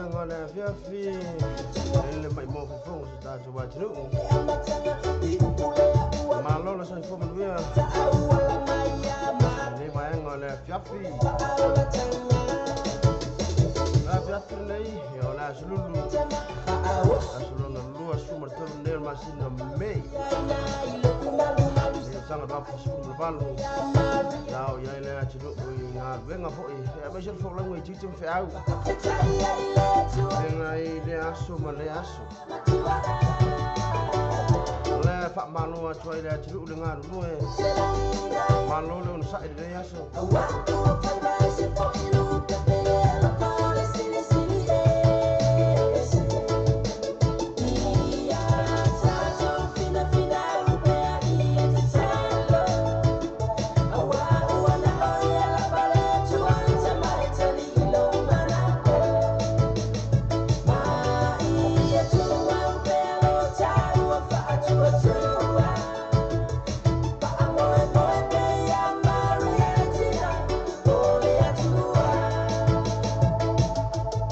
Vaega o le afiafi le maimoa fofoga o se tatou atunuu. Malo le soifua manuia lenei vaega o le afiafi. Le afiafi lenei o le aso Lulu, aso lona 23 nei o le masina o Mei, le tausaga 2018. Sa o i ai le atunuu i galuega foi, aemaise le folauga i tiute ma feau feagai i lea aso ma lea aso. Le faamalo atu ai le atunuu le galulue, malo le onosai lenei aso. O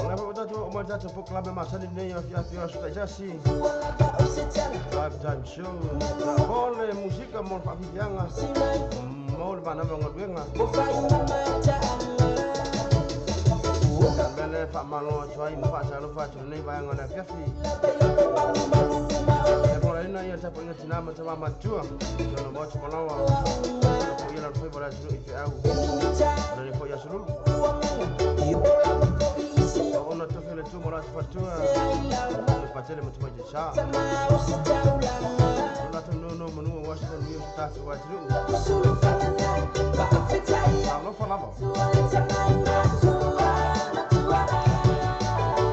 le foi tatou oo mai le tatou polokalame masani lenei afiafi o aso taitasi, Drive Time Show, mo le musika, mo le faafifiaga, mo le manava o galuega. Mea le faamalo atu ai ma faatalofa atu lenei vaega o le afiafi. E folaina ia tapuaiga tinā ma tamā matutua tona motu malawa tapuaia lana faiva o le atunuu i feau lenei foi aso Lulu. Ona tofi le tuma o latou faletua le patele ma tamaiti sa o latou nono manua aua se manuia o se tatou atunuu. Talofa lava.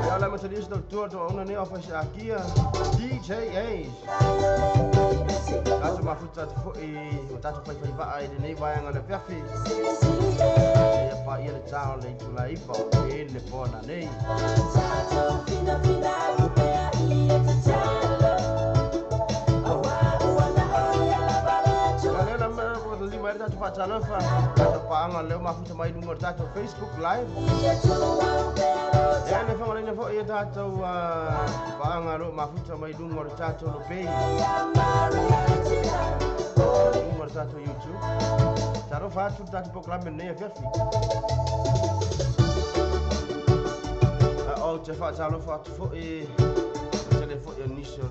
Ia o le amatalia se tautua toauna nei o faiseakia DJ Ace. Tatou mafuta atu foi o tatou faifaivaa i lenei vaega o le afiafi. Ia paia le tā o le itula 9 e le po nanei. Ia lea la mea ua lima ai le tatou faatalofa, tatou paaga leo mafuta mai luga o le tatou Facebook Live. Ia le fagolaina foi ia tatou paaga lo mafuta mai luga o le tatou Lopei, luga o le tatou YouTube. Talofa atu le tatou polokalame lenei afiafi. Ou te faatalofa atu foi tele foi o nisi o le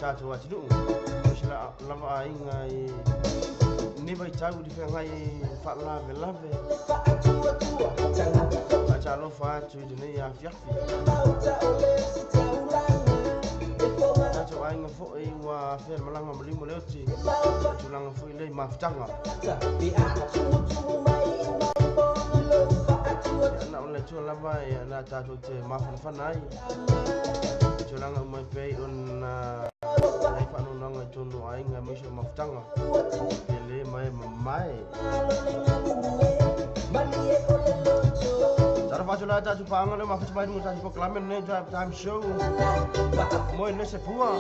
tatou atunuu, aemaise lava aiga i lenei vaitau i le feagai faalavelave. Faatalofa atu i lenei afiafi. Tatou aiga foi ua afea le malaga ma lima le oti, tulaga foi lea i mafutaga. Ia na o le Atua lava ia na tatou te mafanafana ai. Tulaga uma e pei ona ai faanoanoaga i totonu o aiga aemaise o mafutaga. E le mae mamae. Talofa atu la tatou paaga lea mafuta mai luga o tatou polokalame lenei Drive Time Show. Moe le se pua.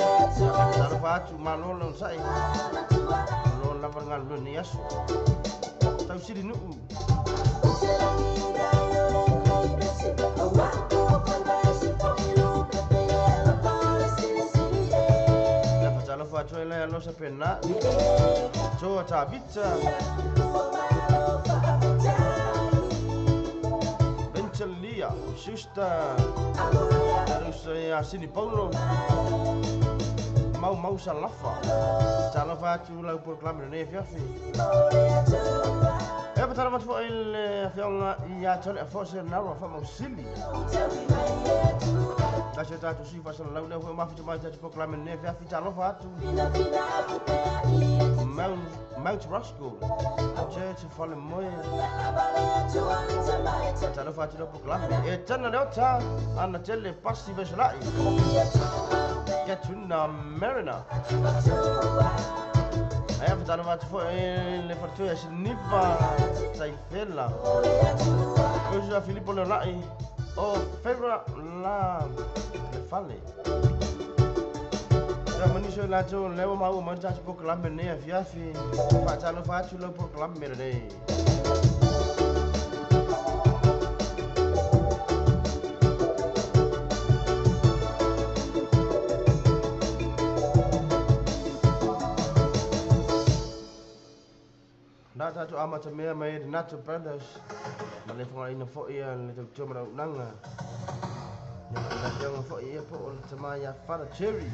Talofa atu, malo le onosai. Malo lava le galulue lenei aso. Tausili nuu. Ia faatalofa atu ai le alosa pena. Toa Tavita. Benchalia, Sister, Tarusa ia Sini Paulo, Mau Mau Salafa. Talofa atu lau polokalame lenei afiafi. E patalofa atu foi le afioga ia Tole Afose Naroa Faamausili. Tasi o tatou sui faasalalau lea foi mafuta mai tatou polokalame lenei afiafi. Talofa atu. Mount Roscoe, Church of Falemoe. Talofa atu lau polokalame. E tana le ota, ana tele pasi vesolai. Gatuna Mariner. Aia fatalofa atu foi le faletua ia Siniva Taifela. Uso ia Filipo Leolai o Febra la le fale. Ia manisi o latou lea ua maua mai le tatou polokalame lenei afiafi. Faatalofa atu lau polokalame lenei. Na tatou amatamea mai ai Renato Brothers ma le faaina foi le tautua ma le auaunaga. Ia ma le afioga foi ia po o le tama ia Father Jerry.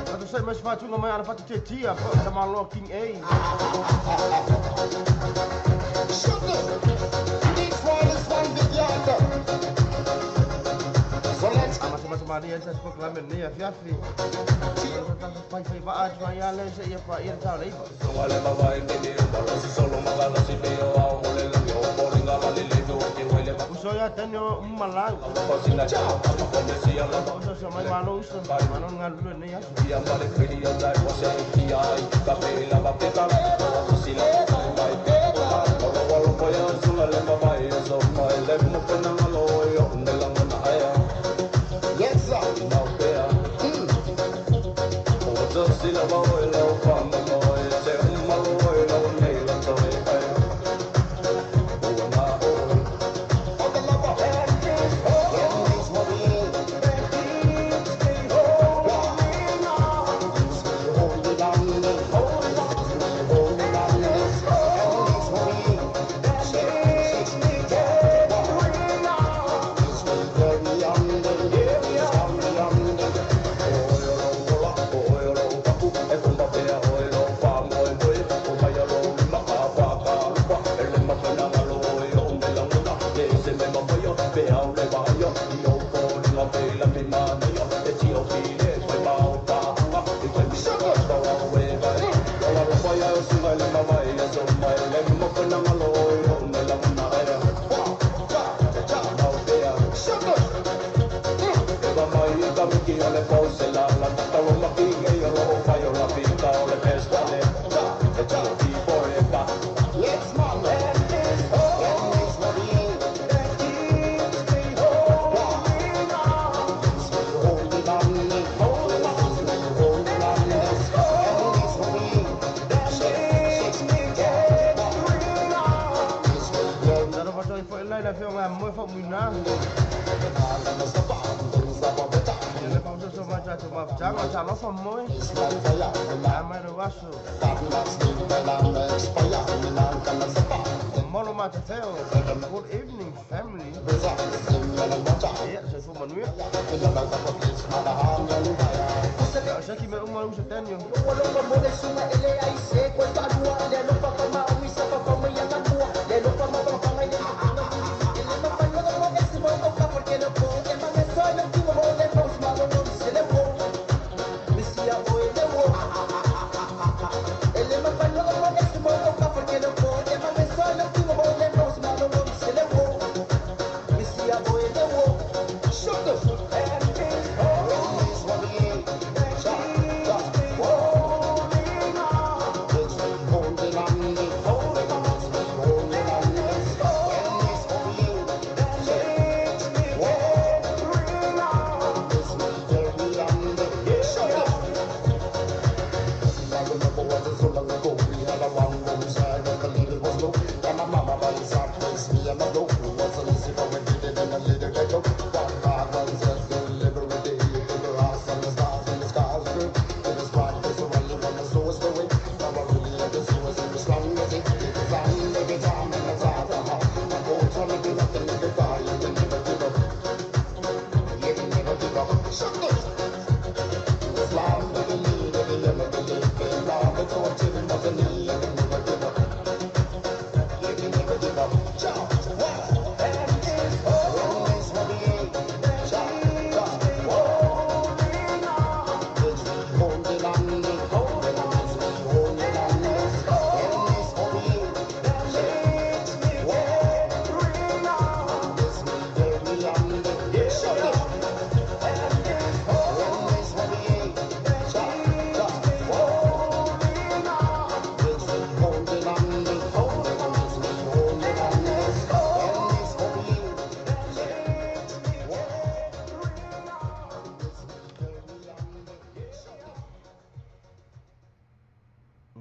Tatou sai mai se faatuga mai Alapata Tiatia po o le tamaloa King A. Amatamata malie ai le tatou polokalame i lenei afiafi. O tatou faifai vaa atu ai lava lea seia paia le ta o le 9. Uso ia Daniel Umalau. Faaosooso mai malo uso. Malo le galulue i lenei aso. Talofa atu ai foi la i le afioga ia Moe Faumuina. Ia le faaosooso mai tatou mafutaga. Talofa Moe. A mai lou aso. Molo Matateo. Good evening family. Ia, soifua manuia. Ia, o seki mea uma uso Daniel.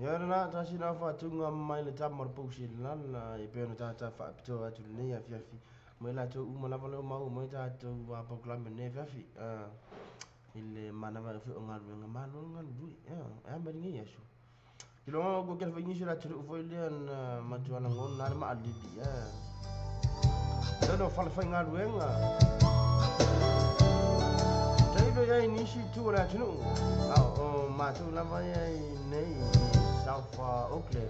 Ia lena, tasi lena faatuga mai le tama o le pousi lala e pei ona tata faapitoa atu lenei afiafi mai latou uma lava lea ua maua mai tatou polokalame lenei afiafi i le manava foi o galuega malo le galulue e a mai lenei aso. Kilo ko kel fa la tulu fo ile na matuana ngona na ma alili ya. Lelo fala fa ngaluenga. Tailo ya inisi tu la tulu. O ma tu la va ya nei South Auckland.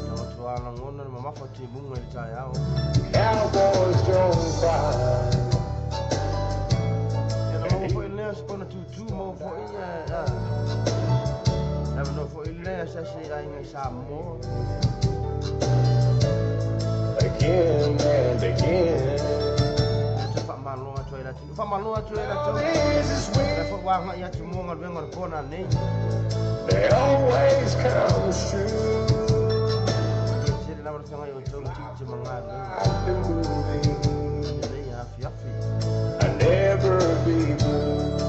Na matuana ngona na mama fa ti bunga ile ta ya. Cowboys don't cry. Ya na mo fo ile spona tu tu mo fo ia. No fo ile sa se ai ngai Samoa. Again and again. Fa malo atu ai la tu. Fa malo atu ai la tu. Fa wa ngai atu mo ngal venga pona nei. They always come true. Se la mar fanga yo tu ti manga. Nei afi afi. I never be blue.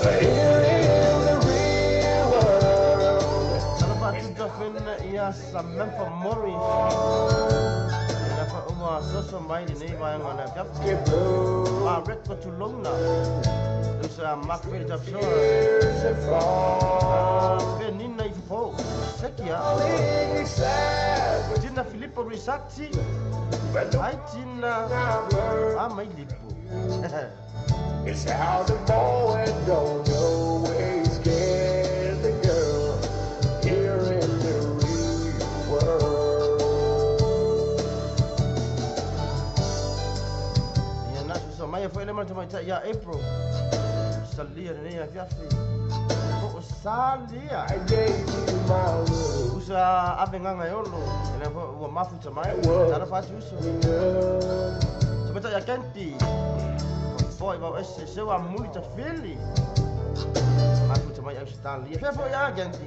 Here in the real world. Ia Samantha Morris. Ina fa uma soso mai nei vai ngona kap. Ma red ko tulongna. Usa mak fe ta so. Penina i fo. Sekia. Tina Filippo Risati. Ai Tina. A mai lipo. It's how the boy don't always get the girl here in the real world. Ya na so mai fo ele mai ta ya April. Salia ne ya fiafi. O salia. I gave you my love. Usa avenga yolo. Ele fo o mafu ta mai. Ta fa uso. So ta ya kenti. Foi va esse seu a muita fili. Mas muito mais está ali. Foi a gente.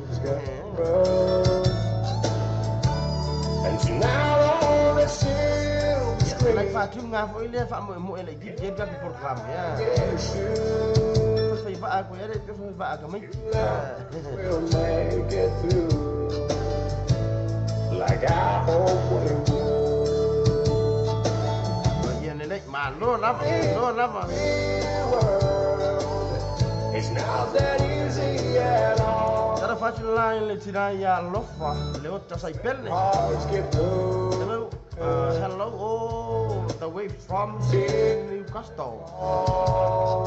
And tonight on the silver screen. Like fa tu nga foi le fa mo ele di di ga program ya. Foi va ko ele foi va ka mai. We'll make it through. Like I hope we will. Malo lava, no lava. It's not that easy at all. Tara fácil line le tira ya lofa, le otra sai pelle. Hello, hello, oh, the way from Newcastle. Oh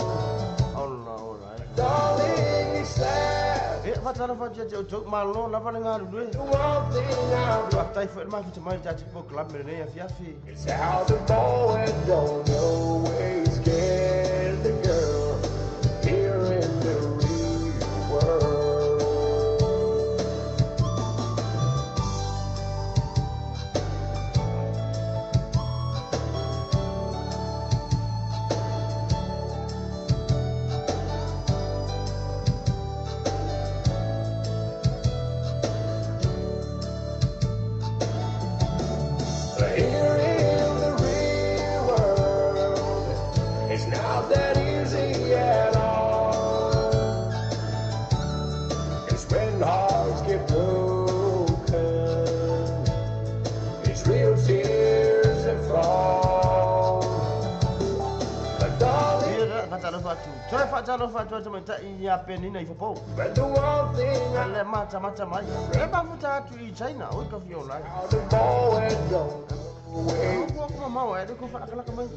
no, all right. Darling, it's sad. Eh, fa tara fácil jo malo lava nga lu. Tai fo ma fu mai ja tipo club me ne ya fi. It's how the boy don't always get the girl here in the real world. Here in the real world, it's not that easy at all. It's when hearts get broken, it's real tears that fall. But darling, but the one thing I the boy don't always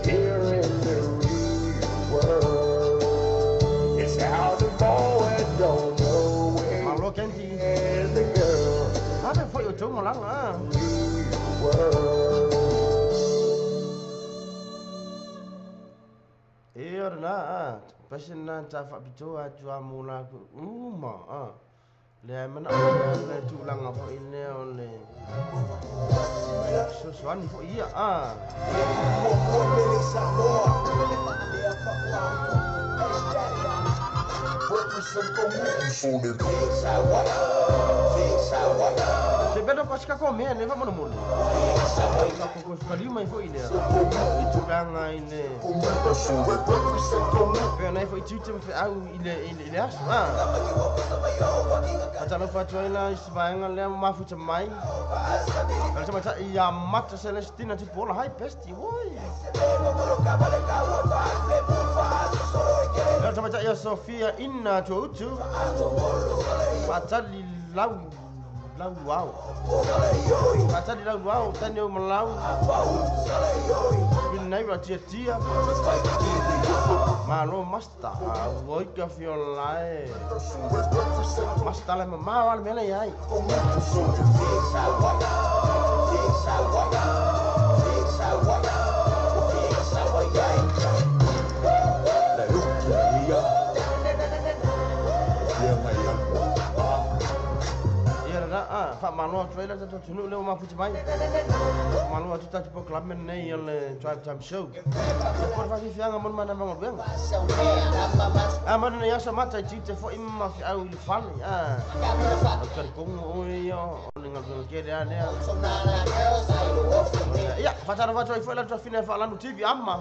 here in the real world. It's how the boy don't always get the girl. Real world. Na pasina ta fa bito a jua mula uma a le mana le tu langa fo ine o le so so ani fo ia a Se beno ko ska ko me ne va mono mono ko ko ska mai fo ine. Tulaga i le pei ona ai foi tiute ma feau i le i le aso a. Faatalofa atu ai la i si vaega lea ua mafuta mai. O le tamaitai ia Mata Celestina Tupuola. Hi bestie, oi. O le tamaitai ia Sofia Ina Tuautu. Faatali lau lau luao. Faatali lau luao, tani au malau. Winaira tia tia. Malo masta. Oi ka fiolae. Masta le mamao ale mele iai. Ia la a faamalo atu ai la tatou atunuu lea ua mafuta mai. Faamalo atu tatou polokalame lenei o le Drive Time Show. Po o le faafiafiaga mo le manava galuega. A mo lenei aso mata i tiute foi ma feau i le fale. A o talitonu oe ia o le galuega tele lava lea. Ia, faatalofa atu ai foi la tuafine faalanu TV ama.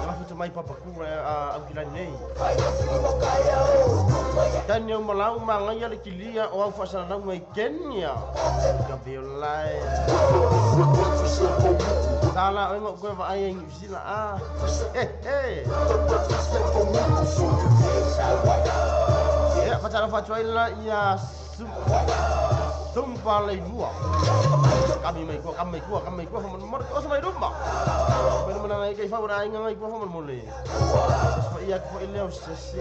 Mafuta mai papakura aukilani nei. Tani au malau magaia le kilia o au faasalalauga i Kenya. Ka violae. Tala oe ngau koe vaai ai New Zealand a. He he. Ia, faatalofa atu ai la ia Sumpa Leilua. Kami mai kua, kami mai kua, kami mai kua faamolemole. Oso mai luma. Mai luma na ngai kai fau ra aiga ngai kua faamolemole. Fa ia atu foi lea o sese.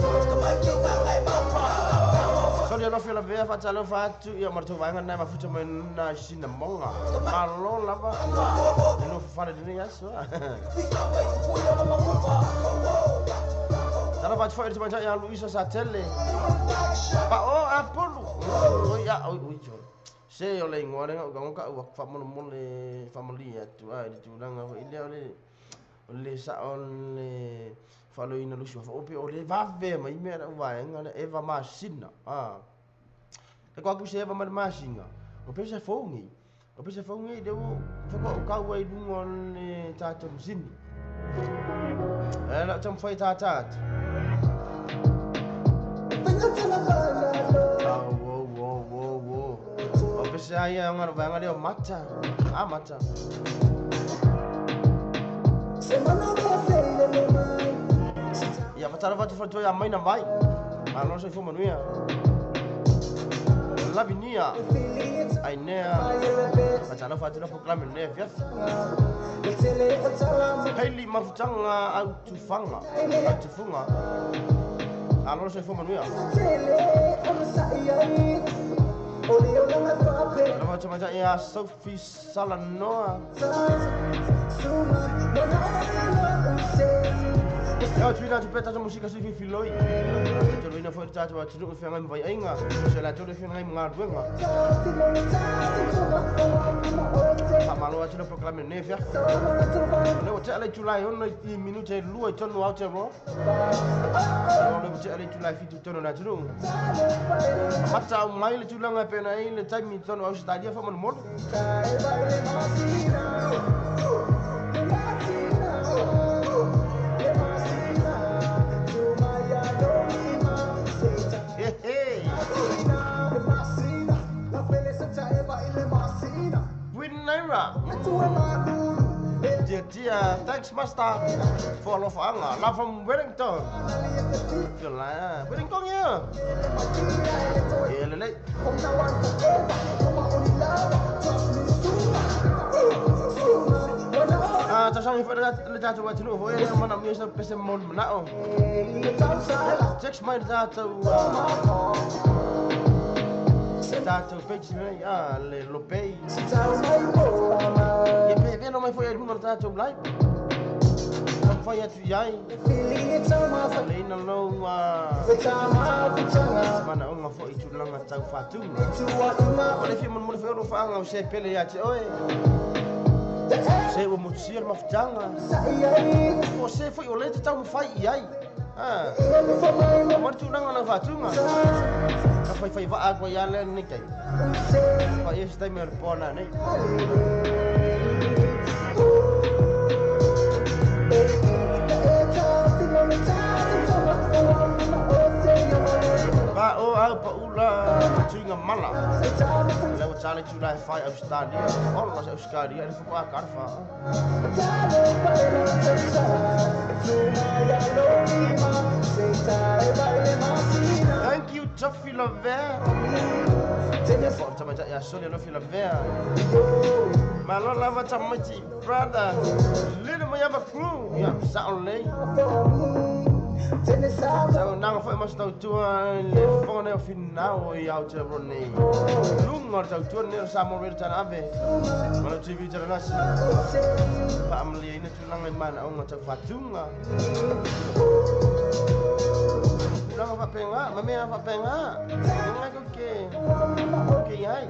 Soli alofi o lavea faatalofa atu ia ma le tou vaega lena e mafuta mai na i Sinamoga. Malo lava le nofo fale i lenei aso. Talofa atu foi i le tamaitai ia Luisa Satele. Pao Apulu. Oi a oi oi jo. Se o le ingoa lea gauga ka ua faamolemole faamalie atu a i le tulaga foi lea o le o le sao le faaloina lusi o pe o le vave mai mea lau vaega lea Eva Masina a. E ko aku se Eva ma le Masina o pesa fongi. O pesa fongi le o whakao kau ai lunga o le tātou masini. E lau taumafai tātā atu. Oh, wo, wo, wo, wo. O pese ai a ngā vaega lea o mata. A mata. Ia fatalofa atu faletua ia Maina Vai. Malo soifua manuia. Lavinia. Ainea. Fatalofa atu la polokalame lenei afiafi. Hailey Mafutaga Autufaga. Autufuga. Malo soifua manuia. Fatalofa atu tamaitai ia Sophie Salanoa. Ia tuuina atu pea tatou musika sui filifiloi. Toloina foi le tatou atunuu e feagai ma vaiaiga, se latou le feagai ma galuega. Faamalo atu le polokalame lenei afiafi. O lea ua tea le itula e 6 i minute e 2 i totonu o Aotearoa. O lea ua tea le itula e 7 i totonu o le atunuu. Amata au mai le tulaga e pei ona i ai le taimi i totonu o Ausetalia faamolemole. He he. Win Naira. Dear dear, thanks master for alofaanga. Love from Wellington. Feel like Wellington ia. E lelei. Ah, tausaga foi le tatou atunuu foi lea manaomia sa pese mo le manao. Text mai le tatou tatou page nei a le Lopei. Ia pe velo mai foi ai luga o le tatou live. Taumafai atu i ai. Le ina lou manaoga foi i tulaga tau faatuga. O le fia molemole foi o alofaga o se pele ia te oe. Se ua motusia le mafutaga. Po o se foi o lea e te taumafai i ai. Ma le tulaga o lau faatuga. Ka faifai vaa atu ai lava lea lenei taimi. Fai ai se taimi o le poana nei. le tula e fai Australia. Olo se Australia le fuka karfa. Thank you Toffee Lover. Ya soli lo fila ver. Malo lava tamati brother. Little my other crew. Ya sound lay. So nang foi mas tau tua le fone o final i au te rone. Lunga tau tua ne sa mo re tana ave. Malo TV tana nasi. Family ina tulanga mana o ngata fatunga. Tulanga fapenga, mamea fapenga. Nga ko ke. Ke ai.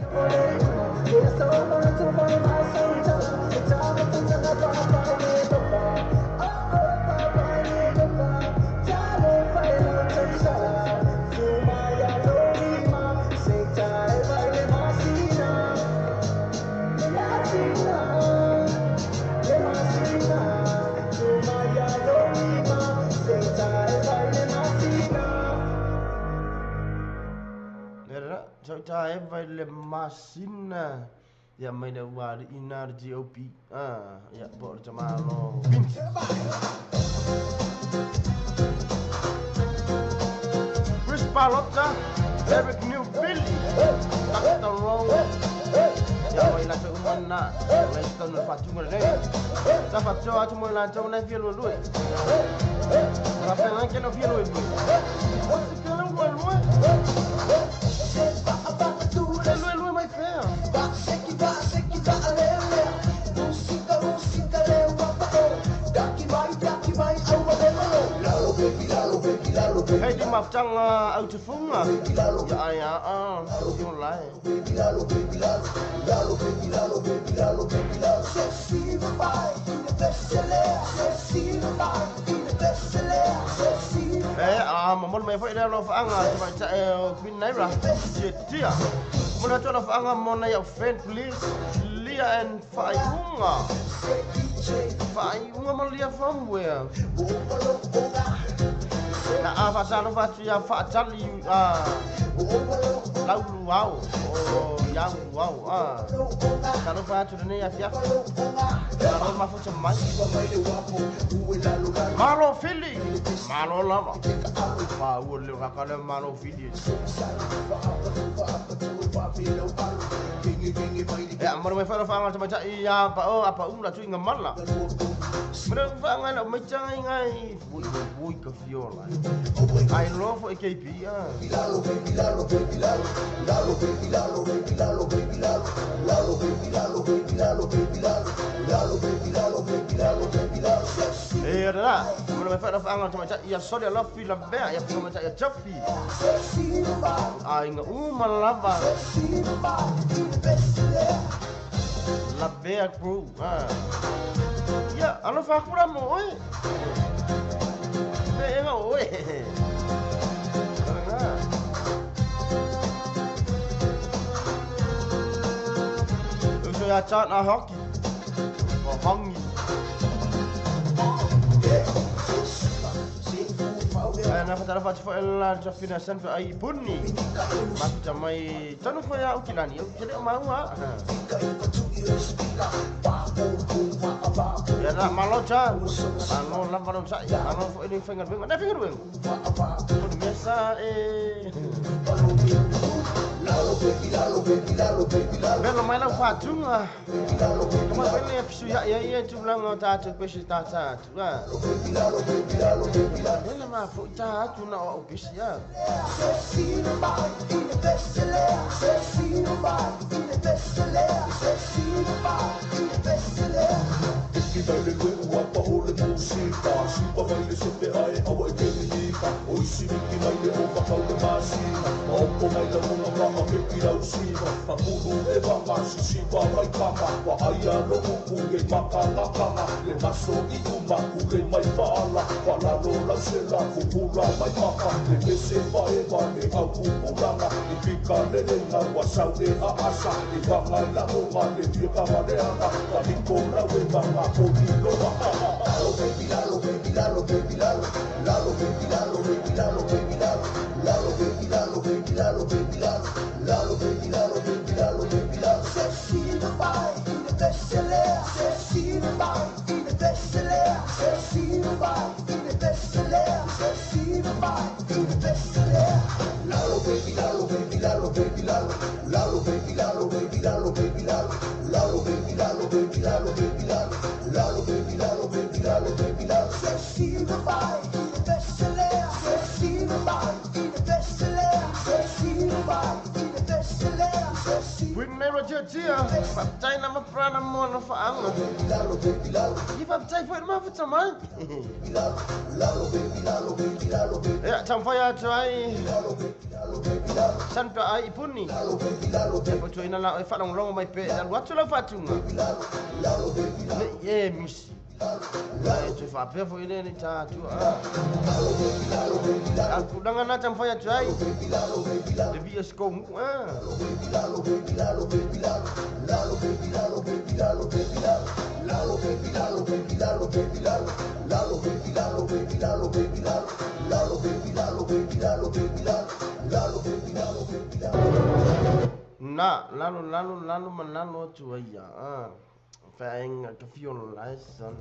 Ta e vai le masina ya mai le wari ina GOP ah ya bo jamalo Chris Palota Eric New Billy Dr. Wrong ya mai la umana le stone fatunga le sa fatso atu mo la tau na fielo lu la pena que no fielo lu Lu mai fair. Hey, di mafchang au te funga. Ya ya ah, yo lai. Eh, ah, mo mai foi le lo fanga, ma cha queen nai ra. Tia. Mo na lo fanga mo na ya friend please. Lia and Faiunga. Faiunga mo lia from where? Na a fa sa lo fa ya fa chali ah. Lau luau. Oh, ya luau ah. Ka lo fa tu ne ya fia. Ka lo ma fu mai. Malo fili. Malo lava. Pa u le ka le malo fili. Ya mo me fa lo fa nga cha ya pa o apa u la tu nga mala. Mo fa nga la me cha ngai. Bui bui ka fiola. I love for AKB ah. Eh ra, mo me fa lo fa nga cha ya sorry love feel la ver ya fa cha ya chapi. Ai nga u malava. La ver crew ah. Ya, alo fa kura mo oi. Eh nga oi. So ya cha na hockey. Ho hongi. Na fa fa fa la cha fina san fa ai bunni. Ma cha mai tanu fa ya ukilani. Ke le ma wa. Ya na malo cha. Ano la malo cha. Ano fo ini finger wing. Na finger wing. Ko mesa e. Belo mai la fa tunga. Kama bele psu ya ya ya tu la ta tu pe ta ta tu a. Bele ma fu ta tu na o pisi ya. baby, lalo, baby, lalo, baby, lalo. Lalo, baby, lalo, baby, lalo, baby, lalo. Lalo, baby, lalo, baby, lalo, baby, lalo. Lalo, baby, lalo, baby, lalo, baby, lalo. Faptai na maprana mo na faanga. I faptai foi ma futa mai. Ya tamfai atu ai. San pa ai puni. Ya po ina la e fa long mai pe. Alu atu la fatunga. Ne ye misi. Ya tu fa pe fo ile ni ta tu a. Aku dengan na tamfai atu ai. De bi esko mu a. Na lalo lalo lalo manalo tu ai a. Fainga ka fiolo lai san.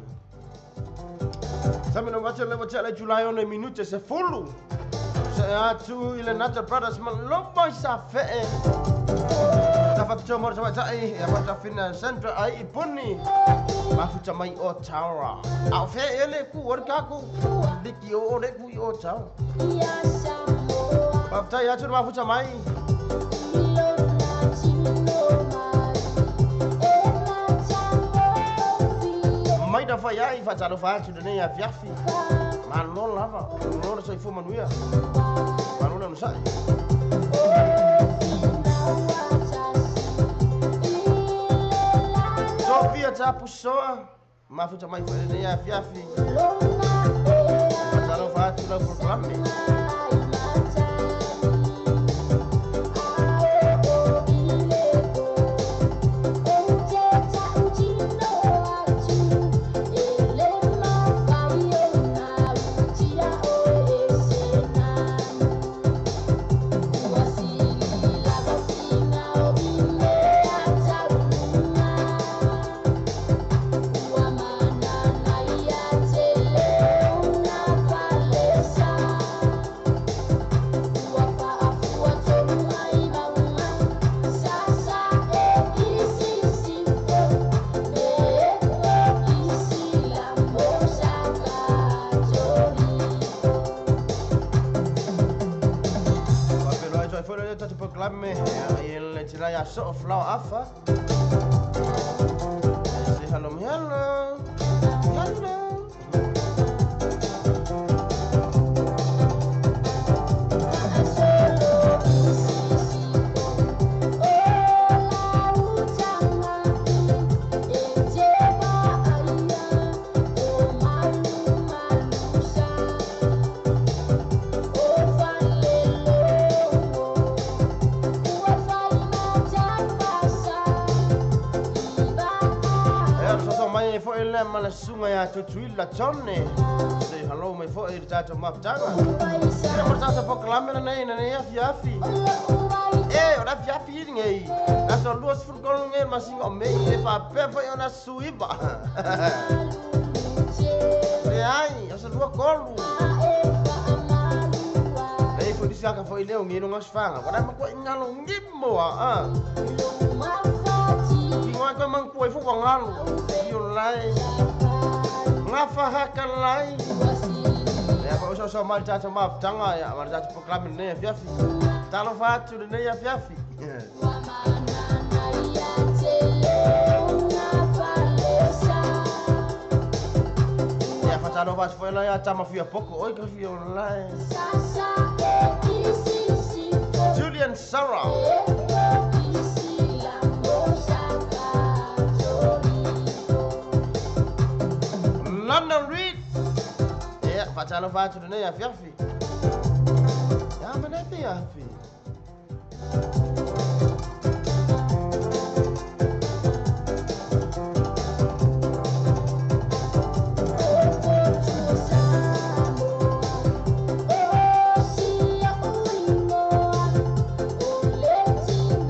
Sami no wacha le wacha le July on minute se fulu. Se atu ile nata brothers man lo sa fe. Ta fa pcho mor sa ai ya fa fina central ai ipuni. Ma futa mai o taura. A fe ele ku or ka ku. Diki o re ku o tau. Pa ta ya tu ma futa mai. Mai da fa ya i fa talo fa tu ne ya fiafi. Ma no lava, no so fu manuia. Ma no no sai. Sofia ta pusoa, ma futa mai fa ne ya fiafi. Fa talo fa tu la proclame. So flow afa. Say hello, hello, hello. Mala sunga ya tutuila chonne. Say hello my fo e tata maptanga. Ya mo tata proclame na na na ya fiafi. Eh ora fiafi ngai. Na so luas fun kol ngai masingo me e fa pe fo ona suiba. E ai, o so lua kolu. E fo disa ka fo ile ngi no ngasfanga. Ora ma ko ngalo ngimmo a. Ki ko mang ko fo ngalo. Lai ngafa hakalai ya pa uso so mal tata map tanga ya mal tata proclame ne fiafi talo fatu ne ya fiafi ya fa talo fatu fo la ya tama fia poko oi ka fia lai Julian Sarah London Reed. Yeah, fatalo fatu ne ya fiafi. Ya mana fiafi.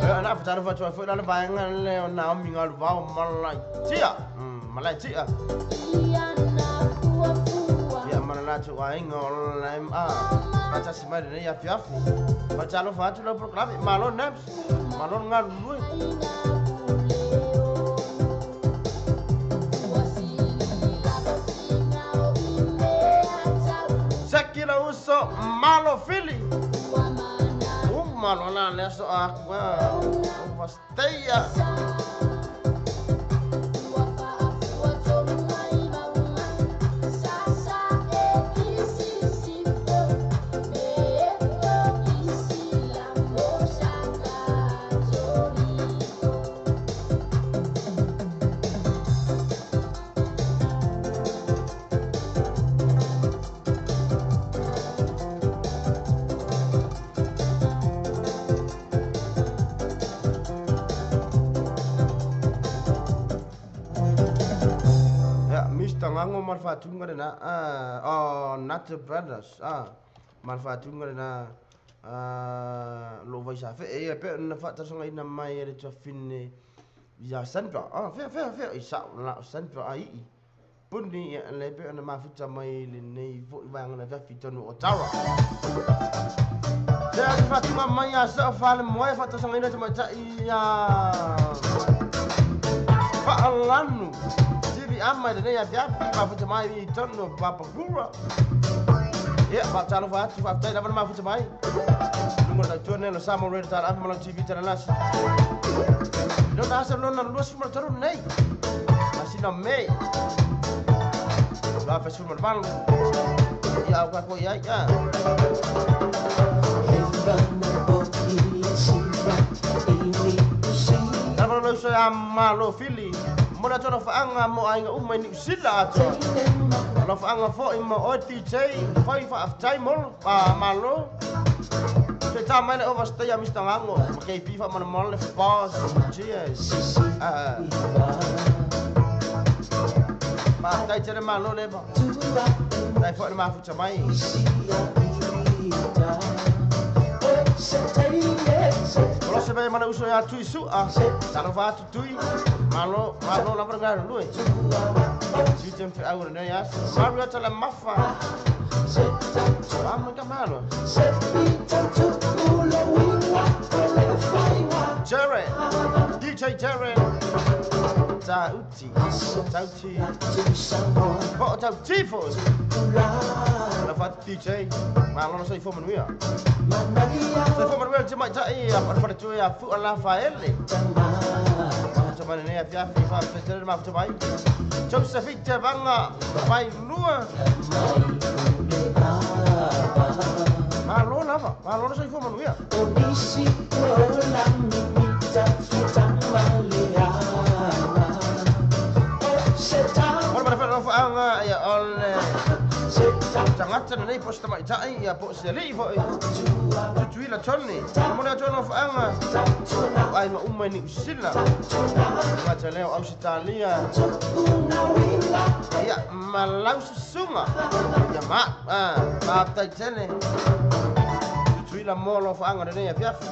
Ya na fatalo fatu fo la ba ngan le na mi ngal ba malai. Tia. Malai tia. Ya mana latou aiga o le MA faatasi mai lenei afiafi faatalofa atu lau polokalame malo Naps malo le galulue. Seki le uso malo fili malo la le aso akua overstay. Ngango malfatunga lena oh Nat Brothers malfatunga lena lo vai sa fe e pe na fa ta songa ina mai le tafine ya Sandra fe fe fe isa la Sandra ai puni le pe na mafuta mai le nei fo vai ngana fa fitonu Ottawa te fatunga mai ya sa fa le moe fa ta songa ina ta ya fa alanu amma le nei afiafi mafuta mai i tonu Papakura. Ia faatalofa atu faafetai lava le mafuta mai luga o le tautua nei o le Samoa Radio Tala Afe ma lau TV Talalasi lona asa lona 23 nei masina Mei 2018 ia au kako iai ia. Lava lau uso ia malo fili mo na tona faanga mo aiga uma i Niu Sila atoa. Alo faanga fo'i mo oe DJ fai faafetai molo malo. Se tā mai le overstay a Mr. Ngango ma KP fa mana molo le boss. Cheers. Faafetai tele malo le ba. Tai fo'i le mafuta mai. Olo se mai mana uso ia tui su'a. Talofa atu tui. Malo, malo lava le galulue. Siutem feau o lenei aso. Maru ata le mafa. Ama ka malo. Jared. DJ Jared. Tauti. Tauti. Po o tauti fo. Alofa atu DJ. Malo na soifua manuia. Soifua manuia le tamaitai a faletua ia Fua Lafaele. Mafuta mai lenei afiafi faafetai tele le mafuta mai. Josephine Tevanga Vailua. Malo lava, malo na soifua manuia. Mo le mana faanga ia o le tagata lenei po o se tamaitai ia po o se alii fo'i Tutuila Tony. Mo le atu ana faanga o aiga uma i Niu Sila tagata lea o Ausitalia ia ma lau susuga ia ma faafetai tele Tutuila mo lo faanga lenei afiafi.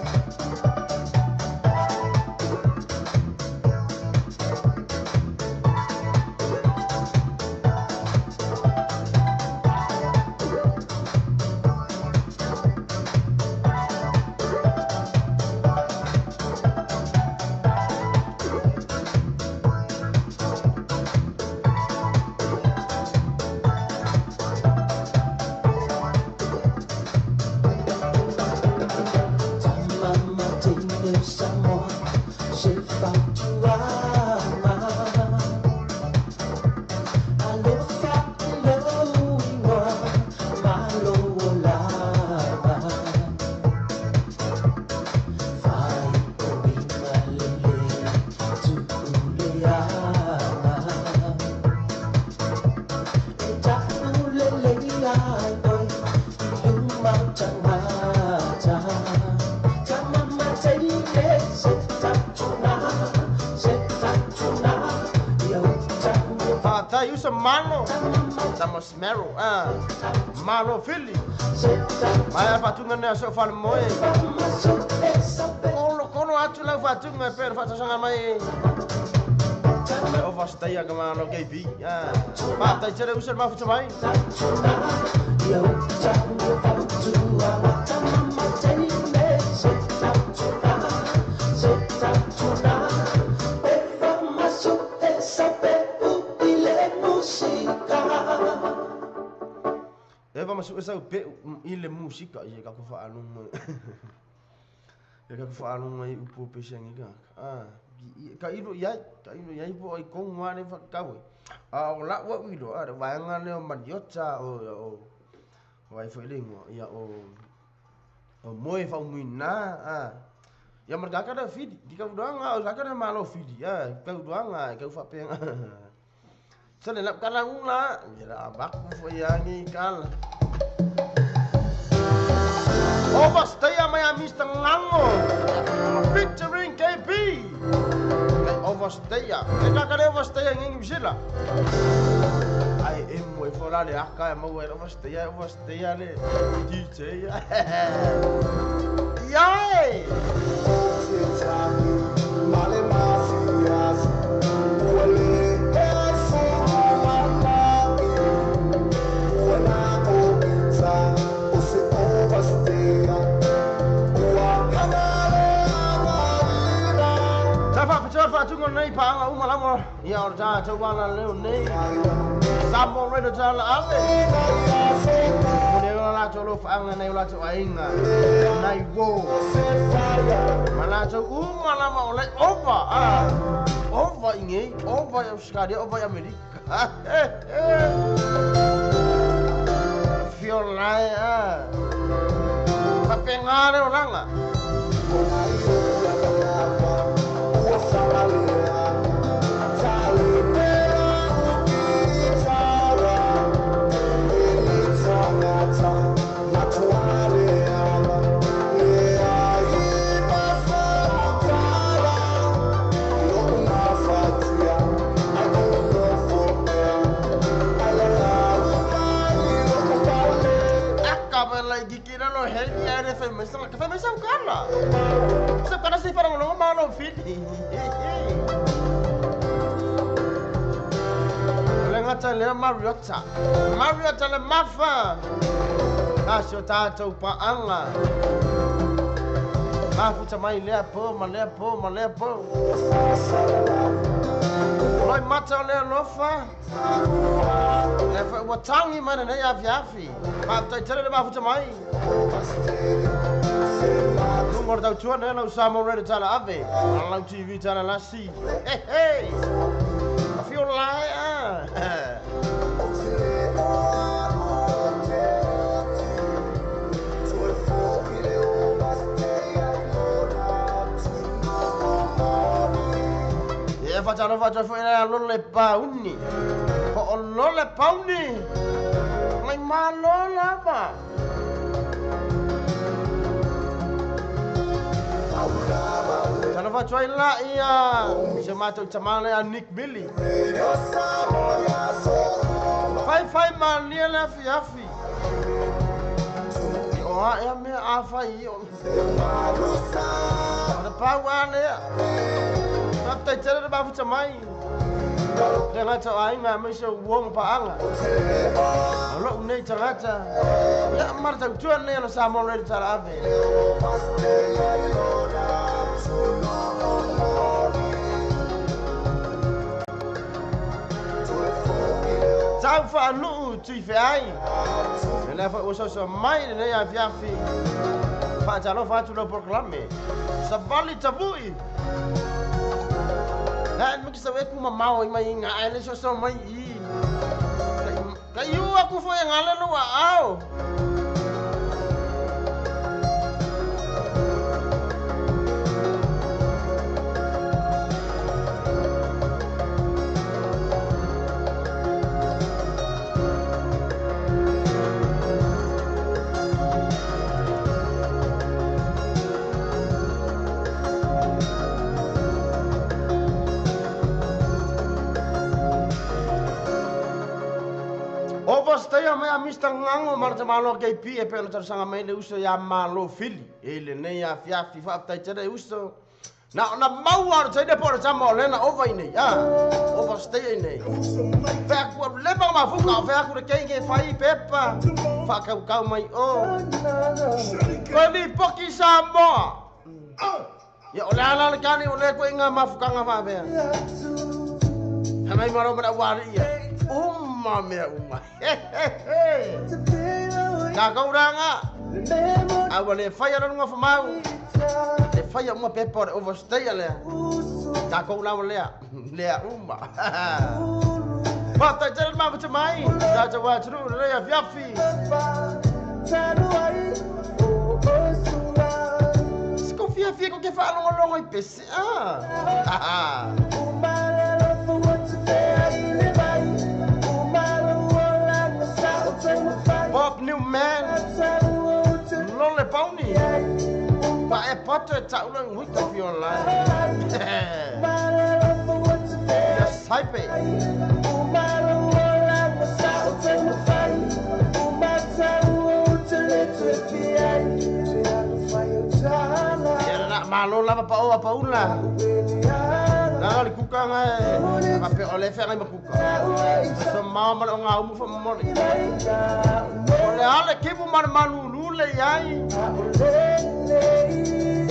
Malo, tamo smero, malo fili. Mai a fatunga ne aso fale moe. Kolo kolo atu lau fatunga pe fatasanga mai. Overstay ka malo KB. Pa tai tele usa mafuta mai. Eva masu esa pe ile musika ia ka ku faalunga. Ia ka ku faalunga i upu pesangi ka. Ah, ka ilo iai, ka ilo iai po ai kong mane fa kawe. A o la wa ilo a vaenga le o maniota o vai foi lingua ia o moe fa muina a. Ia marka ka da fidi, di ka udoanga o ka da malo fidi. Ah, ka udoanga ka fa penga. Sale la kala ula, ya abak fo yangi kala. Overstay my Mr. Ngango featuring KB. Overstay. E ka overstay ngi bisila. Ai emo e fora le aka mo overstay overstay le DJ. Yai. Fa nei pa uma lamo ia o ta tau wala leo nei Samo re ta la ave mo le la to lo fa nei la to ainga nei wo mana to uma lamo le over ah over inge over Australia over America Fiolai ah pa pengare olanga Le Mariota, Mariota le mafa. Asio tatou paanga. Mafuta mai lea po, ma lea po, ma lea po. Loi mata le lofa. Le fa ua tangi mana nei afi afi. Ma tai tele le mafuta mai. Lungo tau tua nei lau Samoa Radio tala ave. Lau TV tala lasi. Hey hey. Fiolai ah. E fa foi la lole pauni. O lole pauni. Mai malola ba. Tana fa choi la ia. Se mato chamale a Nick Billy. Fai fai mania la fi afi. O a e me a fai o. Ora pa wa le. Tai tere ba futa mai. Le ngata ai nga me se wong pa anga. Lo nei tangata. Ya marta tua nei lo Samoa Radio tala ave. Tau fa lu tui fe ai. Le fa o so so mai le ya fiafi. Fa talo fa tu lo proclame. Savali tabui. Naan mo kisa weku mamao mai nga ai le so so mai i. Kayu aku fo yang ale lo ao. Overstay mai a Mr. Ngango marta malo KP e pelo tarsanga mai le uso ya malo fili e le nei a fiafi fa tai tere uso Na ona maua o le po o le tama o lena ova i nei, ova stay i nei. Fea ku alu leva mafuka o fea ku le kenge fai pepa, whakaukau mai o. Koe li poki Samoa. Ia o le ala le kani o le koe ngā mafukanga whaavea. Hanai maro mana wari ia. Uma mea uma. He he he. Ka kauranga. Aua le whai ara runga whamau. Le whai a uma pepa o le overstay a lea. Ka kauranga lea. Lea uma. Wātai tere mafuta mai. Tātou wāturu rea fiafi. Siko fiafia ko ke whaalongolongo i pese. Bob Newman. Lole Pauni. Pa e poto e taula ngui ka fiola. Ya saipe. Malo lava pa o pa ula. Na le kuka ngai. Pa pe o le fe ngai makuka. So mama le nga umu fa mole. O le ale ke bu man manu lu le ai.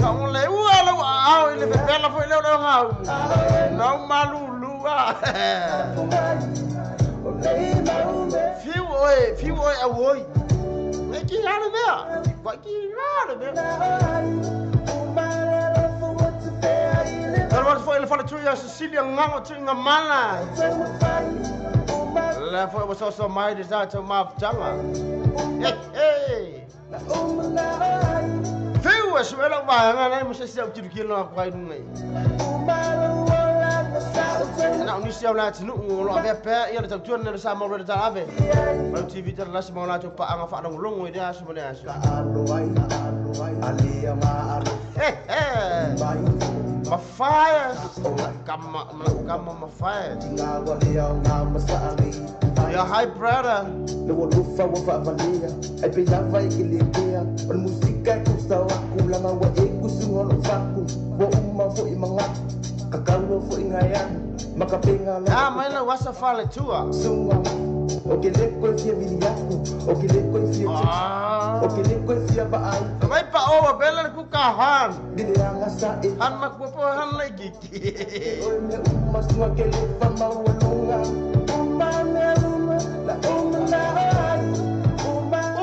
Ka o le ua le a o le fe la fo le le nga umu. Na malu lu a. Fiu oi a woi. Nei ki la le mea. Wa ki la le mea. Foi le fale tui a Cecilia ngango tui nga mana. Le foi o so mai de sa tau mafutanga. Hey hey. Fiu e suela vaanga nei mo se se au tiru kilo a kai nunga. Na unisi au la tinu lo ave pe ia le tau tuan le sa mo le ta ave. Mau TV ta la mo la tau pa anga fa longo i de aso mo le aso. Hey hey. Matthias, kama Matthias. Yeah, hi brother. Ah, mai la wasa fale tua. Mai pa o bela ku ka han. Han mak po han le giki.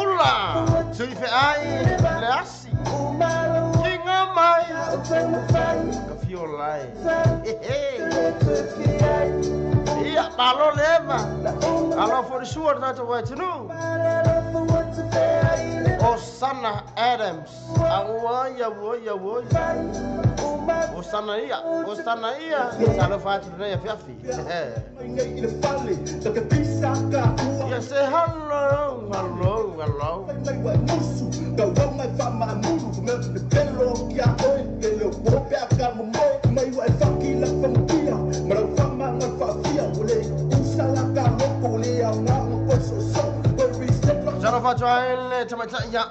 Ula, tui fe ai le asi. Kinga mai. Ka fiolai. Ia, malo leva. Alo for sure that way to know. Osana Adams. Awai, awai, awai. Osana ia, Osana ia. Salo fatu nei fiafi. Ya say hello, hello, hello.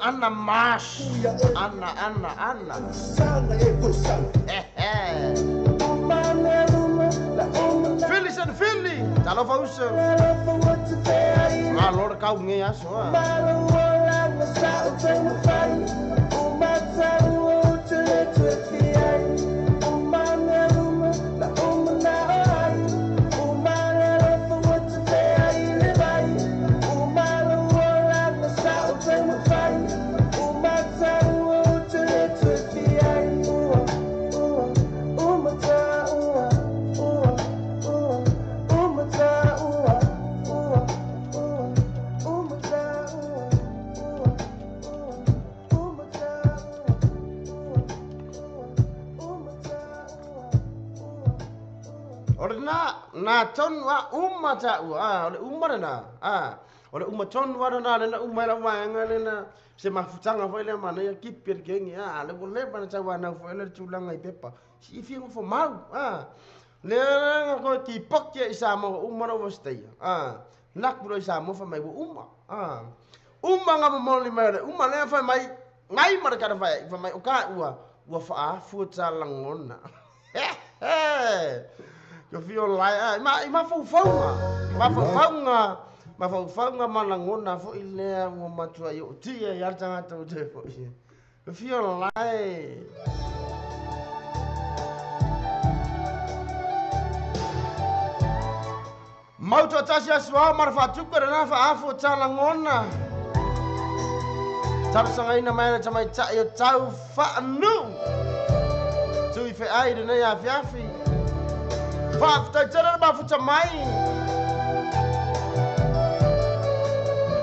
Anna Mash. Anna, Anna, Anna. Phyllis and Philly. Talofa uso. Ma lord kau nge aso. Na ton wa uma ta ua le uma na o le uma ton wa na le na uma la wa nga le na se mafutanga fo le mana ya kipir kengi le le bana ta wa na fo le tulanga i pepa si fi ngo fo mau le nga ko ti pok ye isa mo uma no stay nak bro isa mo fa mai uma uma nga mo li mai uma le fa mai ngai mar ka fa mai o ka ua Ua faafu talagona. Ka fio lai ai ma i mafaufauga. Mafaufauga. Mafaufauga ma lagona foʻi lea ua matuai ootia ai le tagata ua toe foʻi. Ka fio lai. Mau toatasi aso ao ma le faatupe lena faafu o talagona. Talosagaina mai le tamaitai o tau faanuu. Tui feai lenei afiafi. Faafetai tele le mafuta mai.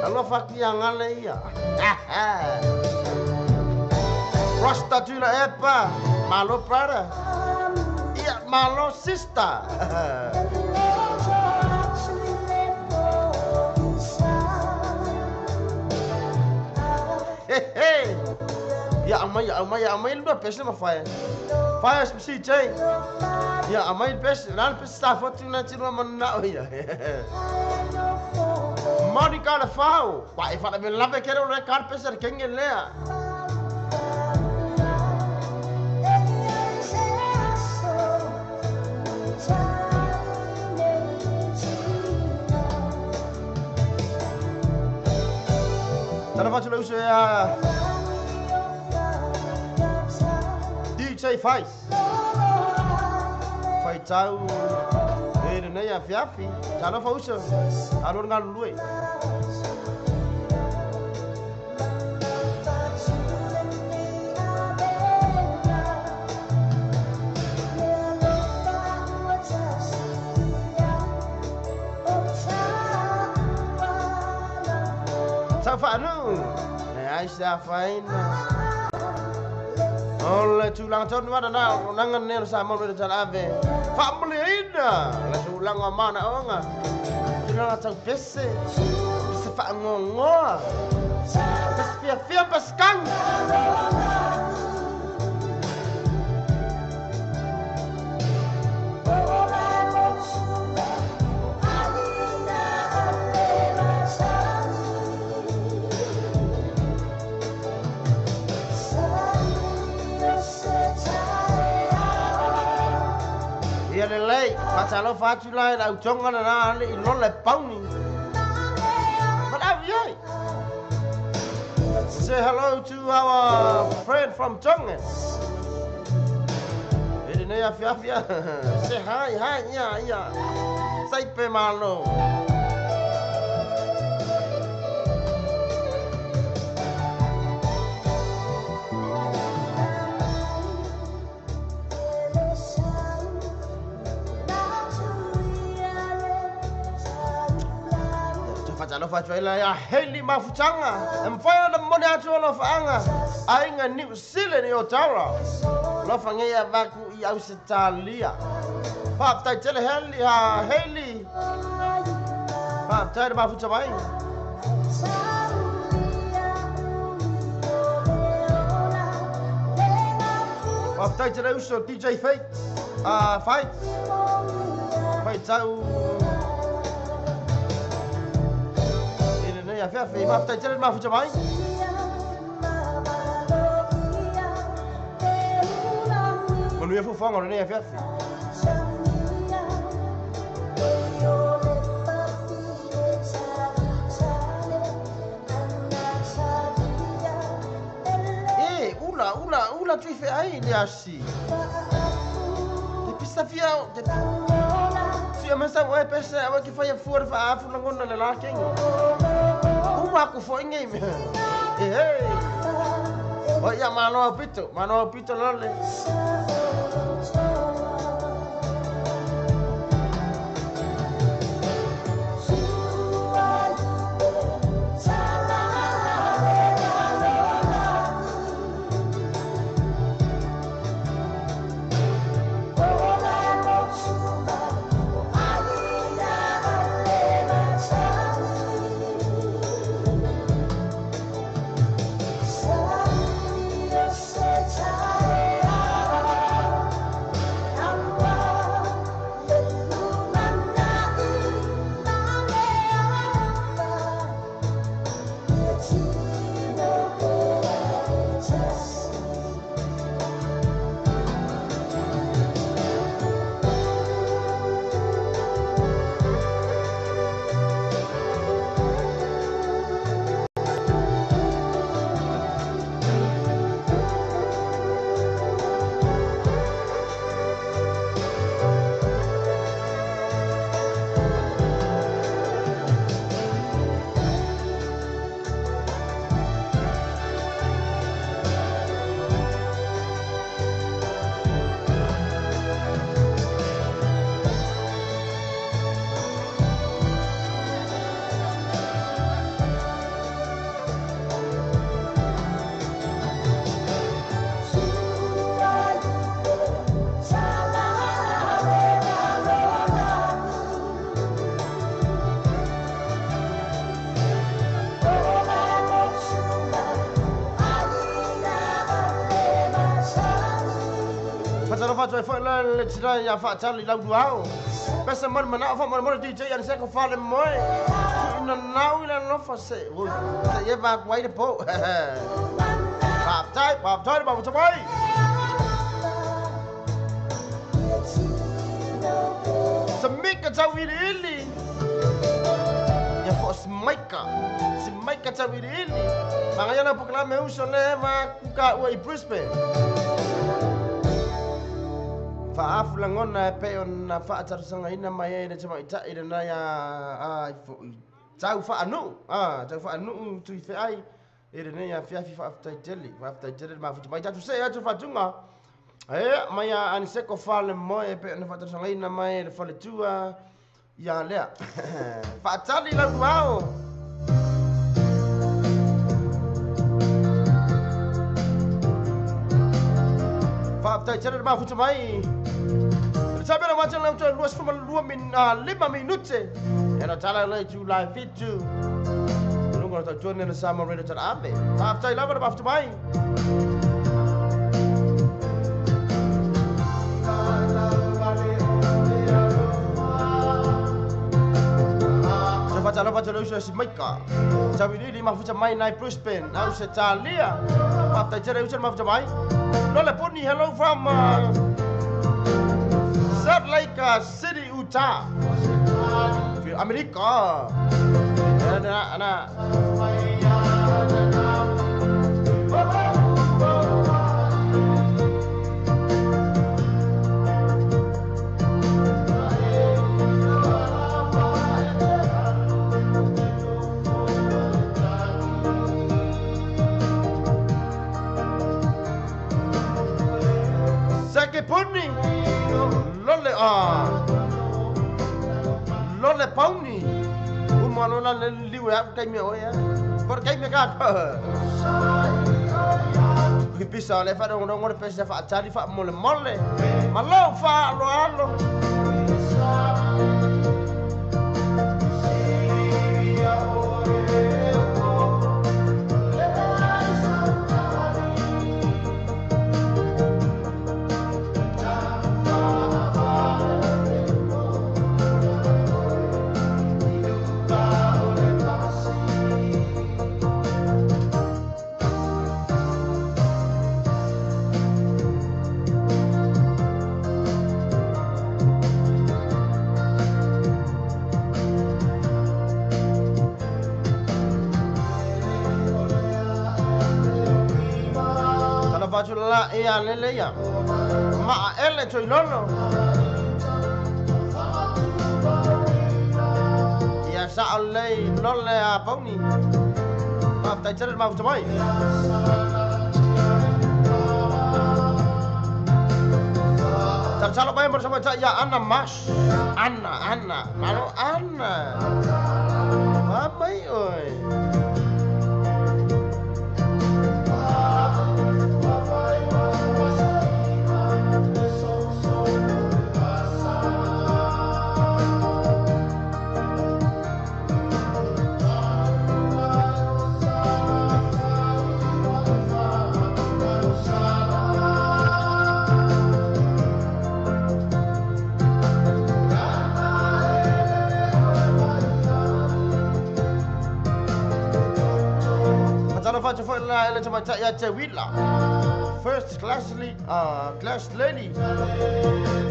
Alofa kiagale ia. Rasta Tula Epa. Malo brother. Ia malo sister. Hey hey. Ia aumai aumai aumai lua pese ma fire. Fire CJ. Ia aumai pese, la le pese sa fotu na tilua manao ia. Monica le fau. Wa e fala me lave kere le kar pese le kenge lea. Tala fatu le uso ia DJ Fais. Faitau e lenei afiafi. Talofa uso. Alo le galulue. Tau faanuu. E ai se afaina. O le tulaga tonu ana na o naga nei o le Samoa le talave. Faamuliaina le tulaga o manaoga. Tulaga tau pese. Pese faagogoa. Pese fiafia pasikagi. Ia lelei, faatalofa atu la i le autoga lena alii lola e pauni. Malavi ai. Say hello to our friend from Tonga. E lenei afiafi a. Say hi, hi, ia, ia. Saipe malo. Faatalofa atu ai la ia Heli Mafutaga. E mafai ona momoli atu o alofaaga. Aiga Niu Sile ni Otawa. Alofa ia vaku i Ausetalia. Faafetai tele Heli, ha Heli. Faafetai le mafuta mai. Faafetai tele uso DJ Fate. Fight. Faitau. Ia afiafi. Faafetai tele le mafuta mai. Manuia fofoga o lenei afiafi. E, ula, ula, ula tui feai le asi. Te pisa fia, te fia masa oe pese awa ki whai fua le faafu lagona le lakenge. Uma aku foʻi nei mea. E hei. O ia malo au pito, malo au pito lole. atu ai foi la le tina ia faatali lau luao. Pesa mo le manao faamolemole DJ Aniseko faalemoe. Tuuina nau i le alofa se ui. Se ia vaku ai le po. Faafetai, faafetai le mafuta mai. Samika tauiliili. Ia fo smaika. Smaika tauiliili. Mangayana poklame uso le va kuka ua i Brisbane. Faafu lagona e pei ona faatalosagaina mai ai le tamaitai lena ia ai foʻi tau faanuu tau faanuu tuifeai i lenei afiafi faafetai tele faafetai tele le mafuta mai tatou see atu faatuga e mai a Aniseko falemoe e pei ona faatalosagaina mai le faletua ia lea faatali lau luao. Faafetai tele le mafuta mai. Sabe na wacha leo lua sifuma lua min lima minute. Ena tala le tu la fitu. Lungo ta tuane na sama radio tala ave. Faafetai lava le mafuta mai. Sa lava tala uso si maika. Tawilili mafuta mai nai Brisbane. Au se talia. Faafetai tele uso mafuta mai. Lola Puni, hello from Salt Lake City, Utah. America. Ana ana. Sake Puni. Lole Lole Pauni. Uma lola le liu a kai me oia. Por kai me ka. Ki pisa le fa rongo rongo le pesa fa tali fa mole mole. Malo fa alo alo. La ia lele ia ma ele toi lolo ia sa le lole a pauni faafetai tele le mafuta mai. Tatalo mai bersama ia Anna Mas Anna Anna malo Anna mamai oi. First class class lady.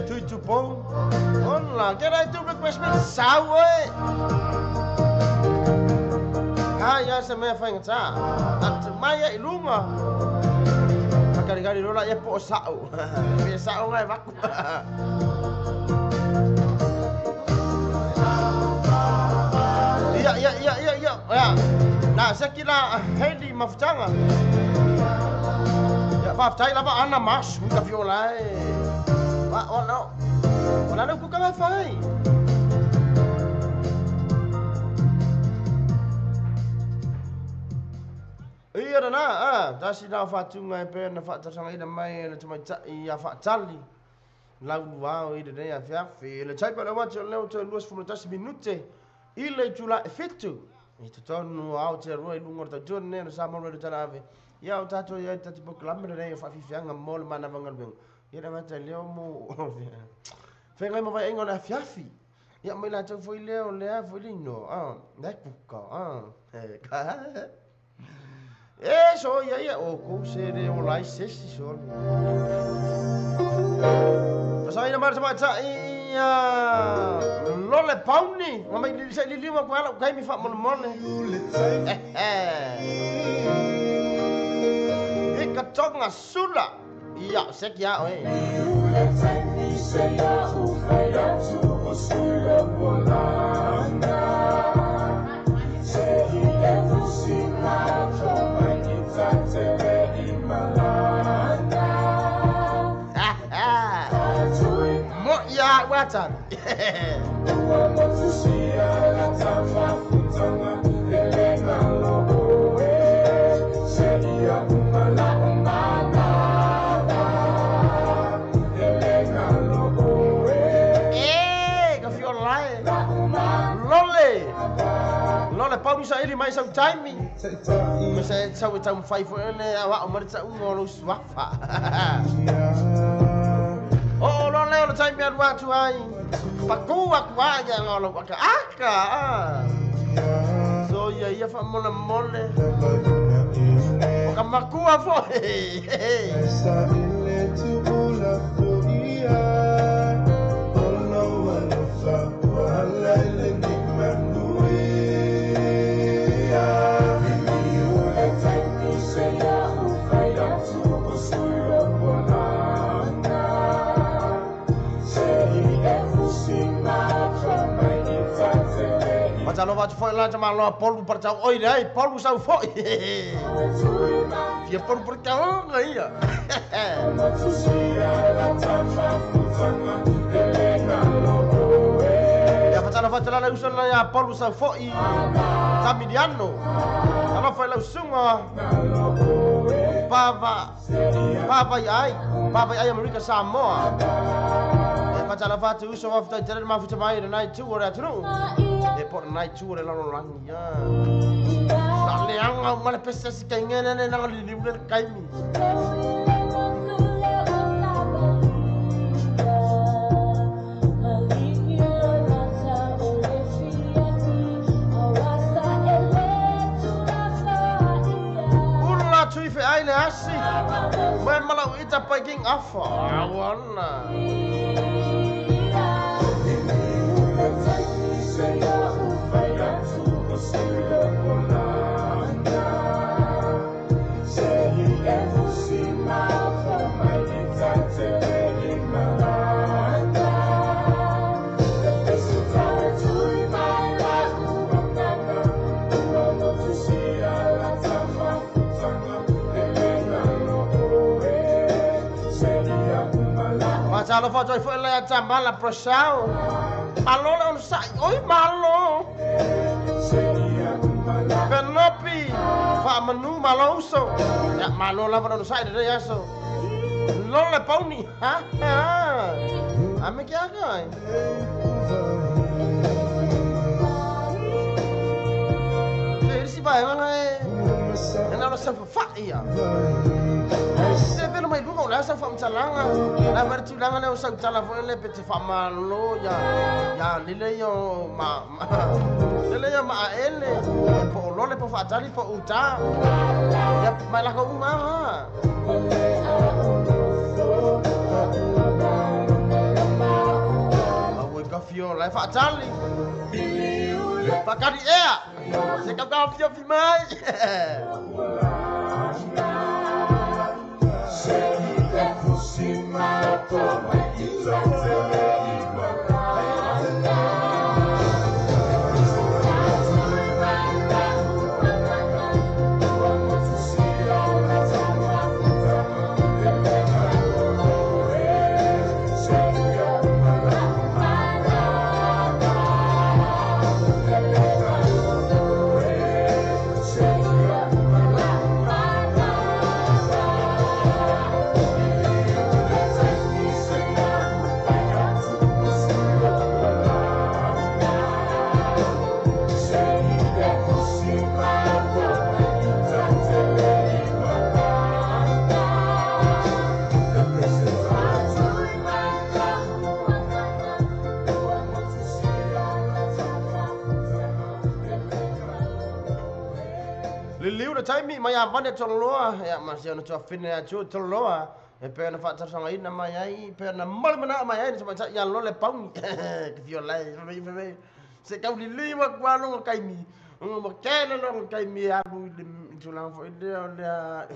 Tu po. Hola, get I do request me sao oi. Ai ya se me fa ngata. At mai ilunga. Kari-kari lola ya po sao. Pe sao ngai vaku. Ya ya ya ya ya. Ya. Nah, saya kira Heli mafutanga. Ya, faafetai lava Ana Mas, muka fiola e. Wa ona. Ona le kuka mai fai. Ia na, tasi na fatunga e pe na faatasagaina mai le tamaitai ia faatali. Lau luao i lenei afiafi. Le taipa le wati o leo te 21 minute. I le itula e 7. I totonu ao te rua i lunga o le tautua nei o le Samoa Radio Tala Ave. Ia o tatou ia tati pokalame lenei o faafiafiaga mo le manava galuega. Ia le gata i lea o mo feagai ma vaeaiga o le afiafi. Ia mai latou foi lea o lea foi le inoa, lea kuka, E so ia ia o kou se le o lai sesi solo. Pasaina mara sama ia lole pauni ma mai li sa li wa kwala kai mi fa mon mon. E ka tonga sula. Ia se kia oi. Ya wata. Eh, ka fio lai. Lole. Lole pau sa ili mai sau taimi. Me se sau tau fai fo le awa o mar tau ngolo swafa. Oh, lole o le taimi alu atu ai. Paku aku ai ngolo aka aka. So ia ia fa mole mole. O ka makua fo. Talo va foi lá chamar lá polu para tau oi dai polu sau foi. Fia polu por tau ngai ia. Ya fatala fatala la uso la ya polu sau foi. Tamiliano. Talo foi la usunga. Pava. Pava ai. Pava ai America Samoa. Fatala fatu uso wa fata tere ma futa mai nai tu ora tu. E por nai tu ora la langi ya. Sa le anga ma le pesa si ka ngene ne na li li le kai mi. Ula tui fe ai le asi. Mai mala ita paking afa. Awana. Malo fa toi foi la tambala prosao. Malo la on sai oi malo. Penopi fa manu malo uso. Ya malo la fa sai de ya so. Lole pauni ha ha. Ame kia kai. Se si vai mana e. Ena lo sa fa ia. Se velo mai luga o la sa fa mtalanga. La ver tu langa le o sa mtala fo le pete fa malo ya. Ya lele yo ma lele yo ma ele po lole po fa tali po uta. Ya mai la ko uma ha. Awe ka fio la fa tali. Fa kari ea. Se ka ka fio fi mai. Liliu le taimi mai avane toloa ia ma se ona tuafine atu toloa e pe na faatalosagaina mai ai pe na malemanaʻo mai ai le tamaitai ia loa le pauni ke fiolai fai se kauliliu aku a loga kaimi ona ma kele loga kaimi e alu i le tulaga foʻi lea o lea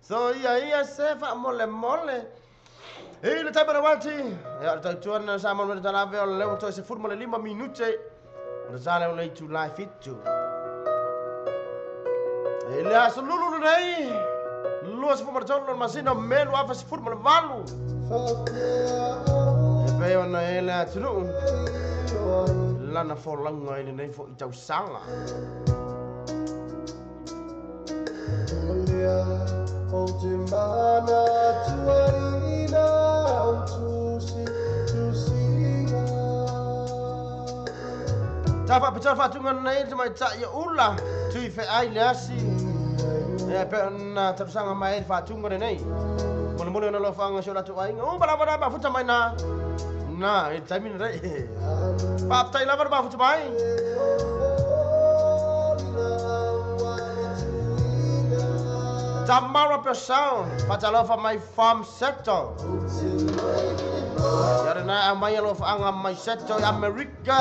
so ia ia se faamolemole i le taimi na wati ia o le tautuana sa mo le talave o le ua toe 15 minute o le sale o le itulai 7 e le aso lulu lenei 23 o le masina o Me 2018 e pei ona e le atunuu lana folauga i lenei foʻi tausaga. Ta faapitoa faatuga nei le tamaitai ia ula tui feai le asi e pe ona talosaga mai ai le faatuga lenei molemole ona lofaga si o latou aiga uma lava na mafuta mai na na i le taimi lenei faafetai lava le mafuta mai. Tamara Purcell, faatalofa mai Farm Sector. Ia lena aumai alofaga mai Sector i Amerika.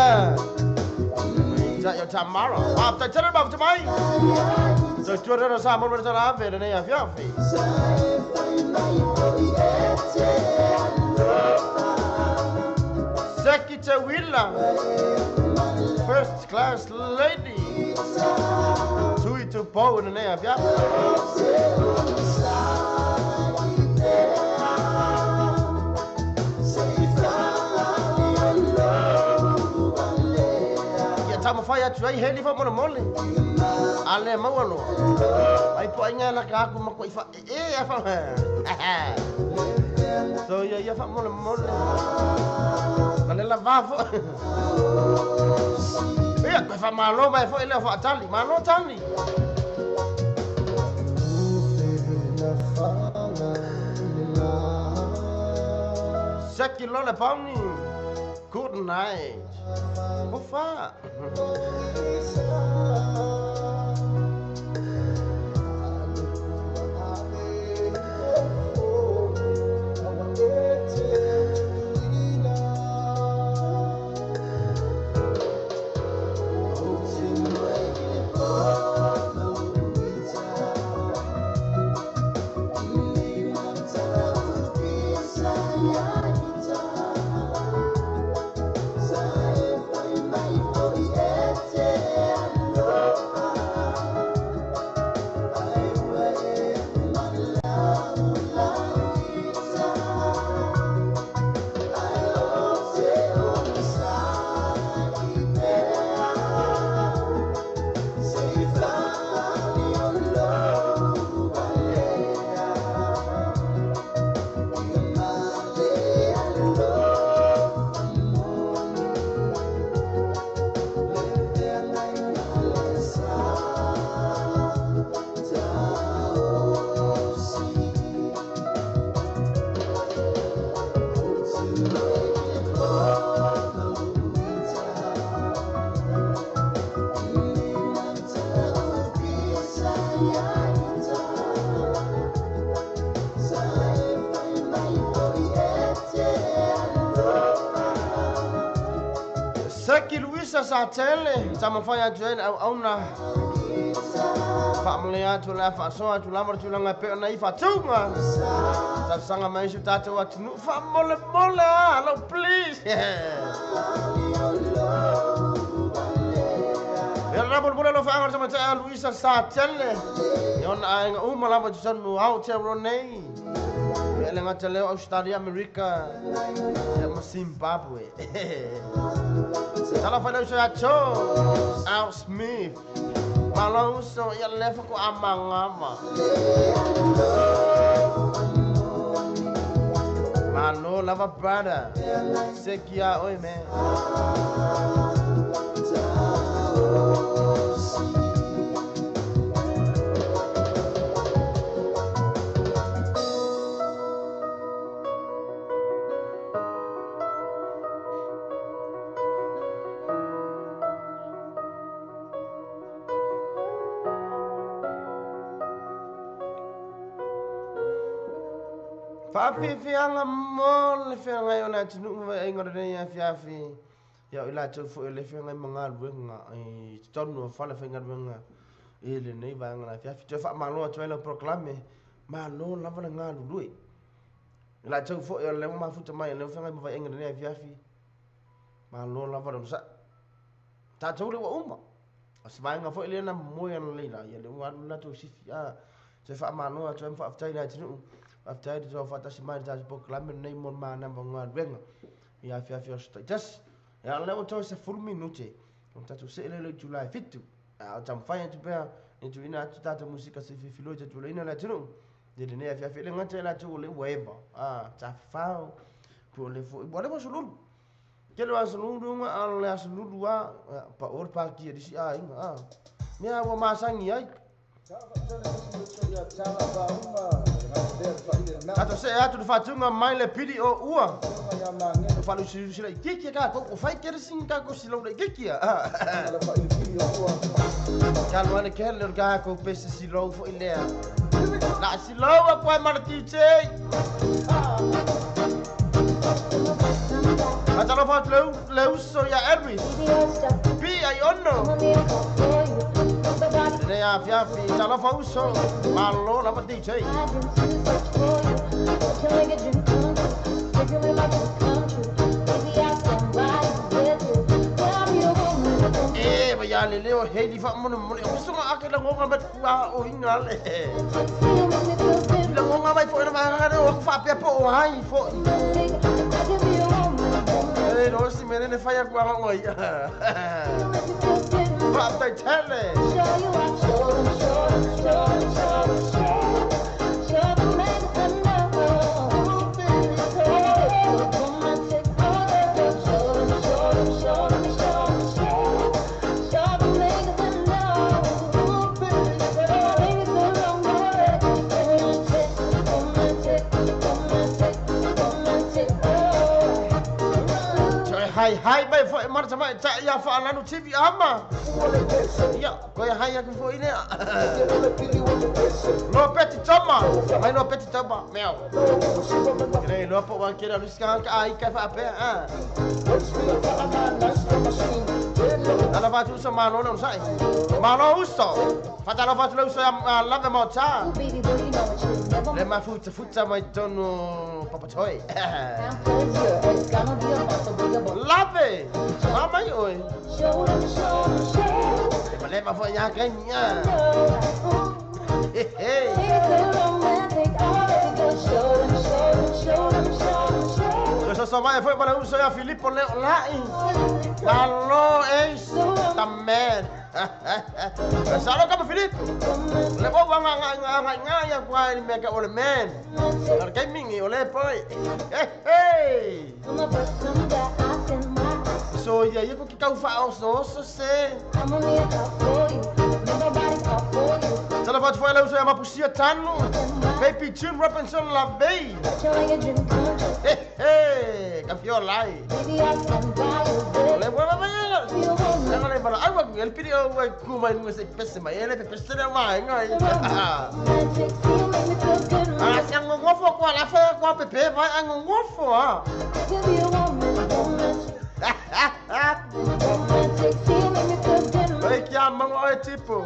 Ia Tamara. Faafetai tele le mafuta mai. Tautua rena sa mo le talave lenei afiafi. Seki Te Wila, first class lady. Tui tu pau lenei afiafi. Ia taumafai atu ai heli faamolemole ale maua loa ai po aiga la ka aku ma koʻi faʻeʻe a fa so ia ia faamolemole na le lavā foʻi ia koe faamālō mai foʻi lea faatali mālō tali. Seki lole pauni. Good night. Ofa. Seki Luisa sa tele taumafai atu ai le auauna faamale atu le faasoa atu lava le tulaga e pei ona i faatuga talosaga mai si o tatou atunuu faamolemole a hello please. Ia lena molemole alofaaga o le tamaitai a Luisa sa tele ia ona aiga uma lava tusanu Aotearoa nei ia le gata leo Australia, Amerika ia ma Zimbabwe. Talofa le uso ia Cho Al Smith malo uso ia lefa ko amangama malo lava brother sekia oi man. Faafiafiaga mo le feagai o le atunuu ma vaeaiga o lenei afiafi. Ia o i latou foi o le feagai ma galuega i totonu o fale faigaluega i lenei vaega o le afiafi. Toe faamalo atu ai lau polokalame, malo lava le galulue. I latou foi o lea ua mafuta mai o lea ua feagai ma vaeaiga i lenei afiafi, malo lava le onosai. Tatou le ua uma. O se vaega foi lea na momoe analeila, ia lea ua alu le latou sifi. Toe faamalo atu ai ma faafetai i le atunuu. Faafetai le toe faatasi mai i le tatou polokalame lenei mo le manava o galuega i afiafi o aso taitasi. Ia o lea ua toe 10 minute, o tatou see lea i le itula e 7. A o taumafai atu pea e tuuina atu tatou musika se filifilua i tatualaina le atunuu. I lenei afiafi e le gata i latou o lea ua eva, tafafao, po o le foi, ua leva aso lulu. Tele o aso lulu nga a o le aso lulu a, pa o le pākia i isi aiga, Mea ua masani ai. Tatou see atu le faatuga mai le pili o ua. O faalusilusi laitiiti e tatou, o fai kere sini tatou silou laitiiti a. Talo ai le kele o le tatou pese silou foi lea. La silou a koe ma le DJ. Fatalofa atu le uso ia Elvis. Pi ai ono. Lenei afiafi, talofa uso. Malo lava DJ. E vai a le leo heli fa mono mono. O songa ake la ngonga mai kua o inga le. La ngonga mai fo na ma o fa pe po o ai fo. E no si mene ne fai ku nga ngoi. Fa tai tele. Hai hai mai foi marta mai ta ia fa lanu TV ama. Ia koe hai aku foi ne. No peti toma. Mai no peti toma. Meu. Kere no po wa kere lu ska ka ai ka fa pe a. Ala va tu so malo no sai. Malo uso. Fatalo va tu uso ya love mo ta. Le ma futa futa mai tono papatoi. Lave! Mama oi. Ma leva foi a ganhar. Hey. Eu só vai foi para o seu Filipe Leolai. Alô, ex, também. Salo kama Filipe. Levou nga nga nga nga nga ya kwa ni meka ole man. Al kai mingi ole poi. Hey. So ya ye ko ki kau fa o so so se. Tala foi lá o seu mapusia tanu. Baby June Robinson Lavey. Hey hey, kafio lai. Le wa wa wa. Le wa ai wa el piri o wa kuma ni se pese mai ele pese le mai ngai. Ah, se ngofo kwa la fa kwa pepe vai ngofo ah. Vai que a mão é tipo.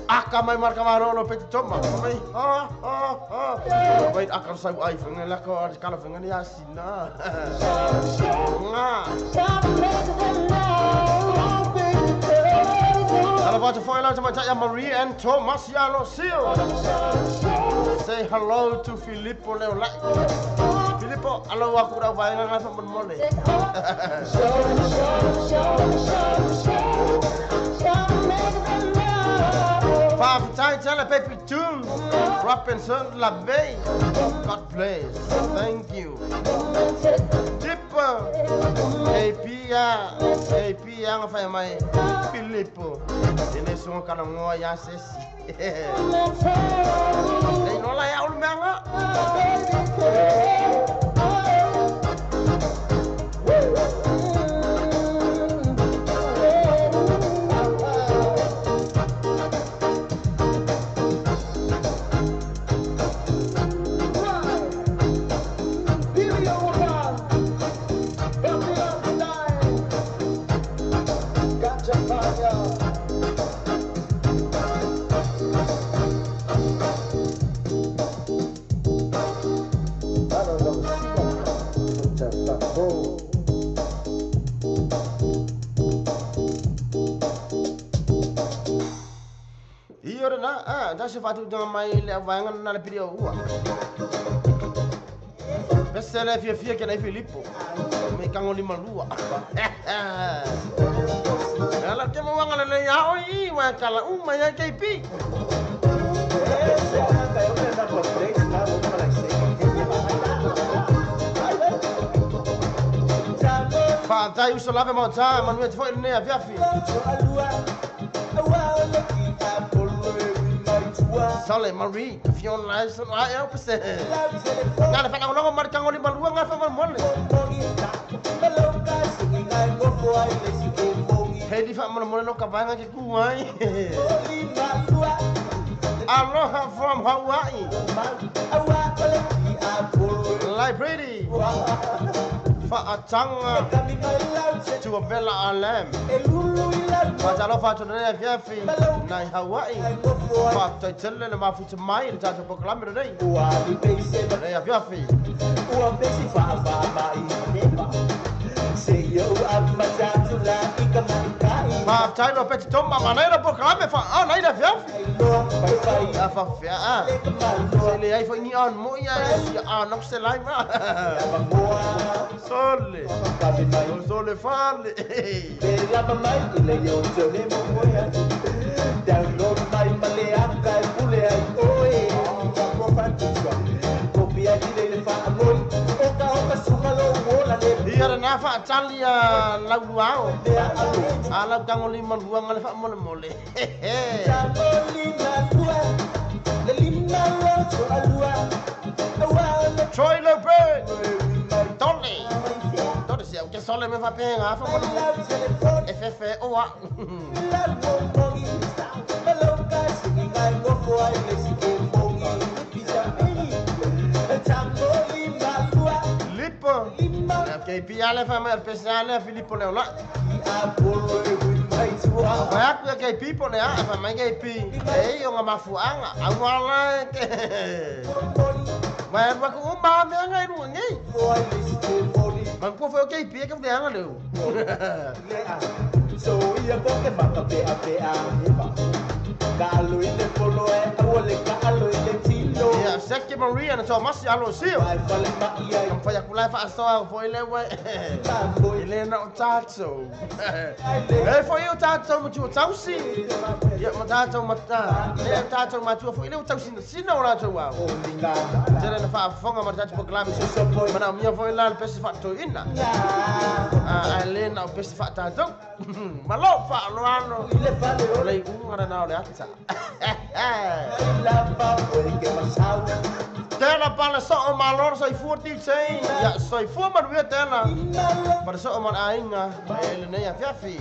Aka mai marca marolo peti toma. Mai ha ha ha. Vai aka sai ai fenga la ko kala fenga ni asina. Nga. Ala va te foi la te ya Marie and Thomas ya lo sio. Say hello to Filippo Leolai. Filippo, alo aku dah vai ngai fa mon mole. Faafetai tele Baby June Robinson Lavey. God bless. Thank you. Tipper AP AP yang fa mai Filippo. Ini sunga kana ngoa ya sesi. Nei no la ya ulu manga. Faatasi faatutaga mai le auvaega lena le pili o ua. Pese le fiafia ke nai Filipo. Me kango lima lua. Ala ke mawanga le le ya oi wa kala uma ya KP. Fatai uso lave mo ta manu e foi le afiafi. Sale Marie, Fiona son ai au pese. Ngale fa ngolo mar kango lima lua nga fa mole. Hei fa mole mole no ka vanga ke ku ai. Aloha from Hawaii. Library. Fa'atanga Tuabela Alam. Fatalofa to le fiafi nai Hawaii. Fa'taitele le mafuta mai le tatou proklame lenei. Le fiafi. Fa'atai lo peti toma manai le proklame fa nai le fiafi. Fa fia. Se le ai fo ni on mo ia a no se lai ma. Sole. Sole fale. Ia na fa talia lau ala tango lima lua ngale fa mole mole. Troy Lopez. Tole. Tole se ke sole me fa penga fa mole. FF O A. Lipo. KP ale fa me RPC ale Filippo Leola. Vai ku KP po le a fa mai KP. Ei o mafuanga au ala ke. Vai wa ku ma me ngai ru ngai. Man ku foi KP ke me anga le. So ia po ke ma ka pe a pe a. Ka lo ile polo e o le ka lo ile tilo. Ia Seki Maria na Thomas alo sio. Kam fa yakula fa aso fo ile we. Ile na tato. E fo yo tato mo tu tausi. Ia mo tato mata. Le tato ma tu fo ile tausi sina ora tu wa. Tele na fa fonga ma tato proklame. Mana mia fo ile pesi fa to ina. A le na pesi fa tato. Malo fa lo ano. Le unga na le ata. Tela pala so o malor sai futi sei ya sai fu ma ru tela para so o mal ainga ele nei a fiafi.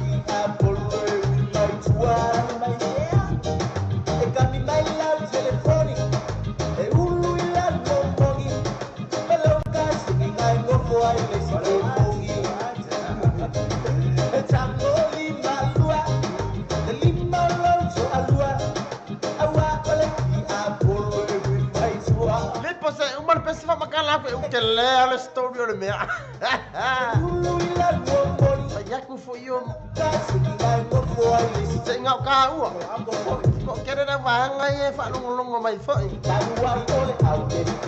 Que le le story o mea. Ia ku fo io. Se ngau ka ua. Ko kere na vanga e fa longo mai foi.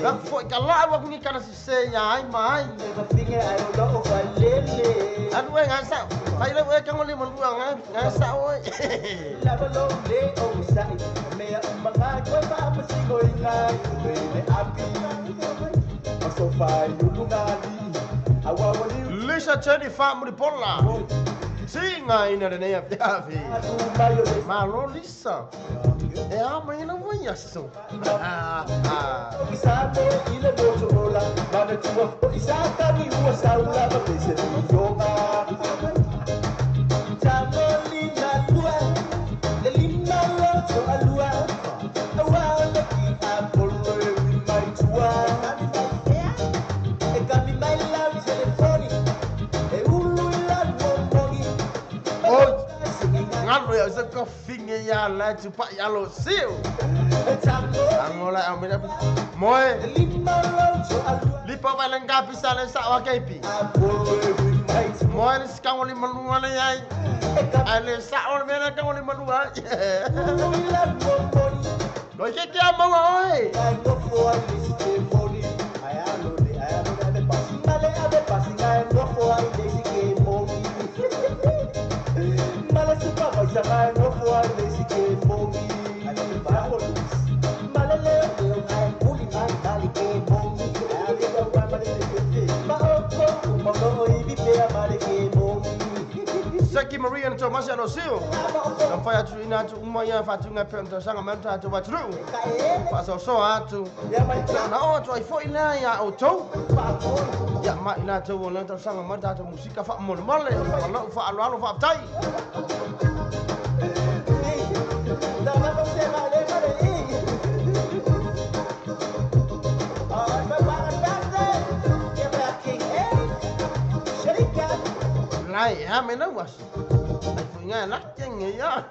Ka foi ka la wa ni kana se ya ai mai. Anu e nga sa. Fai le ka ngoli mo lua nga nga sa oi. Lisa Teddy Family Pola. Singa ina le nei afiafi. Malo Lisa. E a mai na voia so. Ya la chupa ya lo siu. Angola amina moe. Lipo ba lenga pisa le sa wa KP. Moe le ska ngoli manua le ai. Ale sa o me na ka ngoli manua. Toi ke kia maua oe. Seki Maria na Tomasi Alosio. Na whai atu ina atu uma ia whatunga pe o sanga manta atu waturu. Whasoso atu. Na o atu ai foi lea ia o tau. Ia mai la tau o lea sanga manta atu musika wha mole mole. Wala wha alo alo wha aptai. Lai, ha me na was. Ai foi ngai lak cheng ia.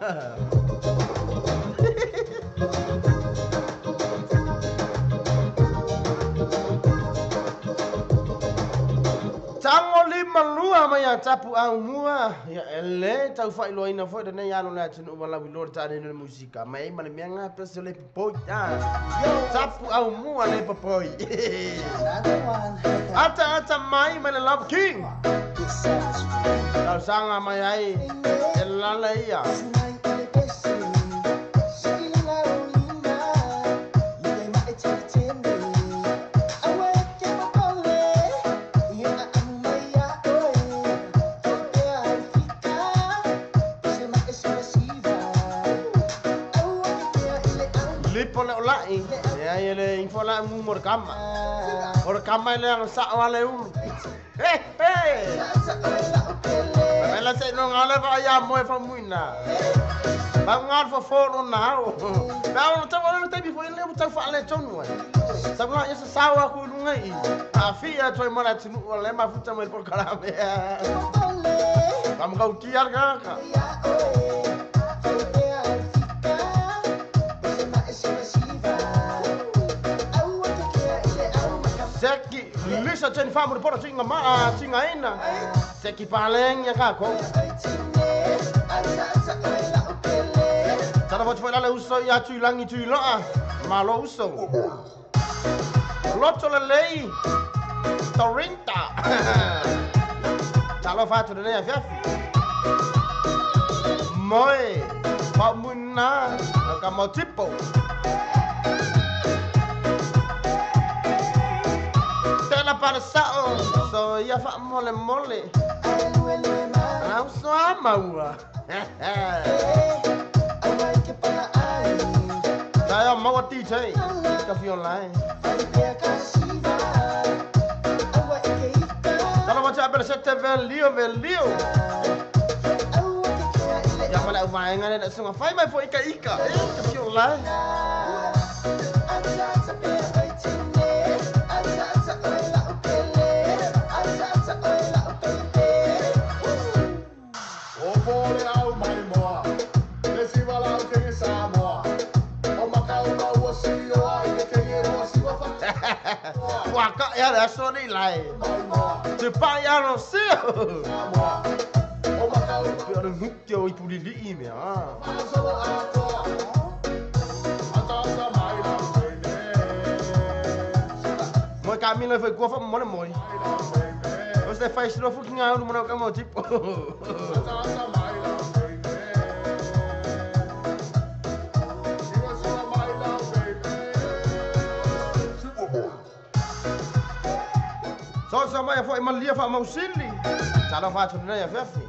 Tango lima lua mai a tapu au mua ia ele tau fai loina foi de nei alo le atunu wala wi lord tane no musika mai ma le mianga pese le popoi ta tapu au mua le popoi. Ata ata mai ma le Love King. Tau sanga mai ai e lala ia. Lipo le olai. Ia ele infola mu morkama. Morkama ele ang sa wale ulu. Hey, hey! Mela se no ngale va ya mo e fa muina. Ba ngal fo fo no na o. Ba o ta wala te bi fo ile o ta fa le tonu ai. Sa nga isa sawa ku lunga i. A fia toi mala tinu o le ma futa mo por kala me. Ba mo ka ukia ka ka. Seki Lisa ten famu pora tinga ma tinga ina. Seki paleng ya ka ko. Tara votu foi lale uso ia tu langi tu loa. Malo uso. Loto le lei. Torinta. Talo fatu le nei fiafi. Moi. Pa muna ka mo tipo. Para sao so ia fa mole mole. Au so maua. Dai maua ti chei. Ka fi online. Tala wa cha bel sete vel lio vel lio. Ya mala vai ngane da sunga fai mai fo ika ika. Ka fi online. Waka ya la so ni lai. Te pa ya no se. Pe ro mukyo i puli li me a. Moi ka mi le foi ko fa mo le moi. O se fai slo fu kinga no mo ka mo tipo. So sa mai foi malia fa mausili. Tala fa tu nei fiafi.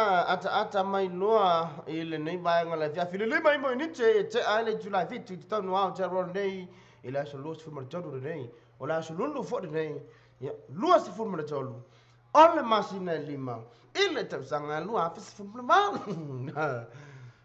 lena ataata mai loa i lenei vaega le afiafi le 5 i minute e tea ai le itula e 7 i totonu o Aotearoa lenei i le aso 23 lenei o le aso lulu foi lenei ia 23 o le masina e 5 i le tausaga 2018.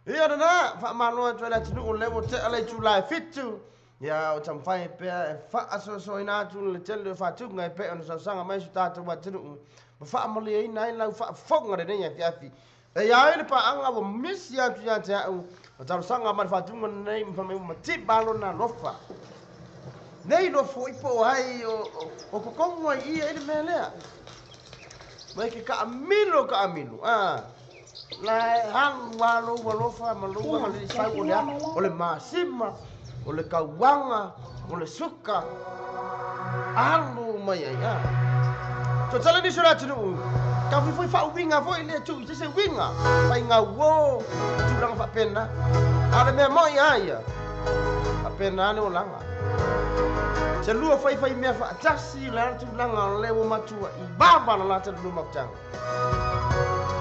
Ia lena faamalo atu ai le atunuu lea ua tea le itula e 7. Ia o taumafai pea e faasoasoaina atu le tele o faatuga e pei ona saosaga mai so tatou atunuu ma faamalieina ai lau faafofoga lenei afiafi. E iai le paaga ua misi atu ia te au ma talosaga ma le faatuga lenei ma fai mai ua matipa lona alofa. Nei loa foi po o ai o kokogu ai ia i le mea lea. Mai ke kaamilo kaamilo. La e alu lava lou alofa ma lou agalelei sau o le a o le masima, o le kauaga, o le suka, alu mai ai. Toatele nisi o le atunuu, tau fuifui faauiga foi lea tuu i se isi uiga, faigauo, tulaga faapena. A o le mea moi lava ia, faapena le olaga. Se lua faifai mea faatasi, o le a le tulaga o lea ua matua i vava le latou lua mafutaga.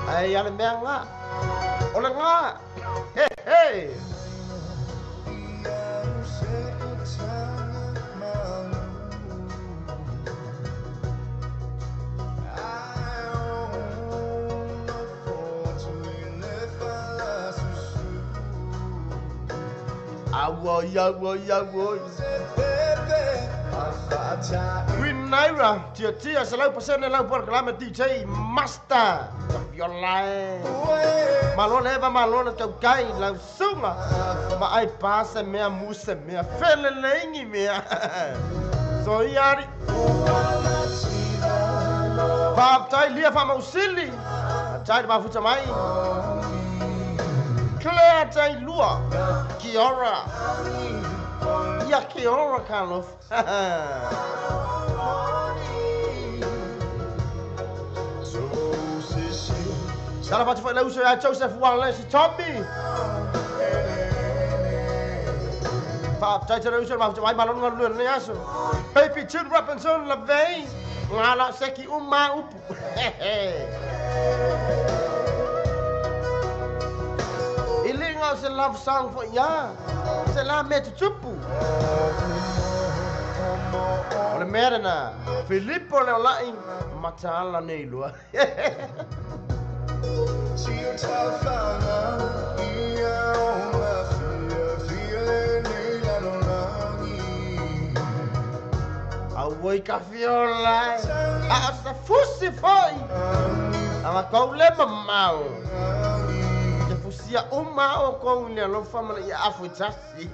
Ae ia le mea gā, o le gā, he he! Auoi, auoi, auoi. Green Naira, tia tia, 100% lau polokalame DJ Master. Viola e. Malo le eva, malo le taukai, lau suga. Ma ai pa se mea, mu se mea, feleleingi mea. Soiari. Faafetai lia faamausili. Faafetai le mafuta mai. Claire Tailua. Kia ora. Ia kia ora, Carlos. Tala fatu foi le uso ia Joseph Wallace Tommy. Faafetai tele uso le mafuta mai malo le galulue lenei aso. Baby June Robinson Lavey. Ngala seki uma upu. I le o se love song foi ia. Se la mea tutupu. O le mea lena. Filippo le olai mataala nei lua. Auoi ka fiola e. A o se fusi foi. A kou le mamao. Te fusia uma o kou le alofa ma le ia afu i tasi.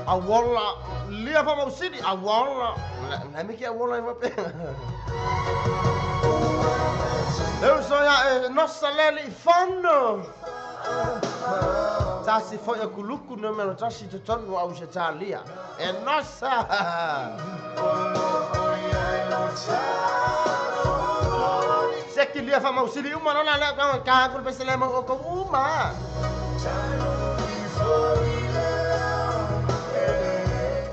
Awola, lia faamausili, awola. Na me ke awola e faapea. Le uso ia e nosa lele i fono. Tasi foi a kuluku numero tasi totonu au se talia. E nosa. Seki lia faamausili uma lona lea ka ka ku le pesele mo ko uma.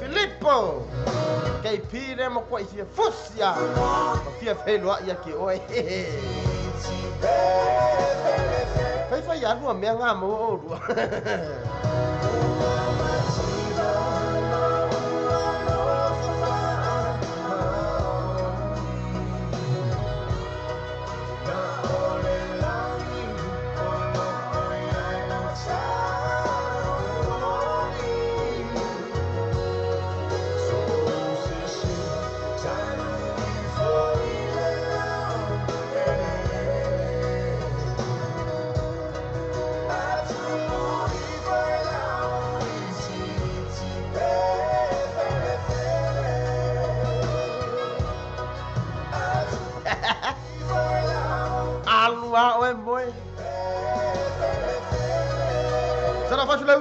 Filippo. KP le mo ko i fia fusia. Ma fia whenua ia ki oe. Fai fai alua mea ngā mo o rua.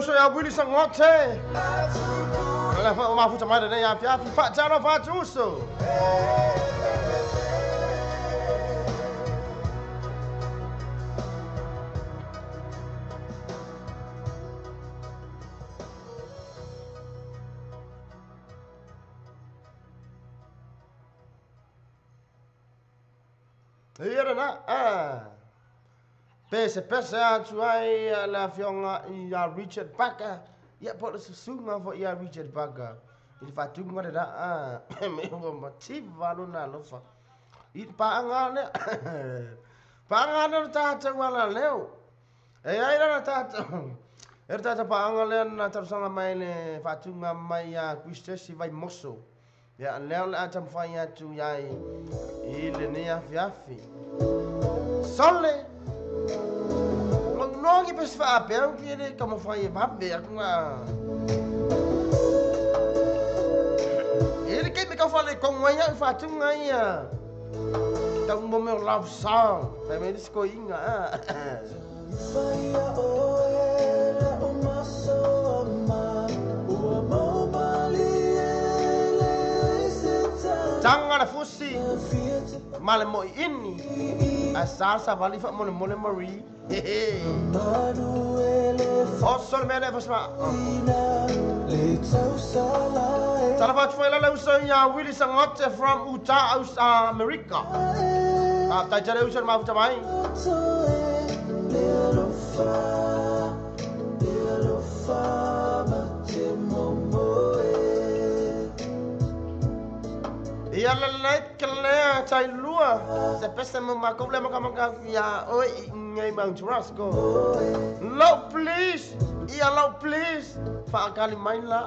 uso ia Willy Sangote. Le fa o mafuta mai lenei afiafi faatalofa atu uso. Ia lena, pese pese atu ai le afioga ia Richard Barker, ia po o le susuga foi ia Richard Barker i le faatuga lena me ua mativa lona alofa i le paaga lea. Paaga lea o le tatou alaleo. E ai la le tatou e le tatou paaga lea na talosaga mai le faatuga mai ia Christchurch Vaimoso. Ia lea o le a taumafai atu iai i lenei afiafi. Sole! Nogi pe se faapea ke le taumafai e vave aku nga. E le keime kau faaletonu ai au faatuga ia. Tau mo mea o love song. Fai mai le sikoiga a. Tanga le fusi ma le mo'i'ini ae sa le savali faamolemole Marie. Oso le mea lea fasima. Talofa atu foi la le uso ia Willy Sangote from Utah, America. Faafetai tele uso le mafuta mai. Ia lelei ke lea tailua se pese mo makou le makamaka ia oe i ngai Mount Roscoe. Lau please, ia lau please, faakali mai la.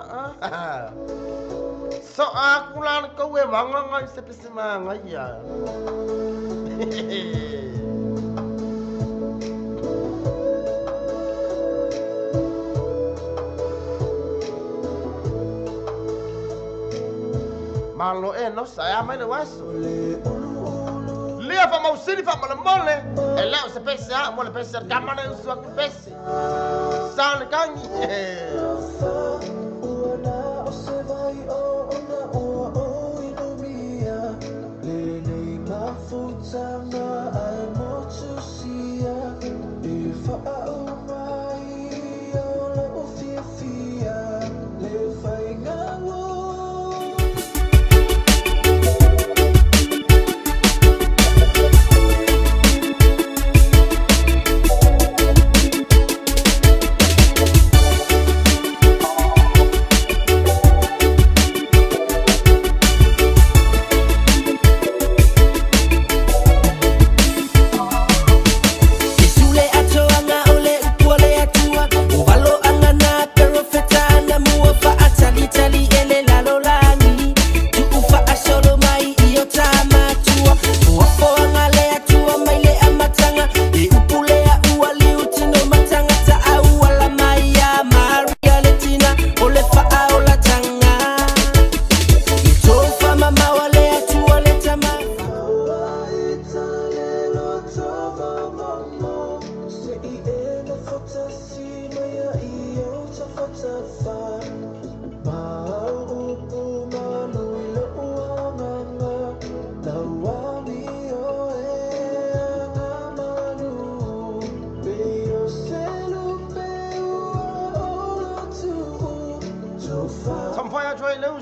So aku la le kou e vaganga i se pese magaia. Malo e no sa e a mai le uaso. Lia faamausili faamalemole e leo se pese a mo le pese a le tama le usu aku pese. Sa le kagi.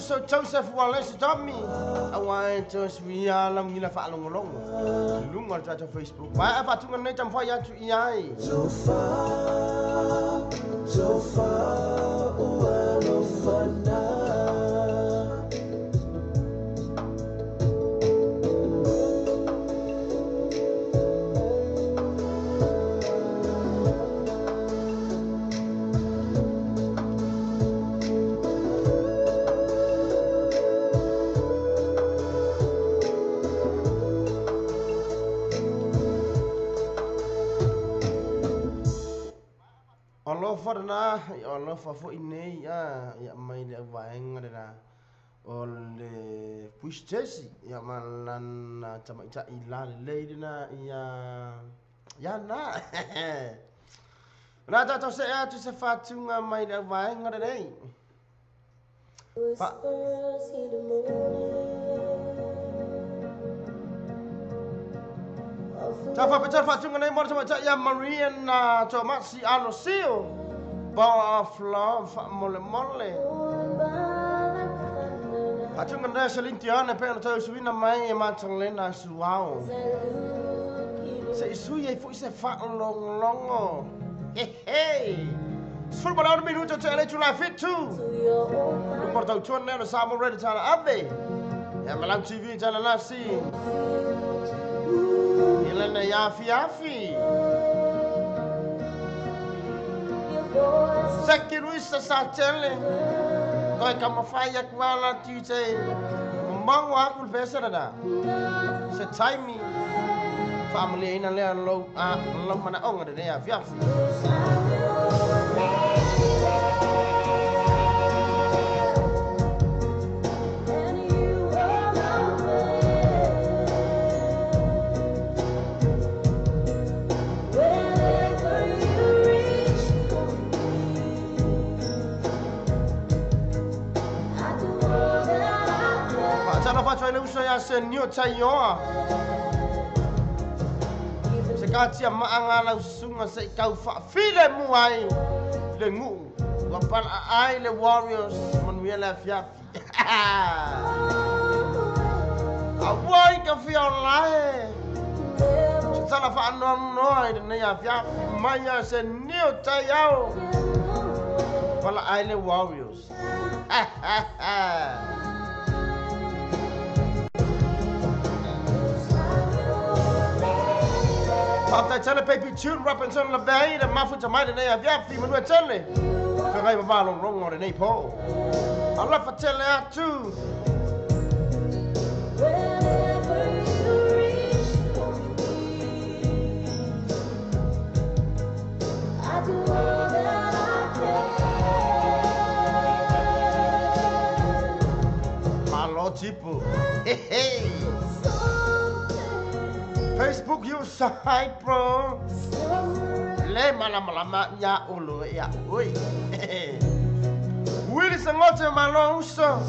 So Joseph Wallace Tommy aua e toe suia laugila faalogologo luga o le tatou Facebook ma e faatuga lenei taumafai atu i ai. Alofa lena, alofa foi nei ia mai le auvaega lena o le Christchurch ia ma lana tamaita'i lalelei lena ia ia na. Na tātou se atu se whātunga mai le vaenga lenei. Whispers in the morning. Ta whapetara whātunga nei mora tamaita ia Maria na Tomasi Alosio. Power of Love mole mole. Whātunga nei Celine Dion e pēna tau suina mai e Matalena Suao. Se isui e fui se whaalonglongo. He he. Sfulu malaunu minuta te ele tula fitu. Lumor tau tuan neo na Samoa Radio tala ave. Ia Malau TV tala lasi. Ilana yafi yafi. Seki Ruisa sa tele. Toi kamawhai aku ala Tuesday. Mango aku le pesa na. Se taimi. Family ina lea lau a lau mana onga de yafi yafi. Uso ia se nio taioa. Se katia maanga lau sunga se kau whaafile muai le ngu. Ua pala ai le Warriors manuia le afiafi. Awai ka whia lae. Se tala whaanoa i lenei afiafi mai ia se nio taiao. Pala ai le Warriors. Whaatai tele baby tune Robinson Lavey le mafuta mai lenei afiafi manua tele. Whangai mamalongongo lenei po. Alofa tele atu. Whenever you reach for me, I do all that I can. Malo tipu. Hey hey. Facebook you side bro. Le malamalama ya ulu ya oi. Willy sangote malo uso.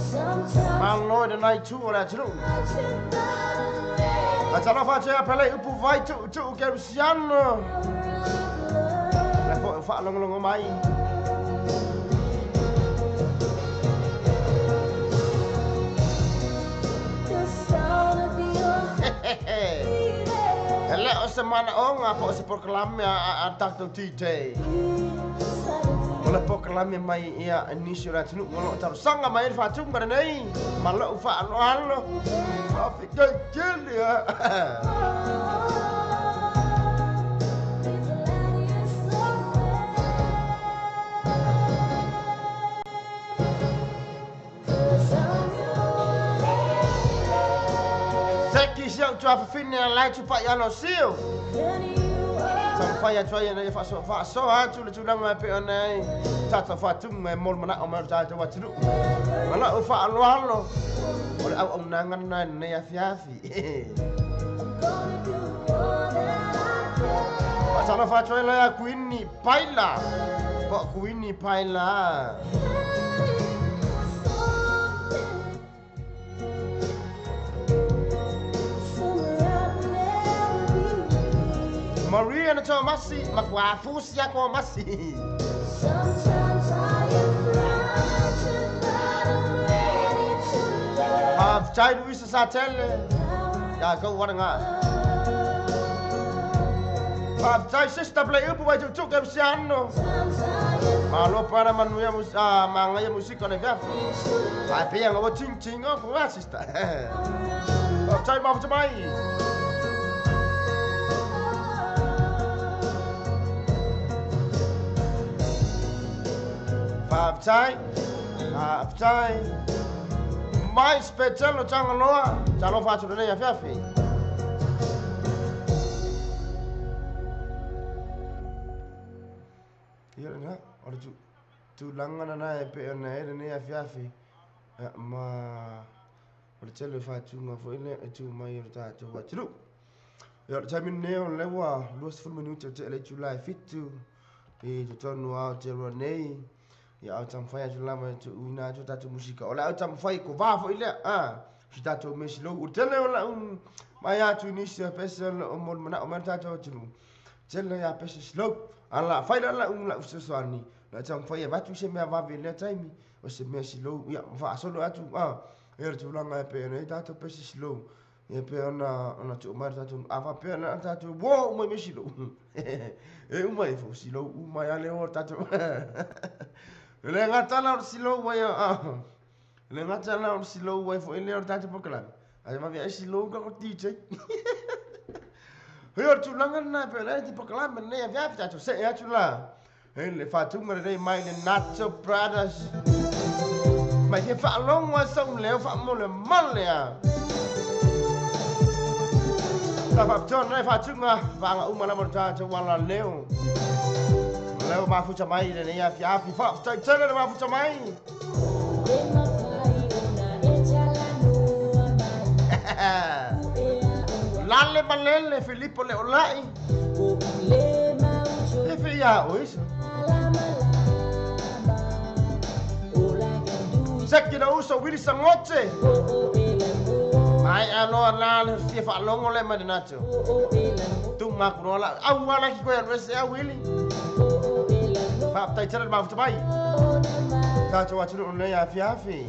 Malo de night two ora tru. Atalo fa che pele upu vai tu tu ke Luciano. La fo fa longo mai. Ele o se mana onga po se proclame a tatou TJ. Ole proclame mai ia inisio la tunu ngolo taro sanga mai fa tunga nei. Malo fa alo alo. Fa fika jelia. Seki siau tua fafine a lai tu pai alo siu. Sa fai atu ai nei fa so atu le tulaga pe ona ai. Tata fa tu me mol mana o mai tata wa tulu. Mala o fa alo alo. O le au au nanga na nei afiafi. Sa fa tu ai la Queenie Paila. Po Queenie Paila. Maria na Tomasi, makwafusi ya kwa masi. Sometimes I am frightened, but I'm ready to love. Have tried Luisa Satele. Ya go waranga. Have tried sister play upu wai tu ke Luciano. Malo para manuia musa mangaya musika le via. Vai pia ngo ching ching o kwa sister. Have tried ma mai. Whaapitai, whaapitai. Mai spetelo tangaloa, talo whaaturu nei afiafi. Ia rena, ora tu tūlanga na e pe ona e nei afiafi. Ma o le tele whaatunga fo ine e tū mai o tātou wāturu. Ia ora taimi nei o lewa, 20 minuta te ele July 7. I totonu ao te rua nei. Ia au tamawhai atu lava e tuuina atu tātou musika. O le au tamawhai ko vā foi lea. Si tātou me silou. O tele o lau mai atu nisi a pese o mo mana o mana tātou atunu. Tele a pese silou. Ala whai la lau fesoasoani. La tamawhai e vatu se mea vave lea taimi. O se mea silou. Ia whaasolo atu. E re tūlanga e pe nei tātou pese silou. E pe ona tu mai tātou. A whapea na tātou. Wo umai me silou. E umai fo silou. Umai ale o tātou. Le ngata la o silou wai a. Le ngata la o silou wai fo ele o tātou pokalame. Ai ma via silou ka ko DJ. Hei o tūlanga na pe le te pokalame nei a via tātou se e atu la. Hei le whātunga rei mai le Nacho Brothers. Mai he whaalongo a sau leo whaamole mole a. Ta whapitoa nei whātunga whaanga uma lama tātou wala leo. Leo mafuta mai le nei afi afi whaafutai tele le mafuta mai. Lale malele Filipo le olai. E whia o isa. Seki na uso wili sangote. Mai aloa la le fia whaalongo le mai nacho. Tu makuroa la. Au wala ki koe anwese au wili. Whaafutai tele le mafuta mai. Tātou atunu o nei afi afi.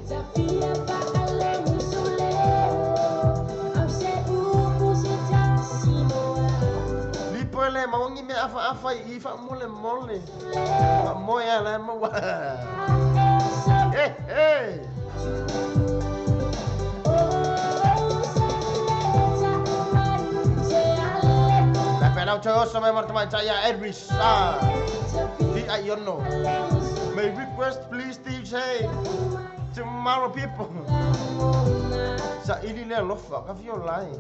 Lipo le mawangi me afa afa i wha mole mole. Wha moe ala mawa. Hey, hey! La pena uche oso me marta mai chaya Elvis. Di ayono. May request please DJ. Tomorrow people. Sa ili le lofa ka fio lai.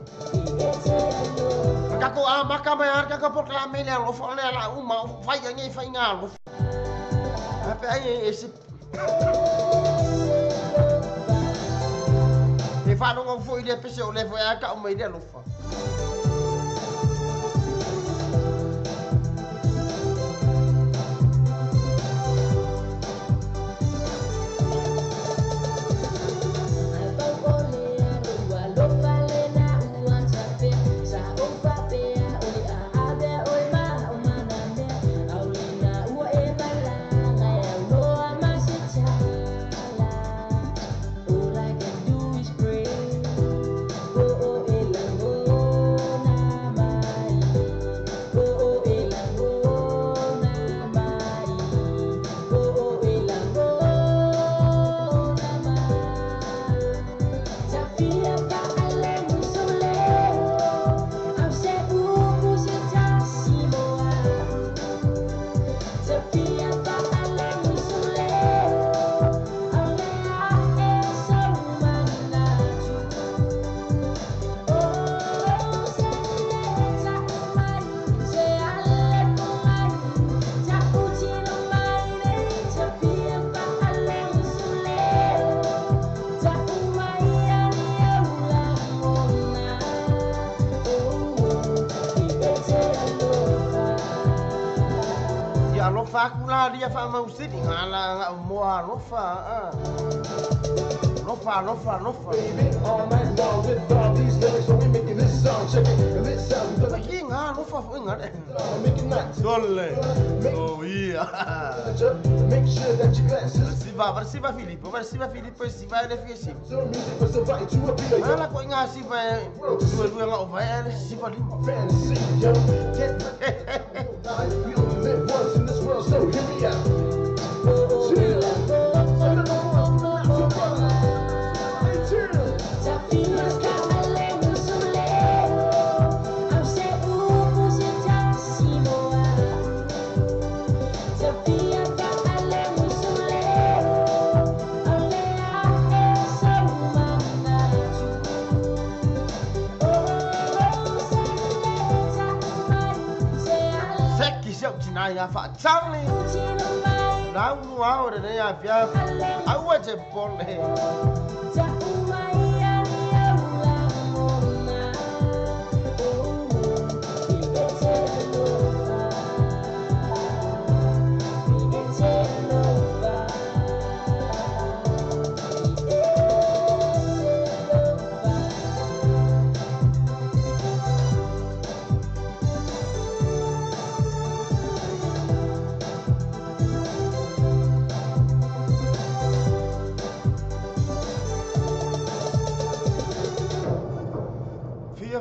Ka ko a maka mai ar ka ko proclame le lofa le la uma fai ngai fai nga lofa. Ape ai e si E whanonga fo i le pese o le fo e aka o mai le lofa. Alofa kula dia fa mausini ngala nga moa alofa alofa alofa alofa. Baby, all night long with all these lyrics, so we making this song, check it, and this sound we Ki nga alofa fo nga de. Make it nice. Dole. Oh yeah. Make sure that your glasses. Siva, siva Filippo, siva Filippo, siva le fiesi. So music was invited to appear. Ala ko nga siva dua dua nga ova ele siva lima. Fantasy, yo. Get we only live once in this world, so hear me out. Chill. Ia whaatang Lau mua o re ia fia aua te pole.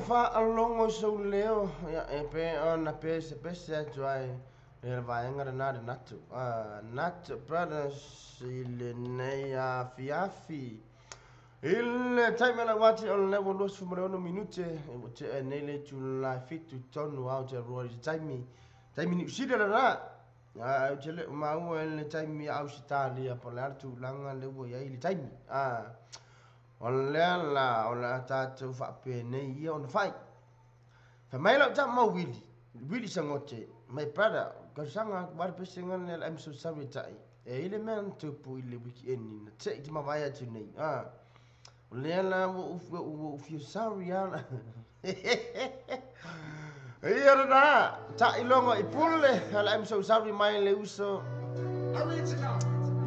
faalogo i sou leo, ia e pei ona pesepese atu ai i le vaega lena le Natu. Natu Brothers i lenei afiafi. I le taimi o lau ati o le ua 26 minute, e ua tea nei le itula e 7 tonu Aotearoa i se taimi, taimi Niu Sila lena. Ae ou te le o maua i le taimi Ausetalia po o le a le tulaga lea ua i ai i le taimi. O lea la o le a tatou faapenei ia ona fai. Fai mai lau tama Willy, Willy Sangote, my brother, tausaga ua le pesega lea I'm so sorry tai. E i le mea na tupu i le weekend na te i te mavae atu nei. O lea la ua ou feel sorry ala. Ia lena, tailoga i pule, ala I'm so sorry mai le uso.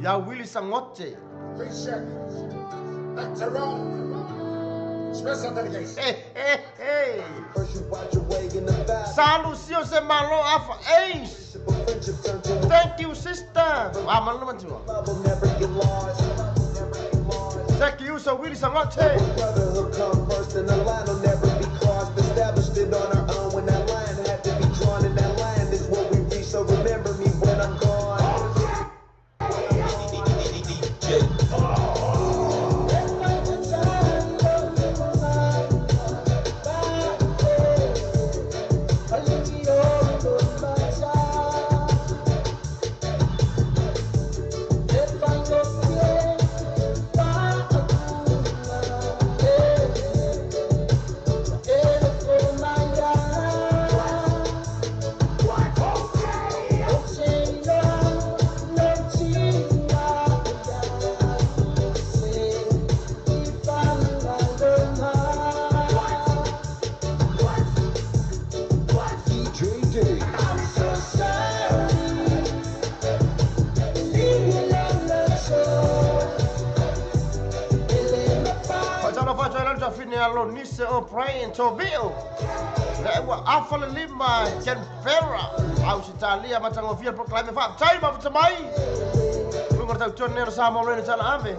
Ia Willy Sangote. 3 seconds. Back to Rome. Special dedication. Hey, hey, hey. First you watch your way in the back. Salucio se malo afa ace. Thank you, sister. Ah, malo matua. Love will never get lost. Thank you, so Willy Sangote. Brotherhood come first, and the line will never be crossed. Established it on our own when that line had to be drawn, and that line is what we reach. So remember me when I'm gone. Nise O'Brien Tovio le ua afa le lima Canberra Ausitalia matagofia le proclaime faafetai mafuta mai luga le tautuana nei o le Samoa Radio Tala Ave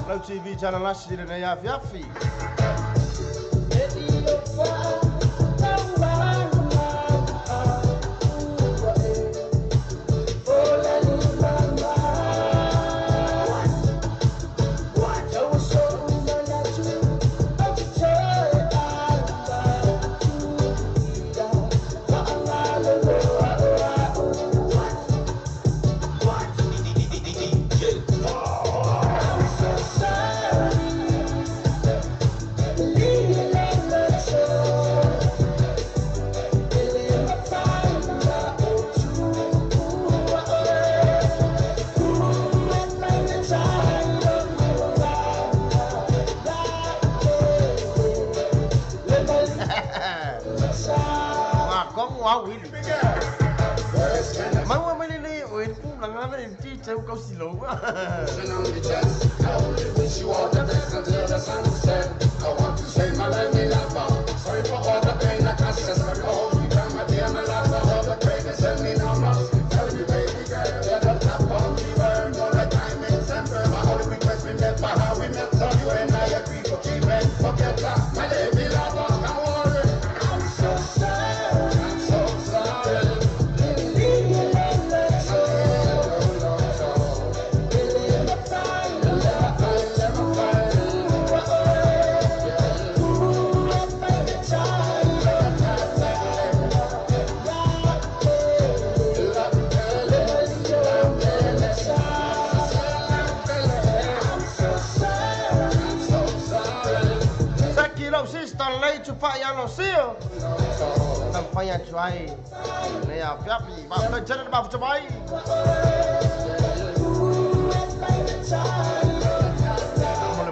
lau TV Tala Lasi lenei afiafi.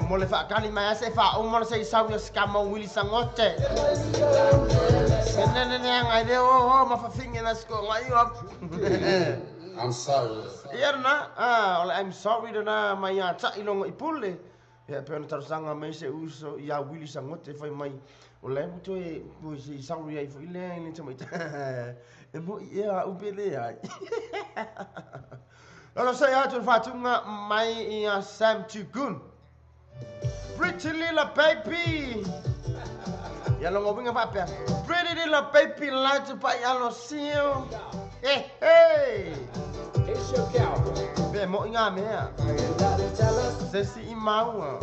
Mole faakali mai ase faauma le seisau ia sikama Willy Sangote. Nene ngai le o mafafine na siko ngai o. I'm sorry. Ia na, ole I'm sorry na mai ia tailoga i pule. Ia pe ona talosaga mai se uso ia Willy Sangote fai mai. O le mo toe pui se sorry ai foi le le tamaita. E mo ia u pele ai. Lalo sa ia atu fatunga mai ia Sam Tugun. Pretty little baby. Ia logo winga faapea pretty little baby light pa i alo sio. Hey hey. It's your cowboy. Pe mo inga mea. Se si i maua.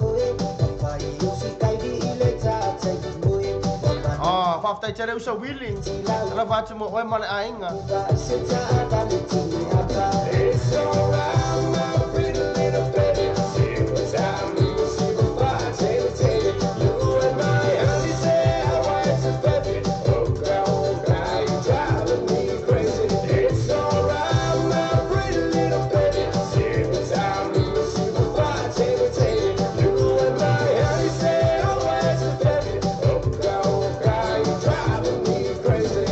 Oh, whaftai tere usa Willy. Tala whatu mo oe male ainga. It's alright, my pretty little baby. See what's happening, see what I you and my honey say how it's a baby. Oh girl, you driving me crazy. It's alright, my pretty little baby. See what's happening, see what I you and my honey say how it's a baby. Oh girl, you driving me crazy.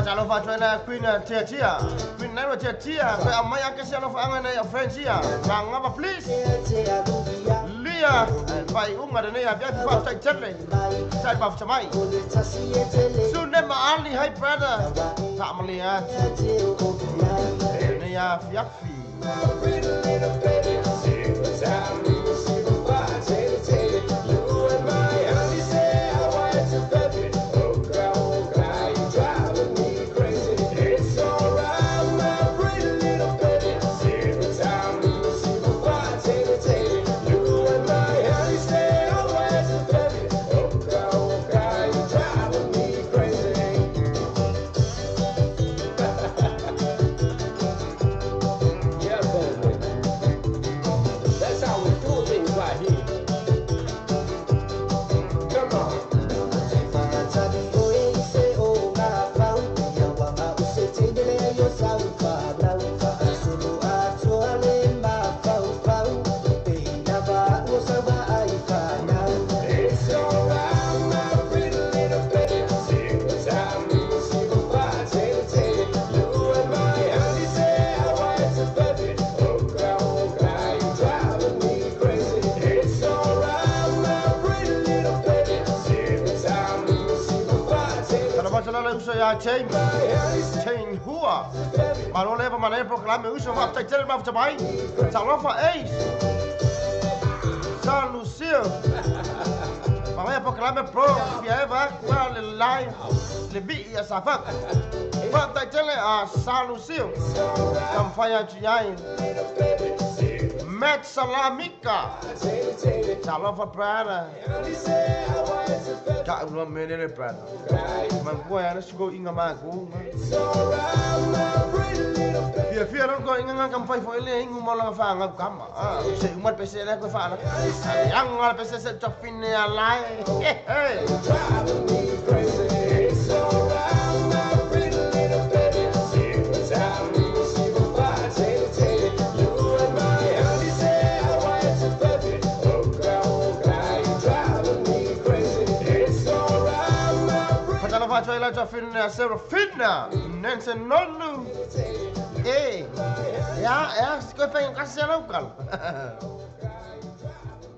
Talofa tena Queen Tia Tia. Queen Naira Tia Tia. Pe amai ake se alofa anga nei friends ia. Mangava please. Lia vai unga nei avia fa tai tele. Tai pa chamai. Sune ma ali hi brother. Ta malia. Nei afia fi. Pretty little baby, see what's happening, see what I you and my honey say how it's a baby. Oh girl, you driving me crazy. It's alright, my pretty little baby. See what's happening, see what I you and my honey say how it's a baby. Oh girl, you driving me crazy. Yeah, baby. That's how we do things right here. Come on. It's alright, my pretty little baby. See what's happening, see what I you and my honey say how it's a baby. Oh girl, you driving me crazy. It's alright, my pretty little baby. See what's happening, see what I Talofa tala usa ia Chain. Chain Hua. Malo leva manai proclame usa fa tai tele ma chamai. Talofa Ace. San Lucio. Mamaya proclame pro fieva qua le lai le bi ia safa. Fa tai tele a San Lucio. Kam faya chiai. Matt Salamika. Talofa brother. Ka una menele brother. Man ko ya suko inga ma ko. Fia fia ro ko inga kam fai fo ele ingu mo la fa nga kama. Ah, se uma pese le ko fa na. Yang ngala pese se chofine alai. Hey. Driving me crazy. It's alright, my pretty little baby. See what's happening, see what I you and my honey say how it's a baby. Oh girl, you driving me crazy. It's alright, my pretty Fatala fa tsoela chofine Serafina. Nancy Nonu. Eh. Ya, ya, ko fa ka se la ukal.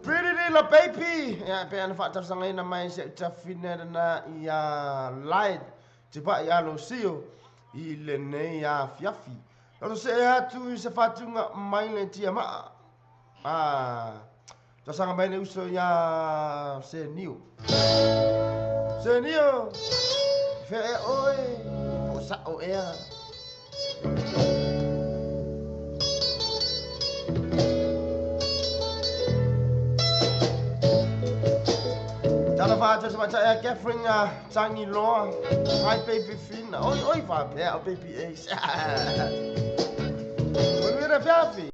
Pretty little baby. Ya, pe ana fa tafsanga ina mai se chofine na ia light. Tipa ia Lucio i le nei ia fiafi. Lo se atu se fatunga mai le tia ma. Ah. Tafsanga mai le uso ia se niu. Se niu. Fe e oi. Po sa o ea. Talofa atu se matai a Catherine Tangiloa. Hi baby Finn. Oi oi fa pe baby Ace. Oi mira fiafi.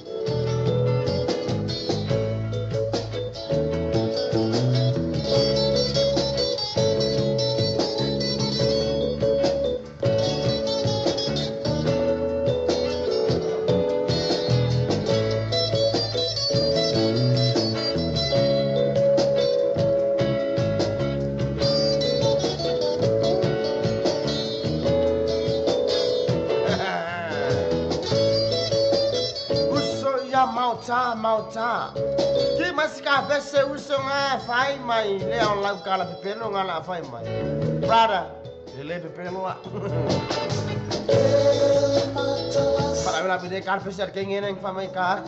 Mauta, mauta. Ki masika vese uso nga fai mai le on lau kala pepelo nga la fai mai. Brother, le pepelo a. Para la le ka fesa ke ngene fa mai ka.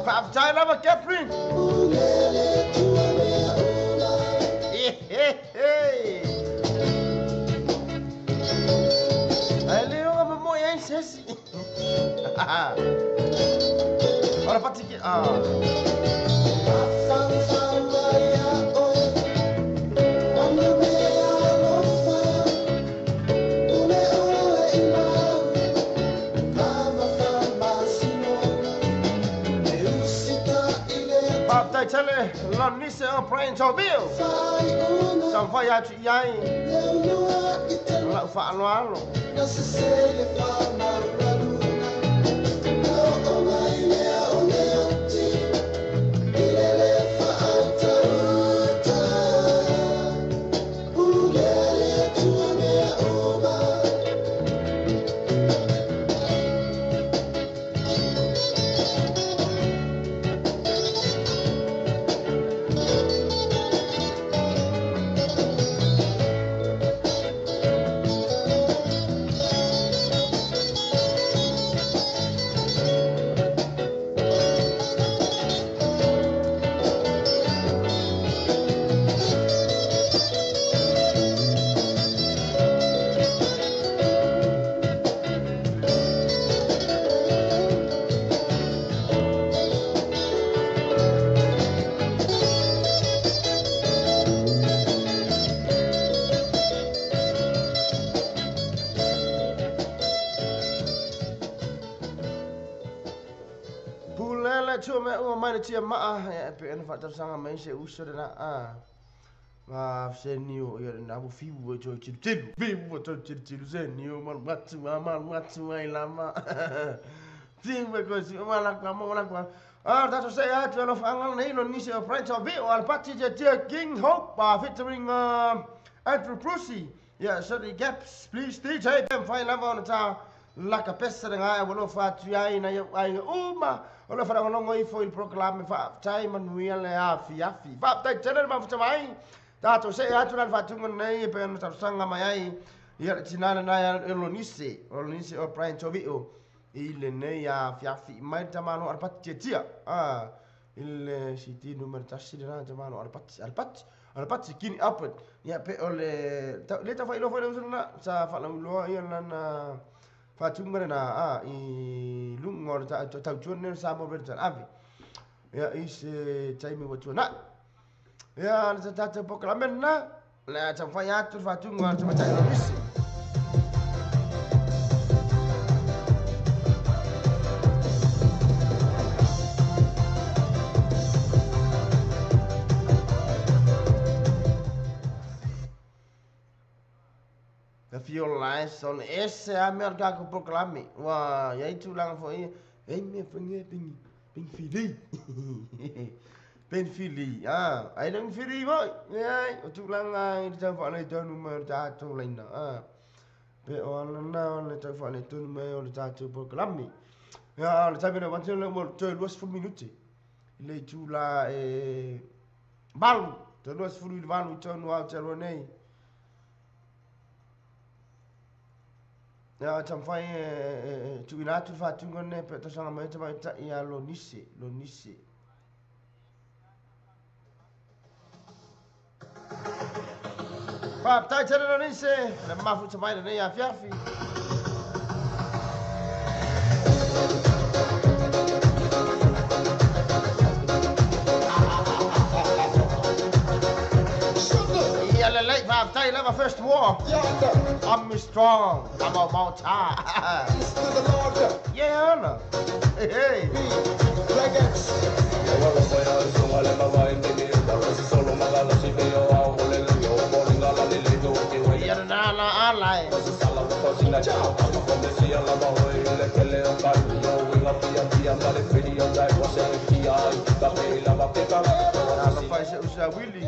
Faafetai lava Catherine. Ai le o mo ai sesi. Ora patiki ah. Tele Lonise o Brian Tobio. Samfai atu i ai lau faaloalo. Tia maa ya pe ana faatalosaga mai se uso lena a ma seni o ia lena ua fiu ai toe tilutilu fiu ai toe tilutilu seni o malu ai lama fiu ai koe si malaka malaka a tatou seʻe atu alofaaga lenei lo nisi o Brian Tovio Alapati Tiatia King Hope featuring Andrew Brucey ia Shirley Gaps please DJ pe mafai lava ona ta laka pesa le gae ua lofa atu ai na iau aiga uma o le faalogologo ifo i le polokalame faafetai manuia le afiafi faafetai tele le mafuta mai tatou seʻe atu la le faatuga lenei e pe ona talosaga mai ai ia le tinā lenai e Lonise o Brian Tovio i lenei afiafi mai le tamāloa Alapati Tiatia i le CD numera 1 lena tamāloa Alapati Kini Albert ia pe o le le taufaailoa foi le uso lena sa faalauiloa ia lana faatuga lena i luga o le tautua lenei o le Samoa Radio Ave ia i se taimi ua tuanai ia le tatou polokalame lena le a taumafai atu le faatuga o le tamaitai Lonise. Fio on ese a mea o le tatou polokalame ua iai tulaga foi e mea foi ping fili pen fili ai le fili foi ai o tulaga i le tau faaletonu mai o le tatou laina pe o alana o le tau faaletonu mai o le tatou polokalame ia o le taimi le wanti le ua toe 20 minute i le itula e 8 toe 28 i tonu au te aloa nei. Ia taumafai e tuuina atu le faatuga lenei pe tausaga mai tamaitai ia Lonise. Faafetai tele Lonise le mafuta mai lenei afiafi. Ia lelei faafetai lava first war. I'm strong. I'm a mountain. Yeah, Anna. Hey, hey. Sa Wili.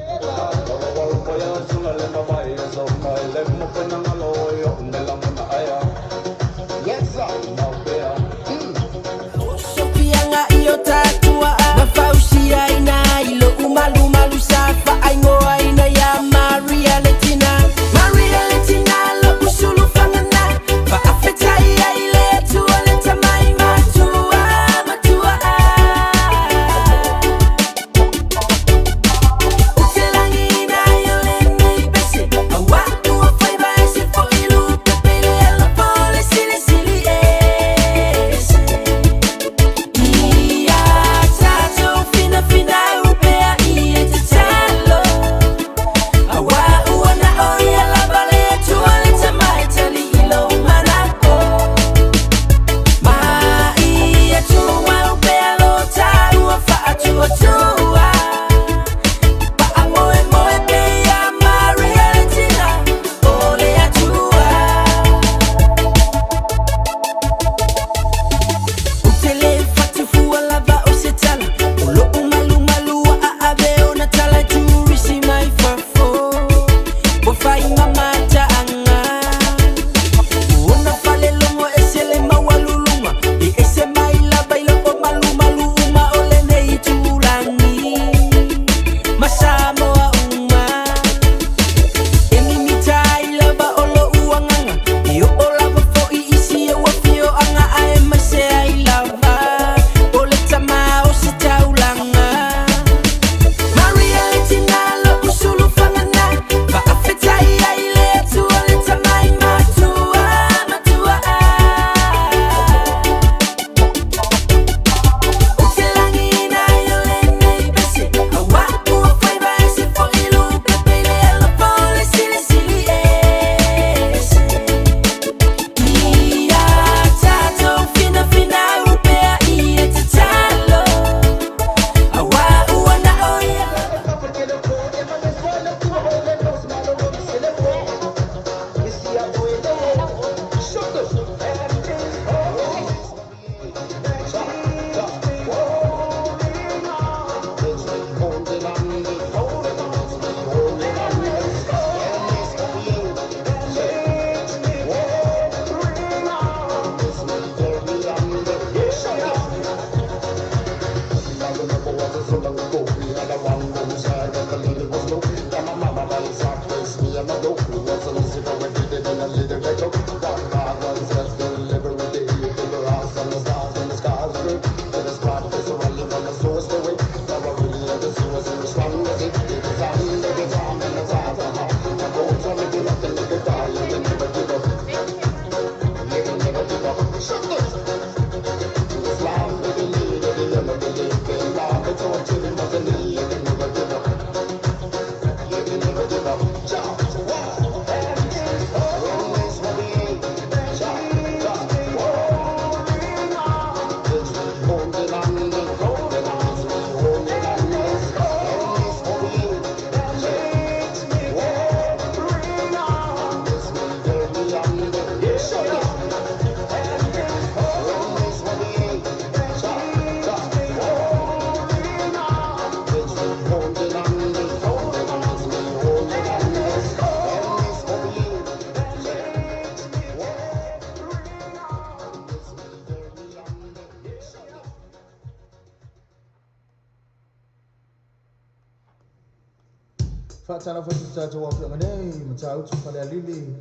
Faatala fa tsa wa fi ngane mtsa u fale alili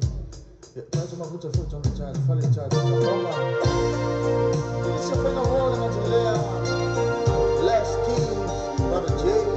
ta tsa mafuta futa mtsa fale tsa tsa tonga se fa na wala na tolea Last Kings Brother J.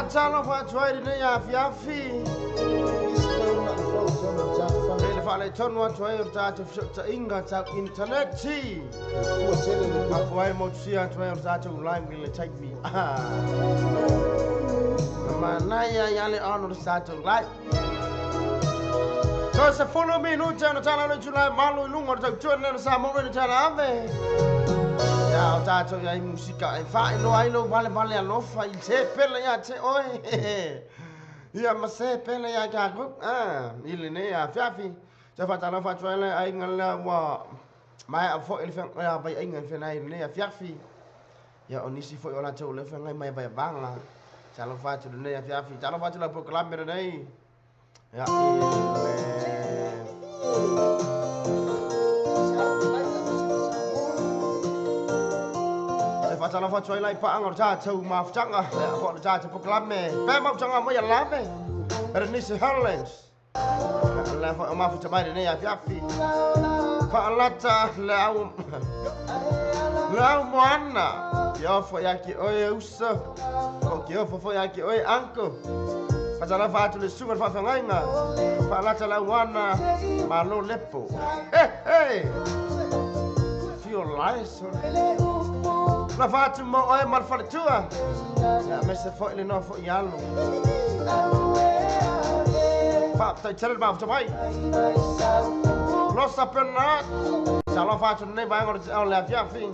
Faatalofa atu ai lenei afiafi. E le faaletonu atu ai o le tatou fesootaiga tau intaneti. Mafua ai motusia atu ai o le tatou live i le taimi. Na manaia ia le ono le tatou live. So se 10 minute ona tala le itula e 8 i luga o le tautua lena sa maua i le tala ave. Ia o tatou iai musika e faailoa ai lou valevale alofa i se pele ia te oe. Ia ma se pele ia tatou i lenei afiafi. Sa faatalofa atu ai le aiga lea ua maea foi le vaiaiga i le feagai i lenei afiafi. Ia o nisi foi o latou lea feagai mai vaiavaga. Talofa atu lenei afiafi. Talofa atu lau polokalame lenei. Ia i le Se faatalofa atu ai lai paaga o le tatou mafutaga, ia po o le tatou polokalame pe mautaga mai a lave. Berenice Hollands. Ia lea foi o mafuta mai lenei afiafi. Faalata le au le au moana. Ke ofo ia ki oe uso. Po ke ofo foi ia ki oe uncle. Faatalofa atu le susuga i le faafeagaiga. Faalata le auana malo lepo. He he. Fio lae sole. Lafa atu mo oe ma le faletua. Ia aemaise foi le noa foi alo. Faafetai tele le mafuta mai. Losa Bernard. Talofa atu lenei vaega o le afiafi.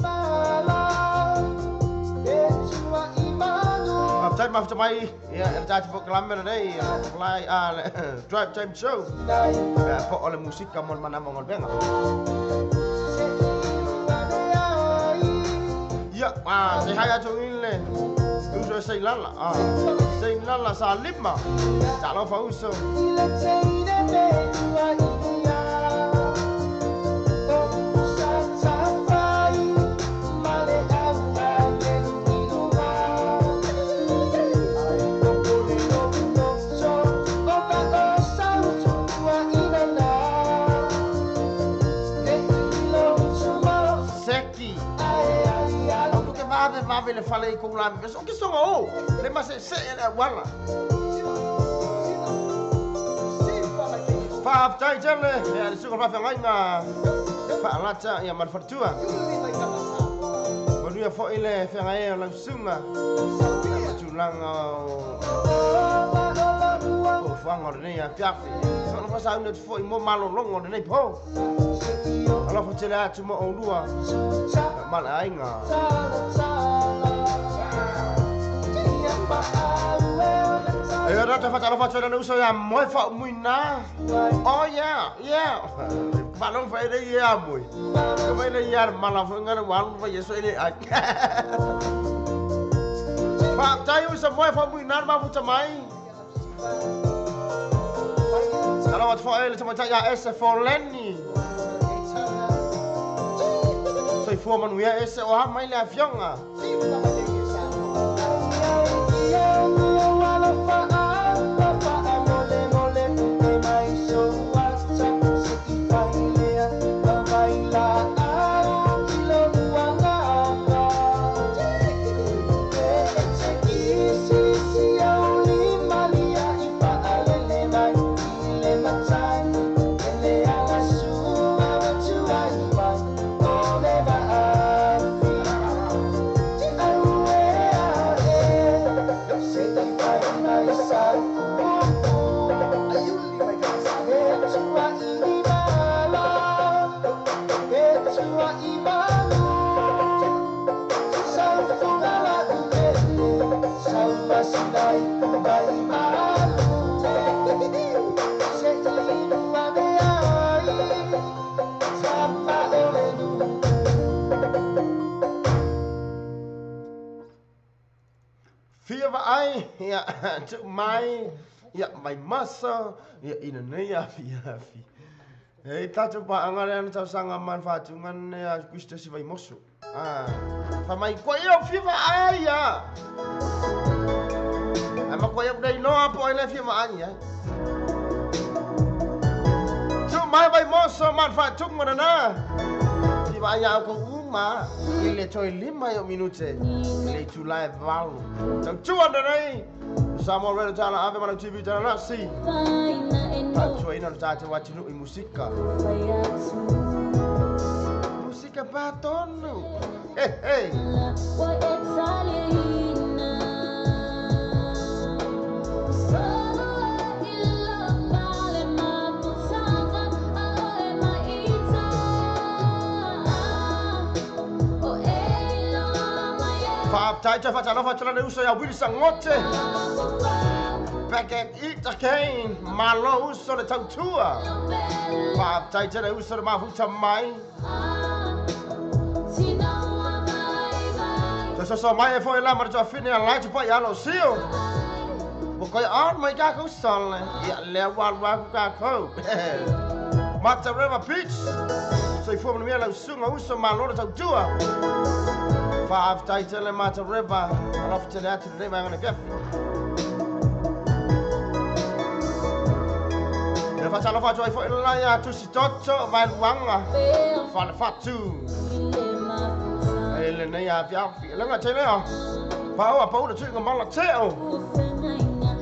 Faafetai mafuta mai ia e le tatou polokalame lenei fly a le Drive Time Show. Ia po o le musika mo le manama o galuega. Ia, se hai atu i le uso e Seilala. Seilala sa lima. Talofa uso. Seki. Au ke vave vave le fale i kou la me. O ke songa o. Le ma se se e le auala. Faafetai tele ia le susuga o le faafeagaiga faalata ia ma le faletua. Manuia foi le feagai ai o lau susuga ma tulaga o fuafuaga o lenei afiafi. Soona faasauni atu foi mo malologa o lenei po. Alofa tele atu mo oulua ma le aiga. E ora te whatalofa atu ai lana uso ia moe whaumuina. Oh yeah, yeah. Whalonga whae le ia moe. Ka whae le ia mala whae ngana walu whae yeso ele ai. Whaatai uso moe whaumuina mafuta mai. Alofa atu whae le tamaitai ia ese Foleni. Soifua manuia ese o ha mai le afioga. Fia vaai, ia tuu mai, ia mai masa, ia ina nei afiafi. E tatou paaga lea na tausaga ma le faatuga nei a Kristo si Vaimoso. Fa mai koa ia o fia vaai ia. Ai ma koa ia nei noa po ai le fia vaai ia. Tuu mai Vaimoso ma le faatuga na. Fia vaai ia ko uma i le toe 5 o minute. Le itula e 8. Tautua nei. Samoa Radio Tala Ave Mana TV Tala Nasi. Fa'atuaina le tatou atunuu i musika. Musika patonu. Hey, hey. Fa'afetai fa'atalofa atu le uso ia Wili Sagote. Back at Itakane, malo uso le tautua. Fa'afetai tele uso le mafuta mai. So mai e foi la ma te fini a lai te pa ia lo sio. Mo koi on mai ka ko sol ia le wa wa ku ka ko. Mata River Beach. So i fo mo la usunga uso malo le tautua. Fa'afetai tele Mata River. Alofa tele atu le vaega le fiafi. E fa'atalofa atu ai fo'i lelai ia Tusitoto Vaeluaga Falefatu. E lenei afiafi lega telea pa'oa paula tuiga mala te'o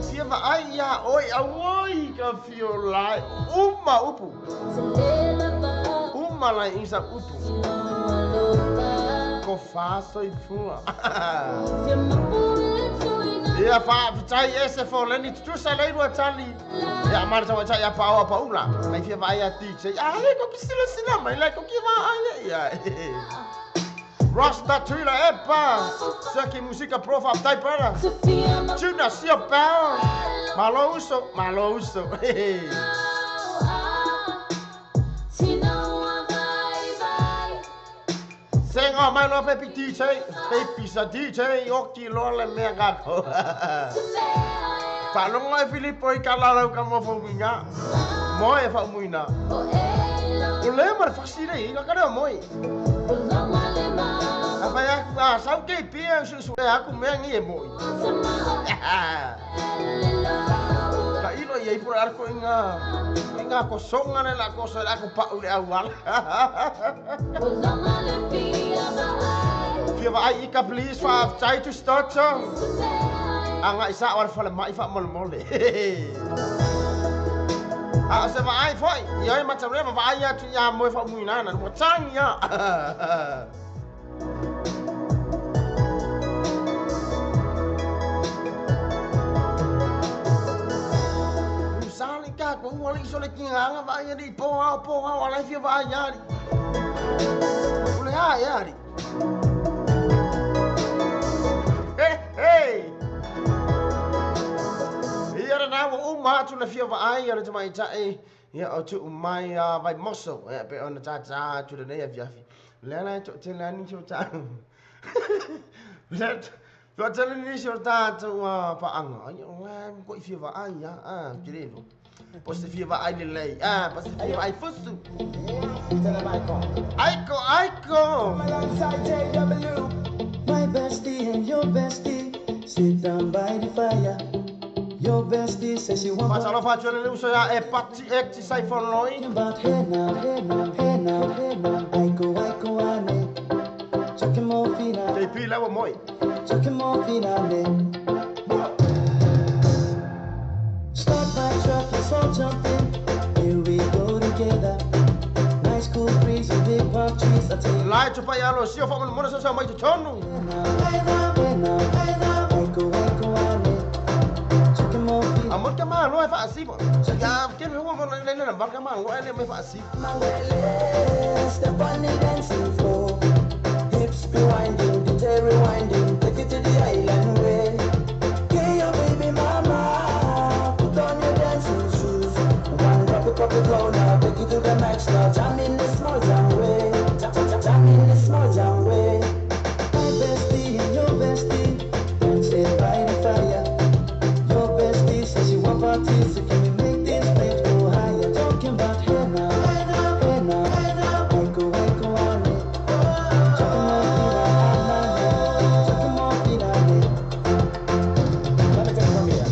fia va'ai iā oe auoi ka fiolai uma upu uma lai isa upu ko fa'asoifua ia fa'afetai ese foleni tutusa lei lua tali ia maratauatai ia pa'oa paula mai fia va'ai ia DJ a le ko kisilasila mai lai ko ki va'ai ia Rasta Tula Epa, Saki Musika Pro fa'afetai pala Tuna sia pao malo uso malo uso. Senga mai loa pepi DJ, pepi sa DJ, oki loa le mea kako. Fa'alogo e Filipo i kalalau ka mo faumiga. Moe e fa'umuina. O le ma le fasi lei, ka kare o moe. A fai aku, a sau ke pia su e aku mea ngi e moe. Ka ilo i ei pura arko i ngā kosonga ne la koso le aku pa'u le auala. Fia va'ai ika please fa'afetai Tusitoto. Aga i sa'o ale fale ma'i fa'amolemole. A o se va'ai fo'i i oe Matareva va'ai atu iā moe fa'umuina ana ua tagi ia. Usali ka ko ua le iso le kigaga va'ai ali po ao alai fia va'ai ali. O le a e ali. Hey, hey. Ia na ua uma atu le fia va'ai a le tamaita'i ia o tu'u mai a Vaimoso ia pe ona tātā atu lenei afiafi. Lea la e to'atele ai nisi o ta'u. Lea to'atele nisi o tatou pa'aga. Ai o la ko'i fia va'ai a kelevo. Po se fia va'ai lelei a po se fia va'ai fusu. Aiko aiko. My bestie and your bestie sit down by the fire. Your bestie says she wants Fa'atalofa atu le uso ia e pati ek ti saifonoi. About hey now, hey now, hey now, hey now. Aiko, aiko, ane. Chucking more fina. JP laua moi. Chucking more fina, ne. Start my truck, let's all jump in. Here we go together. Nice cool breeze and big palm trees. I tell you. Lai tupa ia lo sio fa'amolemole sa sa mai totonu. Hey now, hey now, hey now. Aiko, aiko, ane. A mo ka malo e fa'asifa. Ia ke le ua le le le ka malo e le mai fa'asifa. Step on the dancing floor. Hips be winding, DJ rewinding, take it to the island way. Get your baby mama, put on your dancing shoes. One drop it, pop it low now, take it to the max now. Jam in the small jam way, jam, jam, jam in the small jam way. My bestie and your bestie, dancing by the fire. Your bestie says she want parties, so can we make these flames go higher? Talking about hey now, hey now, hey now, hey now. Aiko, aiko, ane. Chucking more fina, Let me take it from here.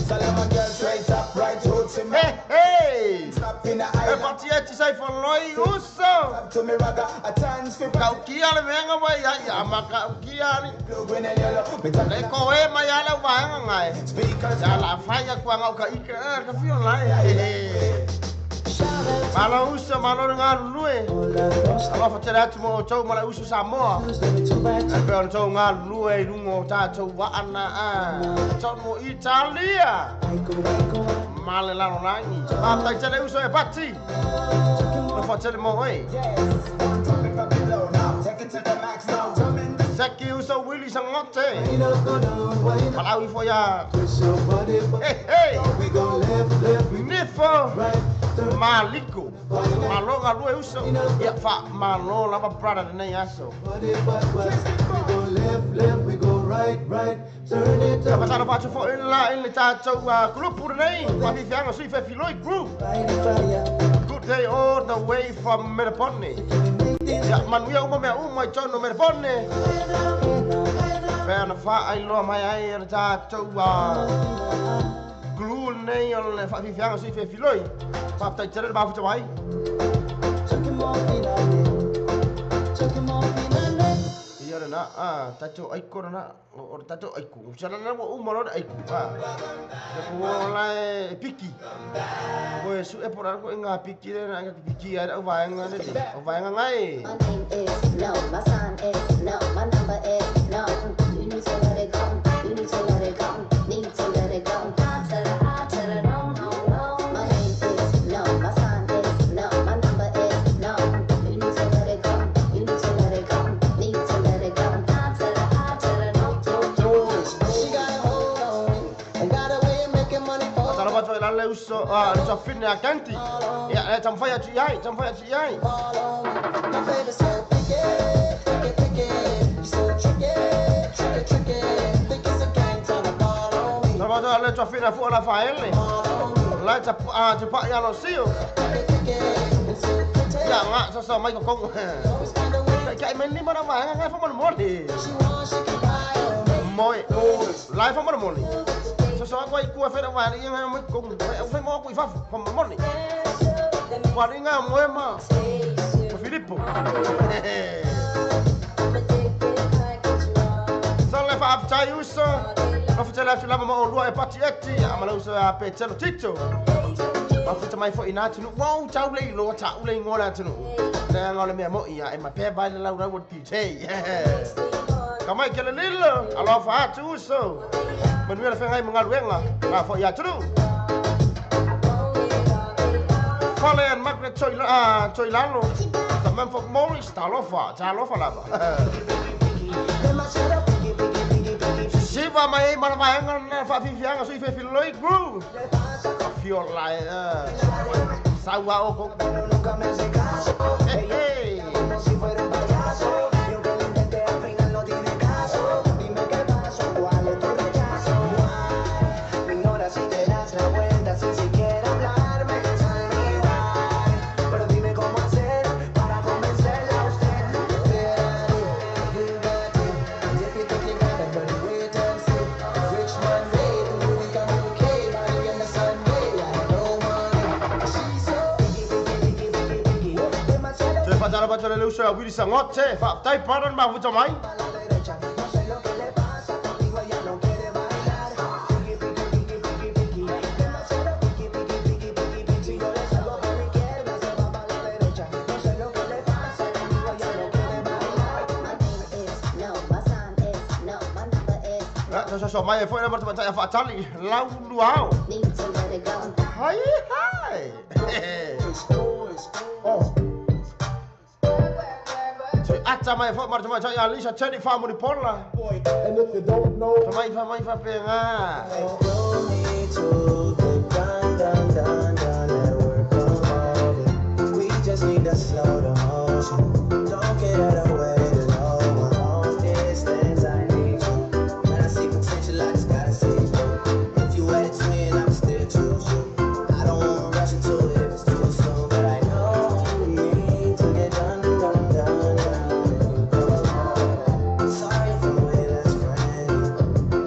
Salama girl, straight up, right hood to me. Hey, hey. Stop in the E island. pati e ti saifonoi uso. To me ragga, a chance for Kaukia le venga mai ia ia ma kaukia ni. blue, green and yellow. Me talk Le ko e mai ala vaenga ngai. speakers. Ia la fai a kua ngau ka ika ka fio lai. Malo uso malo ngā lue. Alofa tele atu mo o tau mala uso Samoa. E pe ona tau ngā lue i lunga o tātou waana a. Tau mo Italia. Male lalo langi. Mātai tele uso e pati. Alofa tele mo e. Drop it, drop it low now. Take it to the max now. Jump in the Seki uso Willy Sangote. Palau ifo ia. Hey, hey. We go left, left, we Nifo. right, turn Maliko. Malo ngā lue uso. Ia wha malo lava brother nei aso. body backwards. We go left, left, we go right, right, turn it Ia up. patara patu fo i la i le tātou grupu nei. Pafifianga sui whewhiloi group. Good day all the way from Melbourne. Ia manuia uma mea uma i tonu Melbourne. Pea na wha ai loa mai ai le tātou glu nei o le whawhiwhianga sui whewhiloi. Whaptai tere le mafuta mai. Ia le na, tātou aiko na, o tātou aiko. Usana na ua uma loa le aiko. Te kua la e piki. Koe su e pora ko e ngā piki le na ngā piki ai au vaenga le. Au vaenga ngai. My name is no, my sign is no, my number is no. You need to let it go. You need to let it go. Need to let it go. I to the I to the no, no, no. My name is no, my sign is no, my number is no. You need to let it go. You need to let it go. Need to let it go. I to the I to the no, no, no. She got a hold on me and got a way of making money for Tala patu e lale uso, le tofine a kanti. Ia, e tamwhai atu iai, tamwhai atu iai. all on me. My favorite so picky, picky, picky. She's so tricky, tricky, tricky. Think it's a game tryna ball on me, Tala patu e le tofine a fua la whaele. ball on me. Lai ta pa ia lo sio. Picky, picky, and so pretty. Ia ngā, sa sa mai ko kongo. Always find a way. Kai kai mai lima na vaenga ngai whamana moni. She wants, she can buy on me. Moi, lai whamana moni. Sa sa koe kua whera vaenga ia ngai mai kongo. Whai mō kui whafu, whamana moni. Wā ringa moe ma. Ko Filipo. Sa le whaaptai uso. Mawhitele atu lava ma o lua e pati eti. A mala uso a pe telo tito. Mawhita mai fo ina atunu. Wau tau lei loa tau lei ngola atunu. Le anga o le mea mo ia e ma pē vai le lau lau o pite. Ka mai kele lilo. Aloha wha atu uso. Manuia le whengai mga luenga. Ngā fo i atunu. Fale and Margaret Toilalo. The man for Maurice Talofa. Talofa lava. Demasiado picky, picky, picky, picky. Siva mai e mana vaenga na whawhiwhianga sui whewhiloi group. Fio lai. Saua o koko. Pero nunca me hace caso. Hey, hey. Como si fuera un payaso. Y aunque lo intente, al final no tiene caso. Dime qué pasó, cuál es tu rechazo. Why? Me ignoras si te das la vuelta sin siquiera hablarme. Tell me why. Pero dime cómo hacer para convencerla a usted. You got it. If you think you got it, but wait and see. Rich man made, we communicate. Money in the Sunday, I no money. She's so picky, picky, picky, picky, picky. Demasiado Te patara patara le uso a Willy Sangote. Whaptai paran mafuta mai. a la derecha, no sé lo que le pasa, conmigo ella no quiere bailar. Piqui, piqui, piqui, piqui, piqui. Demasiado piqui, piqui, piqui, piqui, piqui. Si yo le salgo por la izquierda, se va para la derecha. No sé lo que le pasa, conmigo ella no quiere bailar. My name is no, my sign is no, my number is Sa sa sa mai e fo ina marta matai a whaatali. Lau luau. need to let it go. Hai hai. Te ata mai fo marta matai a Lisa Teddy Whamuri Pola. And if you don't know, Fa mai fa mai fa penga. No need to get done, done, done, done and work on it. We just need to slow the motion. Don't get out of the way to no one. Long distance, I need you. When I see potential, I just gotta see it through. If you had a twin, I'ma still choose you. I don't wanna rush into it if it's too soon, but I know you need to get done, done, done, done. If you go alone, sorry if I'm way less friendly.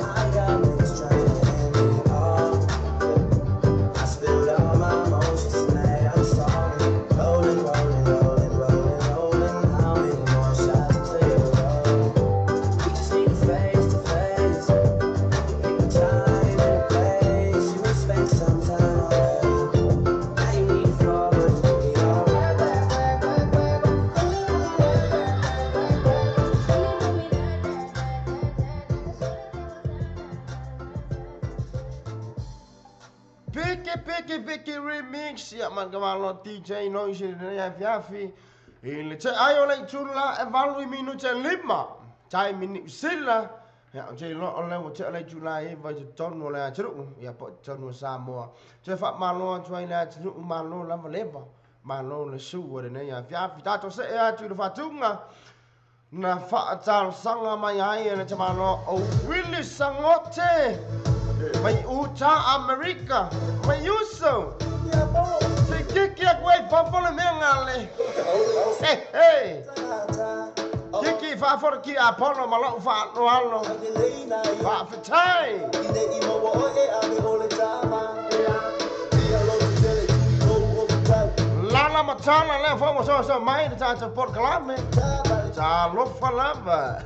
I got niggas trying to end me off. I spilled all my emotions tonight. I'm sorry. Rolling, rolling, rolling, rolling, rolling. Piki Piki Piki Remix. Ia man ka malo DJ Noise i lenei afiafi. I le te ai o le itula e 8 i minute 5. Taimi Niu Sila. Ia o te iloa o lea ua tea le itula e 9 i totonu o le atunuu. Ia po o totonu o Samoa. Toe faamalo atu ai le atunuu malo lava leva. Malo le su o lenei afiafi. Tatou see atu i le faatuga na faatalosaga mai ai e le tamaloa o Willie Sagote mai Utah Amerika mai uso. Se kiki aku ai fafo le mea ngale. He he. Kiki faafo ki Apollo ma lau faaloalo. Faafetai. Lala matala lea fo mo so so mai le tatou porokalame. Talofa lava.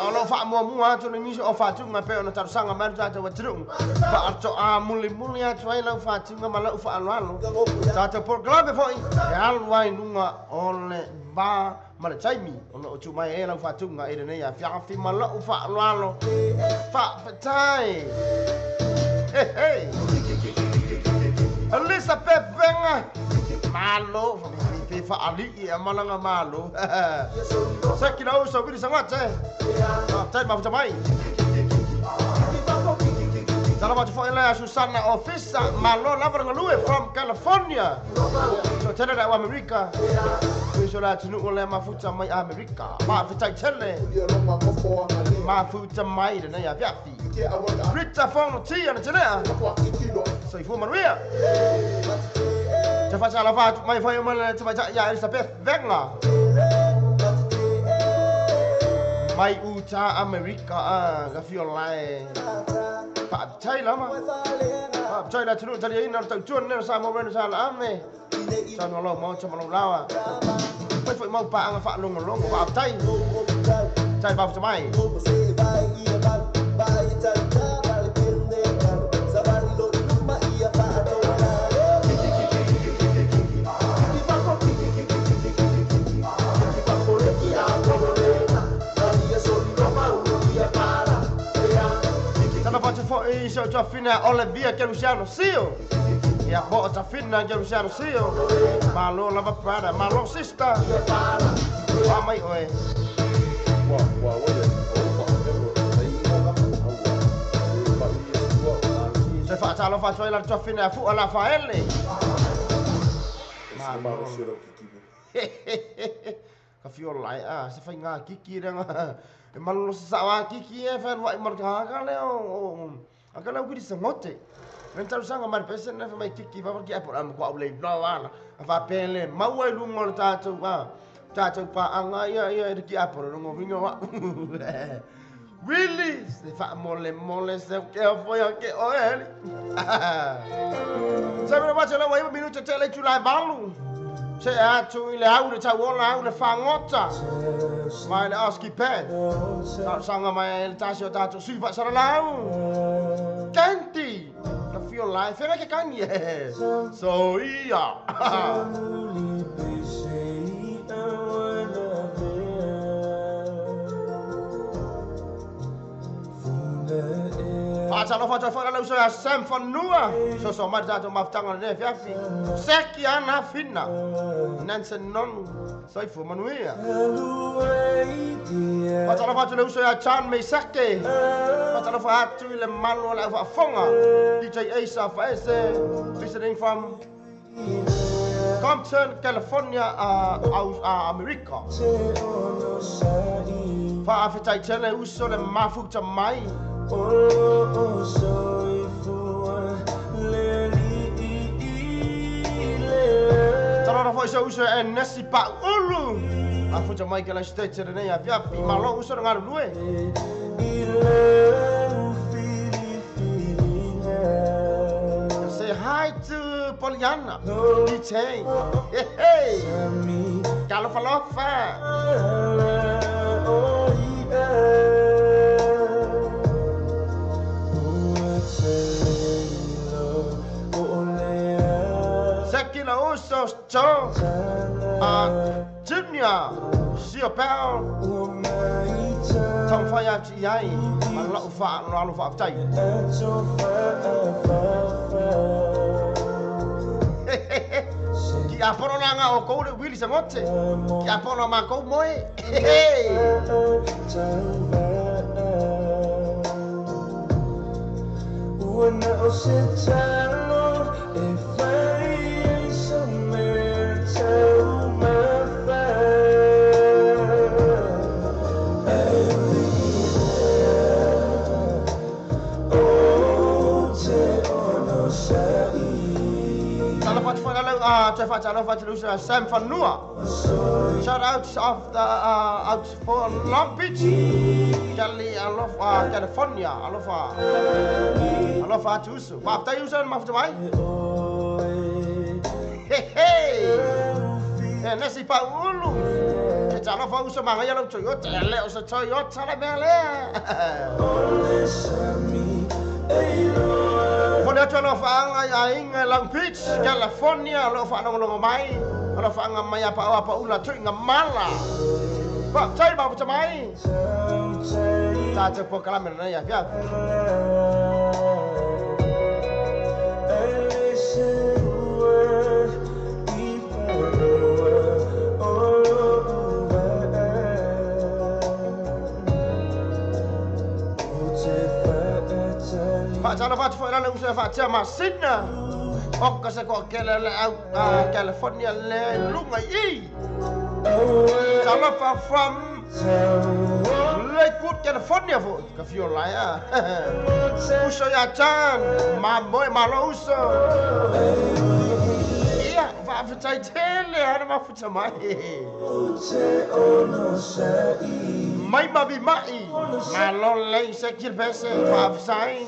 O lo faamuamua atu le nisi o faatuga pe ona talosaga mai le tatou atunuu. Faatoa mulimuli atu ai lau faatuga ma lau faaaloalo. Tatou porokalame foi e alu ai luga o le va ma le taimi ona o tuu mai e lau faatuga i lenei afiafi ma lau faaaloalo. Faafetai. He he. Elizabeth Venga. Malo. Pe faalii e malaga malo. Seki na uso Willie Sagote. Tai mafuta mai. Tala atu foi lea Susana Ofisa malo lava galue from California. So tele da Amerika. Uso la atunuu lea mafuta mai Amerika. Faafetai tele. Mafuta mai lenei afiafi. Rita Fonotia na telea. Soifua manuia. Te faatalofa atu mai foi ma le tamaitai ia Elizabeth Venga. Mai Utah Amerika ka fio lae. Faafetai lava. Faafetai le atunuu taliaina o le tautua lenei o Samoa Reno sa la ame. Saunoa loa maota ma lou laoa. Mai foi mau paaga faalogologo. Faafetai. Tai mafuta mai. Foi so tafina Olivia Kerusiano Sio. Ia bo tafina Kerusiano Sio. Malo lava brother, malo sister. Wa mai oe. Wa wa wa. Se faatalofa atu ai la tafina fu ala faele. Malo. Ka fio lai a se fai ngā kiki renga. E malolo sa wa kiki e fa wa mar ka ka le o a ka la ku di sangote. Ren tau sanga mar pese ne fa mai kiki fa ki apo am ko le no ala. A fa pele mau ai lungo le tatou a. Tatou pa anga ia ia e ki apo lungo vinga wa. Really se fa mole mole se ke fo ya ke o ele. Sa me wa la wa minuto te le tu la valu. Se atu i le au le tauola au le fagota mai le oski pen. Talosaga mai le tasi o tatou sui faasalalau. Kanti ka fio lai fega ke kani e. So ia. Faatalofa atu ai foi lau uso ia Sam Fanua. Soso mai le tatou mafutaga o lenei afiafi. Seki ana fina. Nansen Nonu. Soifua manuia. Faatalofa atu le uso ia Chan Meisake. Faatalofa atu i le malu o le au faafofoga. DJ Asa Faese. Visiting from Compton, California, America. Faafetai tele uso le mafuta mai. Talofa foi se uso e Nesi Paulu. Mafuta mai ke la state lenei afiafi. Malo uso le galulue. Foliana DJ. Hey, Talofa lofa. Sekina uso cho Junior Sio Pao Tong Faya Chi Yai Ma Lo Fa Lo Lo Fa Tai. Ki apono na nga o kou le Willy Sangote. Ki apono ma kou moe. Sam Fanua. Shout out of the out for Long Beach, Cali, Alofa, California, Alofa, Alofa Tusu. Bapta user maftamai. Hey hey. Nasi pa ulu. Alofa uso mangaya lo Toyota, le uso Toyota la mele. Mo alofa anga ia Long Beach, California, alofa anga mai, alofa anga mai apa apa ula tui nga mala. Ba tai ba mai. Ta te po kala mena ya ya. Fa tala fa usa fa tia masina. O ka se ko kele le au California le lunga i. Tala fa from Lakewood, California fo ka fio la ya. Uso ya chan ma moe ma lo uso. Ia fa fa tai tele ana ma futa mai. Mai ma bi mai. Ma lo le se kil pese fa sai.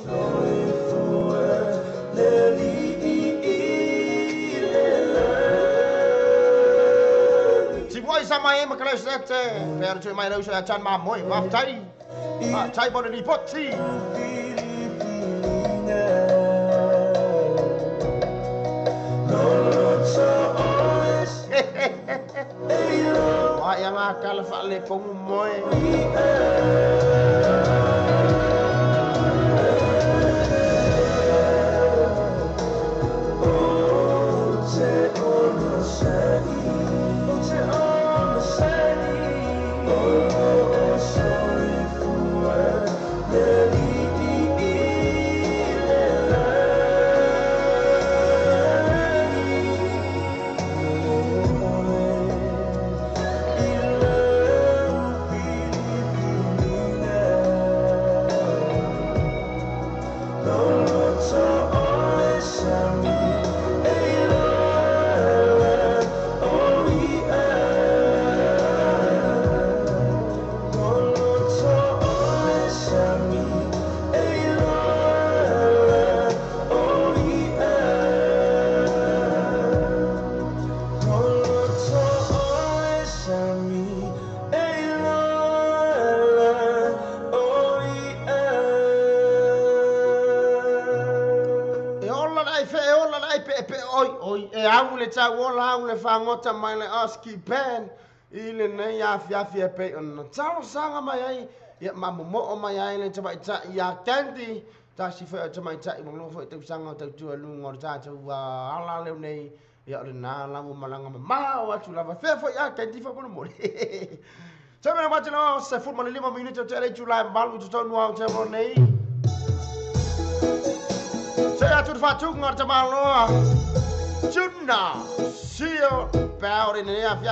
Ti voi sa mai ma kala sete per tu mai lo sa chan ma moi ma tai. Ma tai bo ni poti. Wa ya nga kala fa le komu moe. Tau le fangota mai le oski pen i le nei afi afi e pe ona talo sanga mai ai ia mamomo mai ai le tamaita ia Candy tasi fe tamaita i mo fo te sanga tau tu lunga o tatu ala le nei ia le na la mo malanga ma o atu lava fe fo ia Candy fo mo te me ma se fu mo le lima minuto te le July malu to no au te mo nei se atu fa tu ngor te maloa Juna, Sio, Bowden, and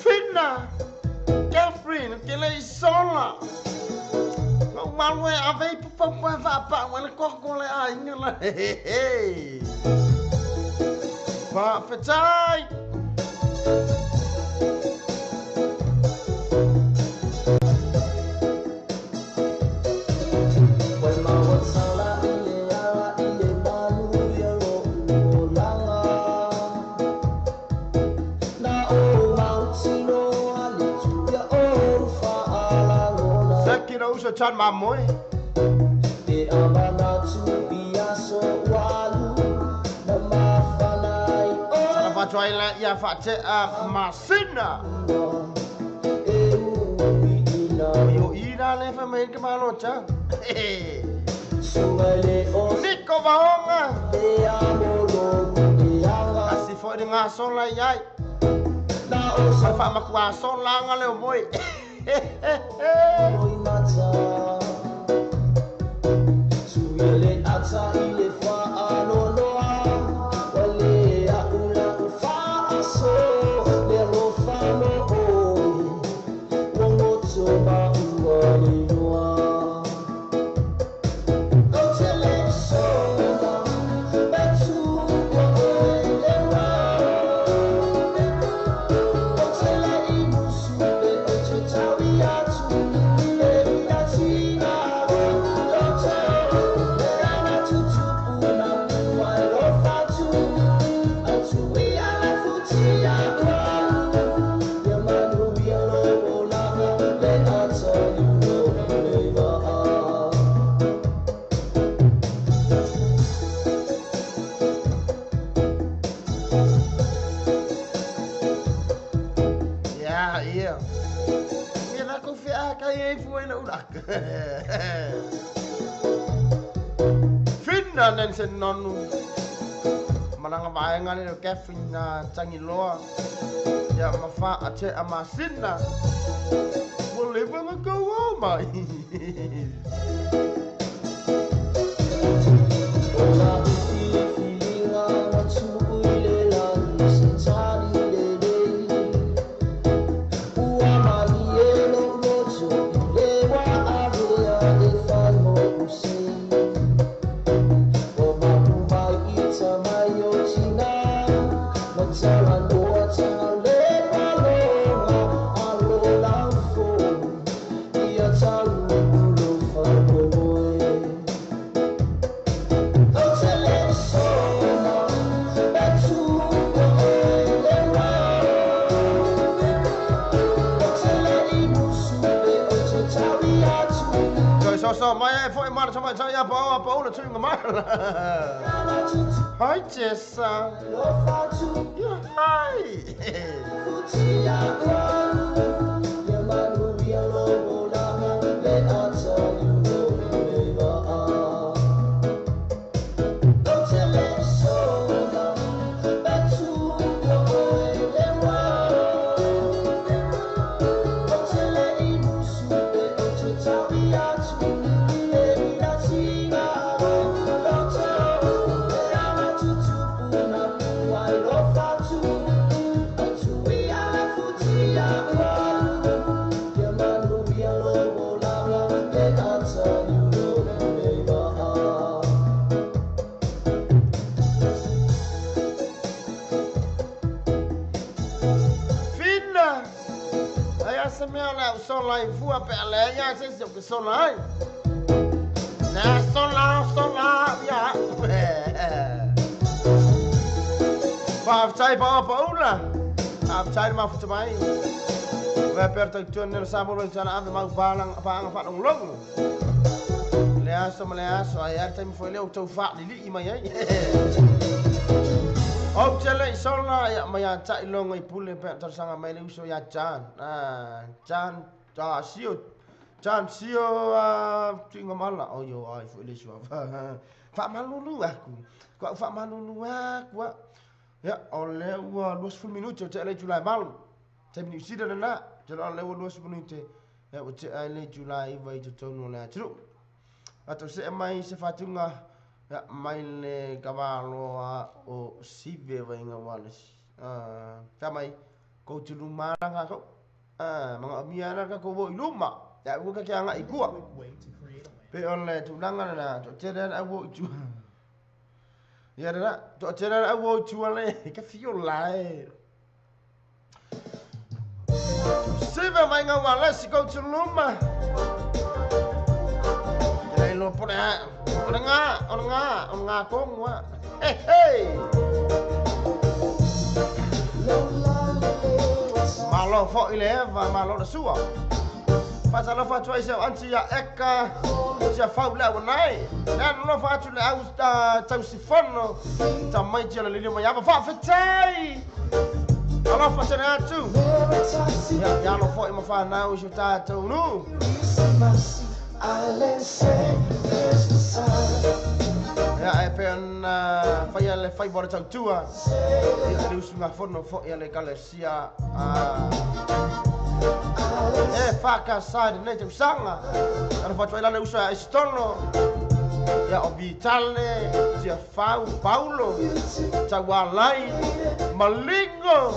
Finna, Catherine, Kelly Sola. One way I've a hey, hey. Saki na uso chan mamoe. E amanatu i aso walu na mafanai oe. Sana fatuai la ia fate a masina. E ui ina. Yo ira le fa mai ke malo cha. Sunga le o. Niko vaonga. E amolo e anga. Asi foi de nga sola iai. Na o sa fa makua sola nga le o moi. Oi mata. Suia le ata i le fa aloloa. Wale a ula u fa aso. Le rofa mo oi. Wongoto ma ua le noa. Finna nen sen nonu. Mananga vaenga le kefin na tangiloa. Ya mafa ate amasina. Mo leva nga go mai. Hi, Jessa. Yeah, hi. Lai fua pe le ya se se ke so lai na so la ya fa tai pa pa ula a tai ma fu mai va per ta tu ne sa mo le na ave ma pa lang pa nga fa long long le aso ma le aso ai tai mo le o tau fa li li mai ai o tele so la ya ma ya tai long ai pule pe ta sanga mai le uso ya chan a chan ta sio chan sio a tinga mala o yo ai fu le sua fa malulu aku ko fa malulu aku ya o le ua 20 minuto te le July malu te ni sida na te le ua 20 minuto ya o te le July vai te tono le tru ato se mai se fatunga ya mai le kavalo a o sive vai nga wales a fa mai ko tulu mara ko a mga miana ka ko bo iluma ya ko ka nga ikua pe on le tulanga na to te na wo tu ya na to te na wo tu le ka fio lai sive mai nga wales ko tuluma le lo pone nga kongwa hey hey malo fo ile va malo da sua Faatalofa atu ai se anti ia eka sia fau le awanai. Le alofa atu le au tausifono. Tamai tia le lili mai ava faafetai. Alofa tele atu. Ia alofa i mawhanau i so tātou nu. Ia e pe ona whaia le whai bora tautua. Ia le usunga fono fo ia le galesia. E whakasai nei te usanga. Ana whatua ilale usa Estono. Ia o Vitale, Tia Fau, Paulo, Taualai, Malingo.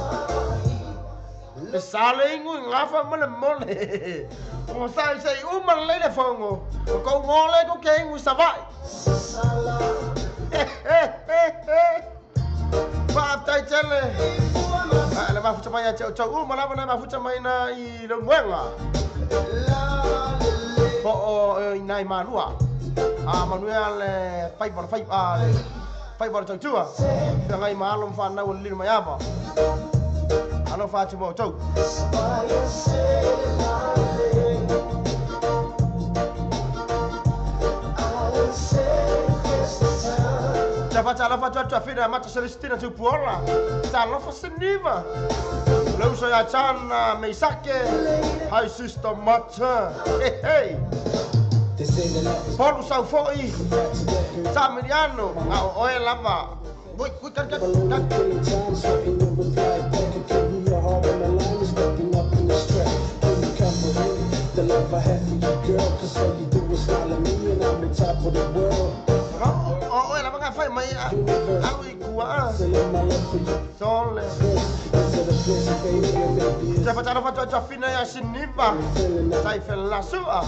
Le sale ingu i ngafa ma le mole. O sa i uma le le fongo. O kou ngole ko ke ingu savai. Whaatai tele. Le mafuta mai a te o uma lava na mafuta mai na i le muenga. Po o i nai malua. A manuea le whaibara whaibara tautua. Pea ngai maalo mwhanau lili mai ava. Alofa atu mo tau. Tapa alofa atu atu mata Celestina tu puola. Ta alofa seniva. Leusa ia tana meisake. Hi sister mata. Hey hey. Polu sau foi. Sa Miriano. Nga o oe lava. Wait, wait, cut, cut, cut. The love I have for you, girl, cause all you do is smile at me and I'm the top of the world. Oh, oh, la mga fai mai alu i kua. Sole. Te whatara whatua tua whina ia siniva. Tai whela sua.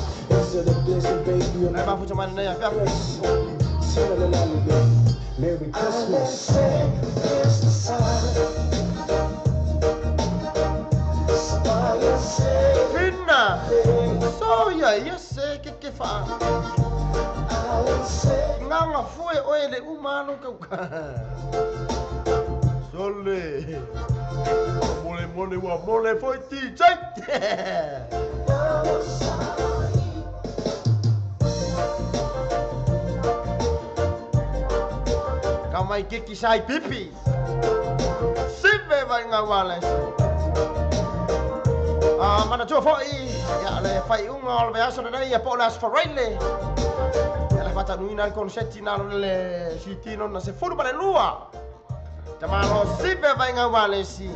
Nei mafuta mai nei a whia. Merry Christmas. Whina. Soia ia se ke ke wha. Nganga fue oe le umano kauka. Sole. Mole mole wa mole foi ti chai. Ka mai kiki sai pipi. Sive vai ngā wale. Mana tua foi. Ia le whai unga o le veaso nei ia po le asfaraile. Ia le whatanuina le konseti nā le sitino na se furu pale lua. Ta malo sive vai ngā wale si.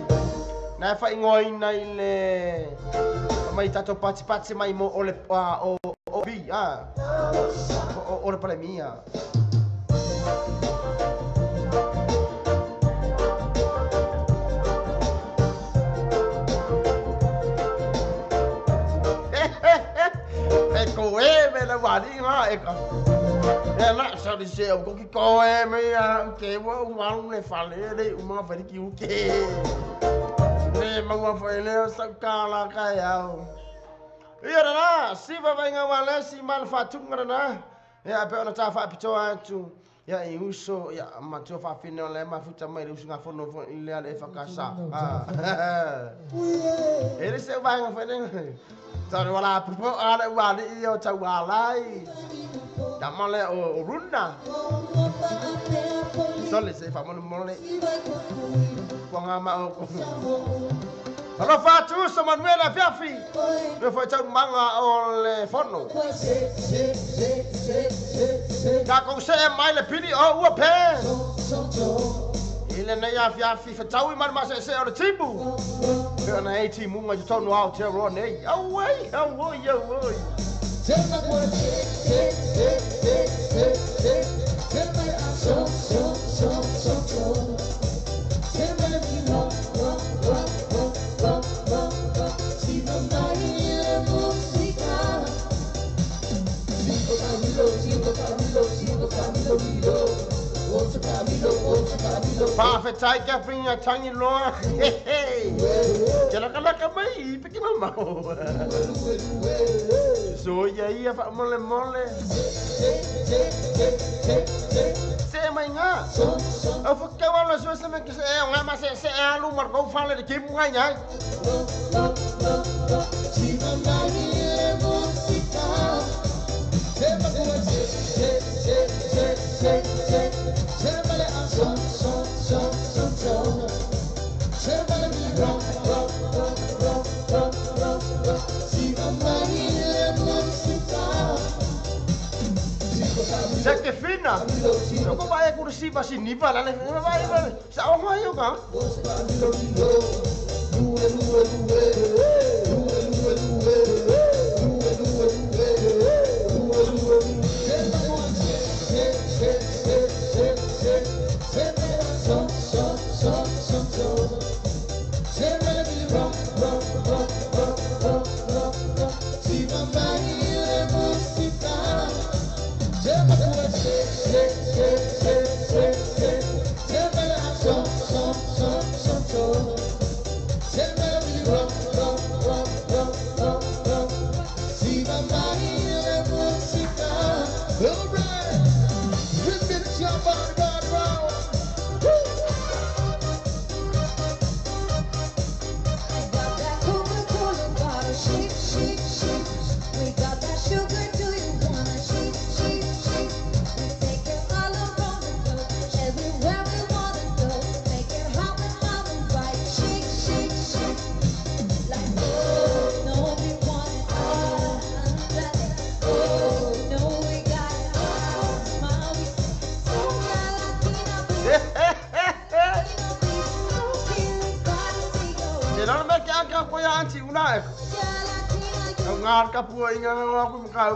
Nā whai ngoina i le mai tato pati pati mai mo o le o bi o le pale mia. Koe me le wari ngā e ka. E la sa di se o koki koe me a ke wa umalu le fale le uma fari ki uke. Ne maua fai le o sa kala ka iau. Ia rana, siva vai ngā wale si mal whatunga rana. Ia pe ona tā whaapitoa atu. Ia i uso, ia matua whawhine o le mafuta mai le usu ngā whono i lea le e whakasa. E le se waenga whainenga. Tau wala pupo ale wali i o tau alai. Tamale o runa. Sole se whamonu mole. Kua ngā mao ko. Alofa atu uso Manuela Fiafi. Me foi tau manga o le fono. Ka kou se mai le pili o ua pe. I le nei a Fiafi whatau i manu masa se o le timu. Pe ona e timu ngai te tonu ao te roa nei. Auei, auoi, auoi. Whawhetai kia whinga tangi loa. Kia laka laka mai, peke mamau. So ia ia wha mole mole. Se mai ngā. Au whakau au la sua se me kese e o ngā ma se se alu mar kau whale le kimu ngai ngai. Se ke fina. Ko vai ku si ba si ni ba la le vai vai. Sa o mai o ka. Kapua inga ngā ku mkau.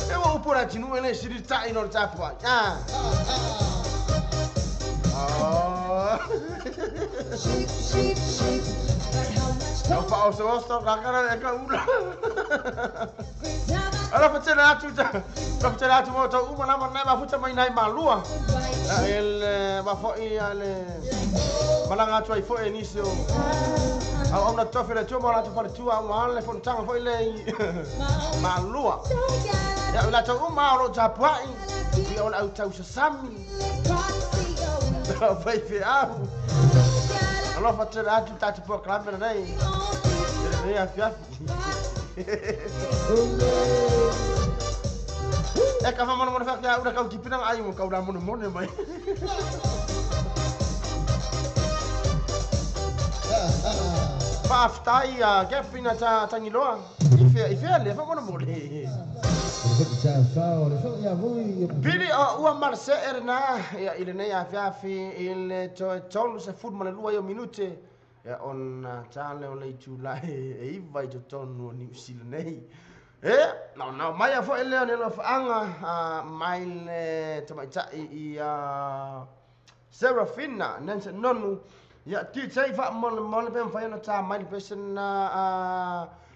E wa upura tinu ele siri tai no tapua. Ah. Ah. No pa o so so kakara e ka ula. Ala fatela atu ta. Fatela atu mo to uma na ma futa mai nai malua. El ma fo i ale malanga atu ai fo e nisi o. Au na tofe le tua la tu fale tua ma le fontanga fo ile malua. Ya la to uma o tapua i o la tau sami. Vai fe au. Alo fatela atu ta tu proclame nei. Nei afia. E ka fa mono fa ka ura ka kipina ai mo ka ura mono mono mai. Paftai a kepina ta tangiloa. Ife le fa mono mono. Pili o ua marse erna ya ile nei afia fi ile to tolu se fut male lua yo minute ya on tale o le tulai e iva i tonu ni usile nei. E no no mai afo ele ne lo faanga mai le tamaitai i Serafina Nancy nonu ya ti tsai fa mon mon pe fa na ta mai pe sen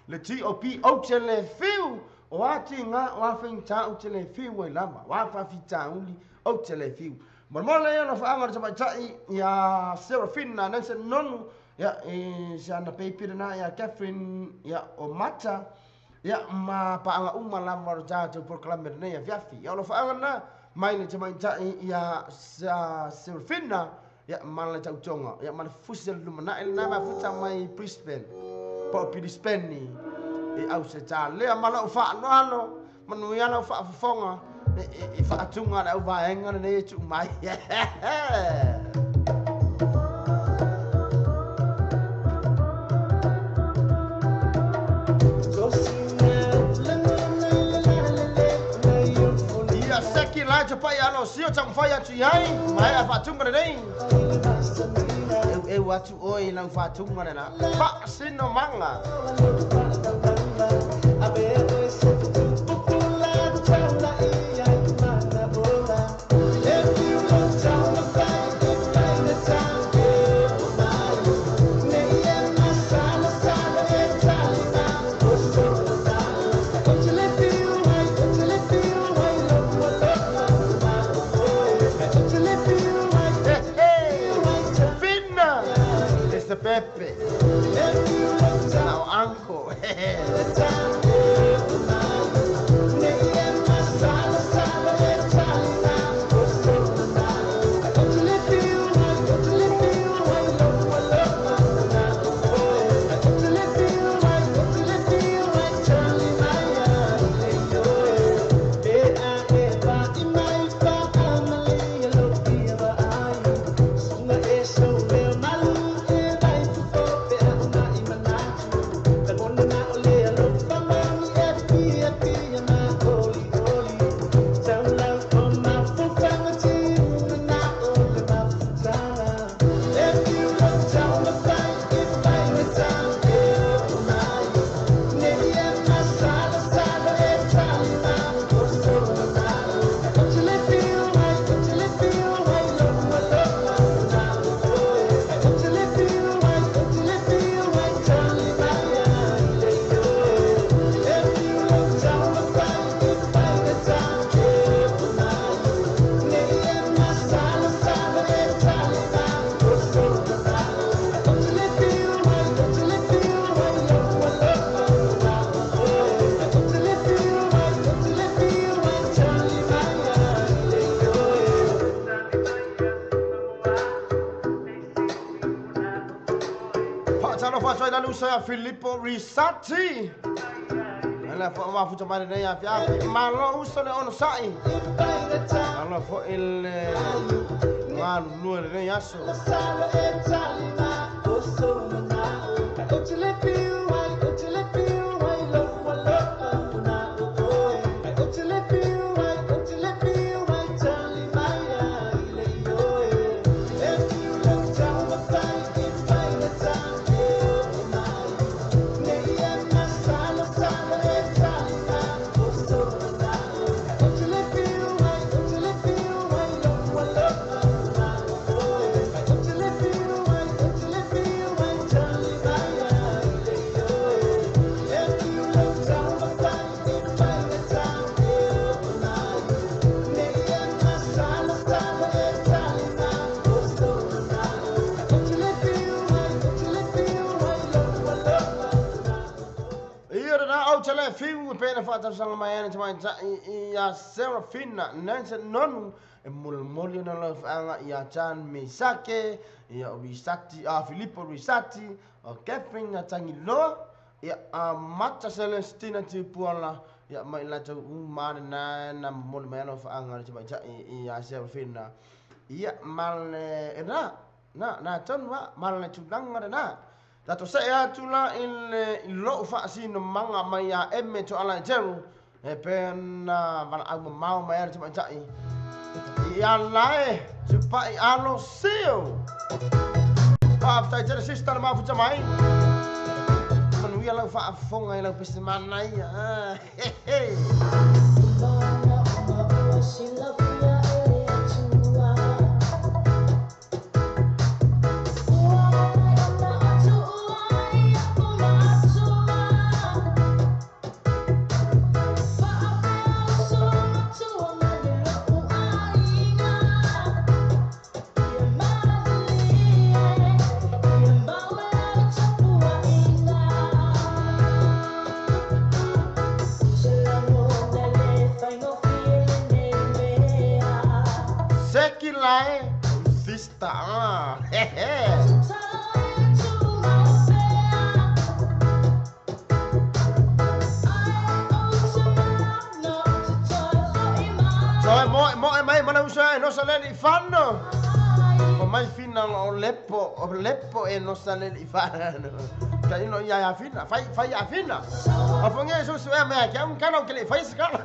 le T O P O tele fiu o ati nga wa fin ta o tele fiu e lama wa fa fi ta uli o tele fiu mon mon le lo faanga tamaitai ya Serafina Nancy nonu ya e sa na pe na ya Catherine ya o mata ya ma paanga uma lava o tatou proclame nei a fiafi ya lo faanga na mai le tamaitai ya sa Serafina ya ma le tautonga ya ma le fusi le lumana ele na ma futa mai Brisbane po Brisbane e au se ta le ma lo fa no ano manu ya lo fa fofonga e fa atunga le au vaenga nei tu mai. La te pai ano sio tang fai atu ai mai a fatunga nei e atu oi lau fatunga na pa sino manga Pepe. Now, uncle. Lusa Filippo Risati. Ala fo ma futa mare nei afia malo uso le ono sai. Ala fo il malu lue le nei aso. Pena fata sanga mai ana mai ia Serafina Nancy nonu e molmoli na la anga ia Chan Misake ia Risati a Filippo Risati o Kevin na Tangiloa ia Mata Celestina Tipuala ia mai la tau mana na moli mai ana anga mai ia Serafina ia male na na na tonwa male tulanga na Tato se atula il lo fa sino manga mai a emme to ala jeru e pena vala au mau mai ara tai ia lae supai alo sio pa tai jere sister ma futa mai manu ia lau fa fonga ia lau pese manai he he. Sista, hehe. So mo mo mai mana usa no sale li fanno. O mai fina o leppo e no sale li fanno. Ka ino ia ya fina, fai fai ya fina. A fonge so so me ka un canal que le fai scala.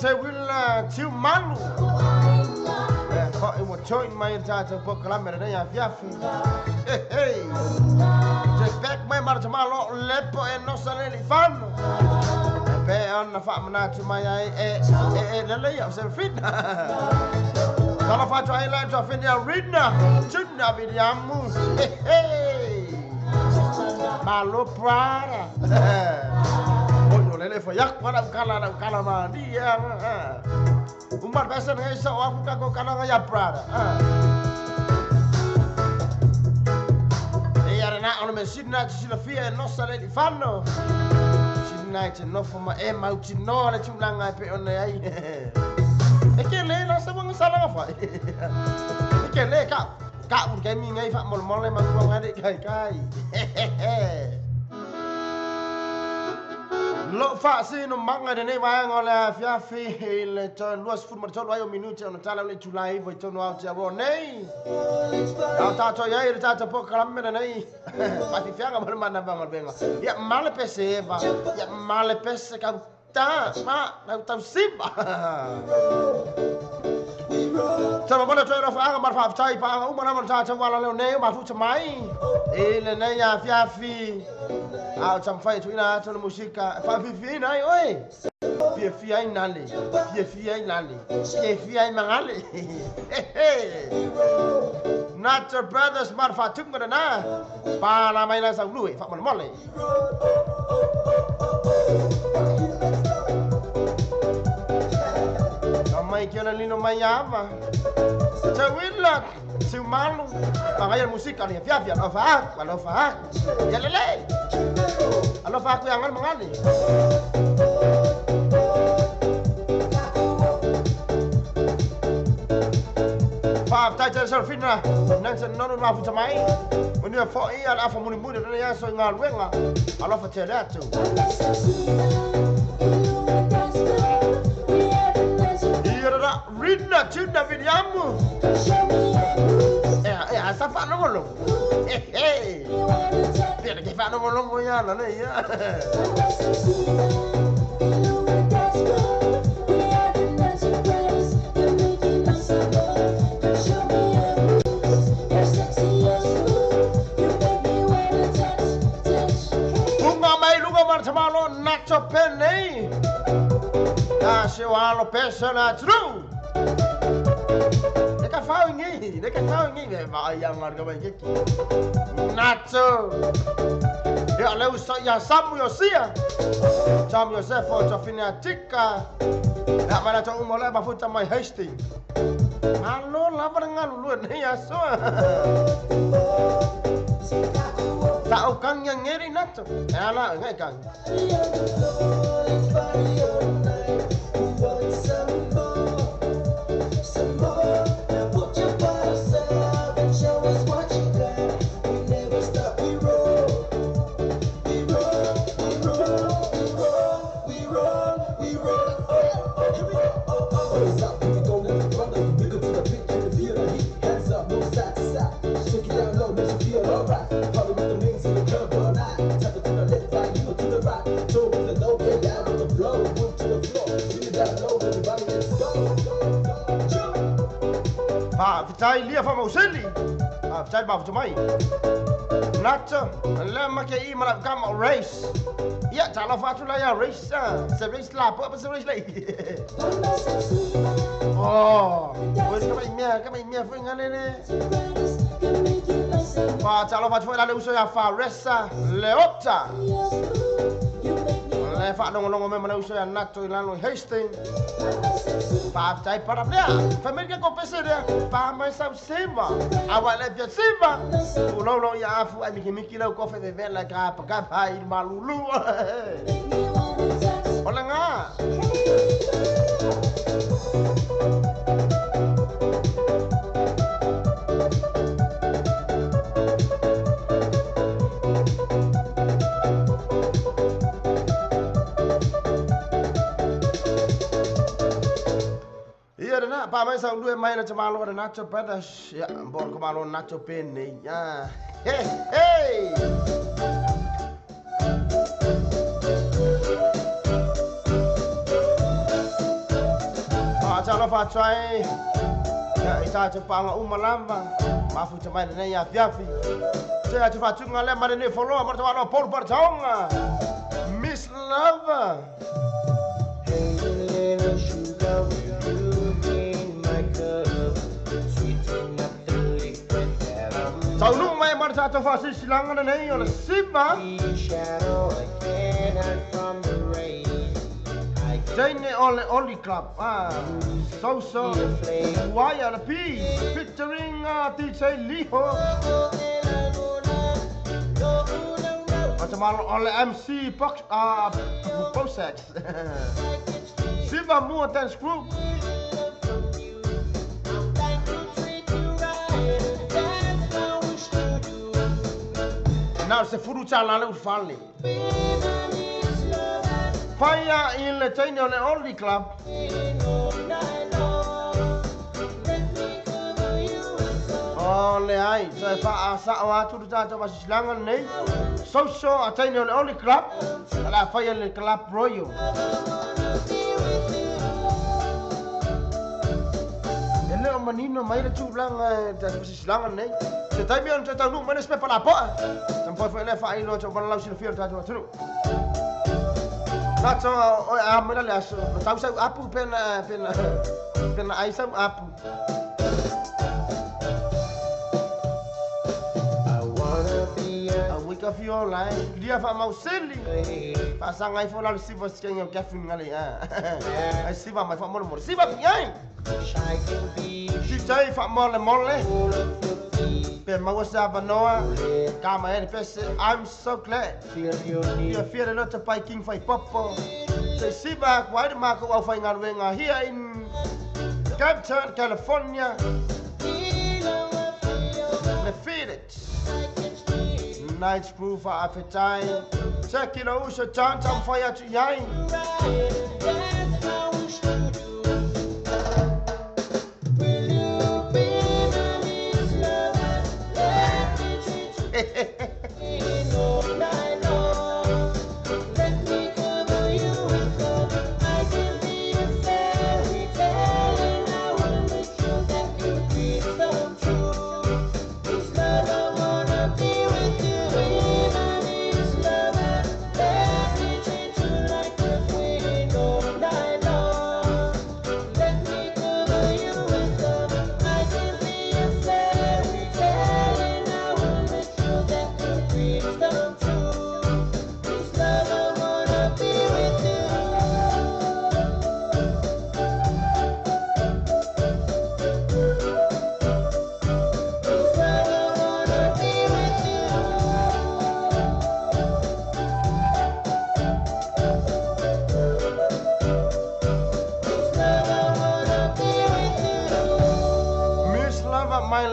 Te wila tiu malu e wa join mai tata po kalamera nei afiafi. Hey hey. Te back mai marta malo lepo e no sale li fanno. E pe ona fa manatu mai ai e e e le ya se fitna. Kala fa to ai la to finia ridna. Tuna vidiamu. Hey hey. Malo prada. Lele fo yak wala kala kala ma dia umar basa ngai sa aku ka ko kala ya prada e ara na ono me sidna sila fia no sale di fanno sidna te no fo ma e mau ti no le tulanga pe ona ai e ke le la sa wanga sala fa e ke le ka Ka u ke mi ngai fa mo mo le ma ku ngai kai kai. Lo fa si no manga de nei vai ngola fia fi le to luas fu mo to lo minuti ona tala le tulai voi to no au tia ro nei. Au ta to ia ta to po kalamme nei. Pa fi fianga mo mana ba benga. Ya male pese va. Ya male pese ka ta ma na ta simba. Sa mo na to ro fa ma fa tai pa u ma na ta ta wala le nei ma fu ta mai. E le nei ya fia fi. Au tam fai tu ina to musika fa fi fi nai oi. Fi fi ai nale. Fi fi ai nale. Fi fi ai mangale. Nacho Brothers mar fa tunga na. Pa la mai la sa lu fa mo mole. Mai que ona lino mai ava. Te willa, te malu. Pagai musika ni fia fia alofa, alofa. Ya lele. Alofa ku yang mangale. Pa ta ta surfina. Nan se nono ma fu tamai. Oni a fo i ala fa muni muni na ya so ngaluenga. Alofa te leatu. Rinna tuna vediamo. Sta fanno con lo. Vedi che fanno con lo vogliano, lei. Lunga mai lunga martamalo nacho penne. Ah, se o pesa na true. Neka fau ngi, neka fau ngi ma ya ngar ka mai ke. Nacho. Ya le usa ya samu yo sia. Samu yo sefo to fina tika. Ya mana to umola ba futa mai hasty. Alo la nga lu ne ya so. Ta o kang yang ngeri nacho. Ya la ngai kang. Tai lia fa mauseli. Ah, tai ba mai. Nacho, le ma ke i mala ka race. Ya, ta la fa tu la ya race. Se race la pa se race la. Oh, pues ka mai mea foi ngale ne. Fa ta la fa tu la le uso ya fa resa le opta. Le fa no no me mala uso ya nacho i la no Hastings. Pa tai para plea. Família ko pese de pa mai sa simba. Awa le pia simba. U lo lo ya afu ai miki miki lo ko fe de vela ka pa ka pa i malulu. Ola nga. Pa mai sa lu mai na chamalo na Nacho Brothers. Ya, bor ko malo Nacho Penne. Ya. Hey, hey. Pa cha lo fa chai. Ya, ita cha pa nga umalamba. Ma fu chamai na ya fia fi. Che cha fa chunga le ma ne follow ma cha lo por por chonga. Miss Love. Hey little sugar, will you be my cup? Sweeten up the liquid that I'm Tau mai mar cha fa si silanga na nei o simba. Shadow I can't hide from the rain. I Jane ole oli club. Ah, so so. Why are the P featuring DJ Liho. Macam ole MC Box Bosex. Simba Moore Dance Group. Na o se furu tala le ufale. Paia i le teine o le Oli Club. O le ai, so e wha a sa o atu tātou wasisilanga nei. Social a teine o le Oli Club. La whaia le Club Royal. E leo manino mai le tūlanga tātou wasisilanga nei. Se taimi o te taunu mene spe pala poa. Tampoi fo ele wha ilo tau wanalau sila fia tātou atunu. Nā tau o a mena le aso. Tau sau apu pena pena ai sau apu. A fio lai lia fa mauseli fa sangai fo la siva skenga ka finga le a ai siva mai fa mo mo siva piai si tai fa mo le mo le pe mau sa ba noa ka ma ele pese. I'm so glad ia fia le lota pai king fai popo se siva kwai ma ko au fai ngalwenga here in Compton, California. Le feel it. Night crew for appetite. Check it out, so chant and fire to yai. Will you be my Miss Lover? Let me treat you all night long. Let me cover you with love. I can be a fairy tale, and I will make sure that your dreams come true. Miss Lover, I wanna be with you.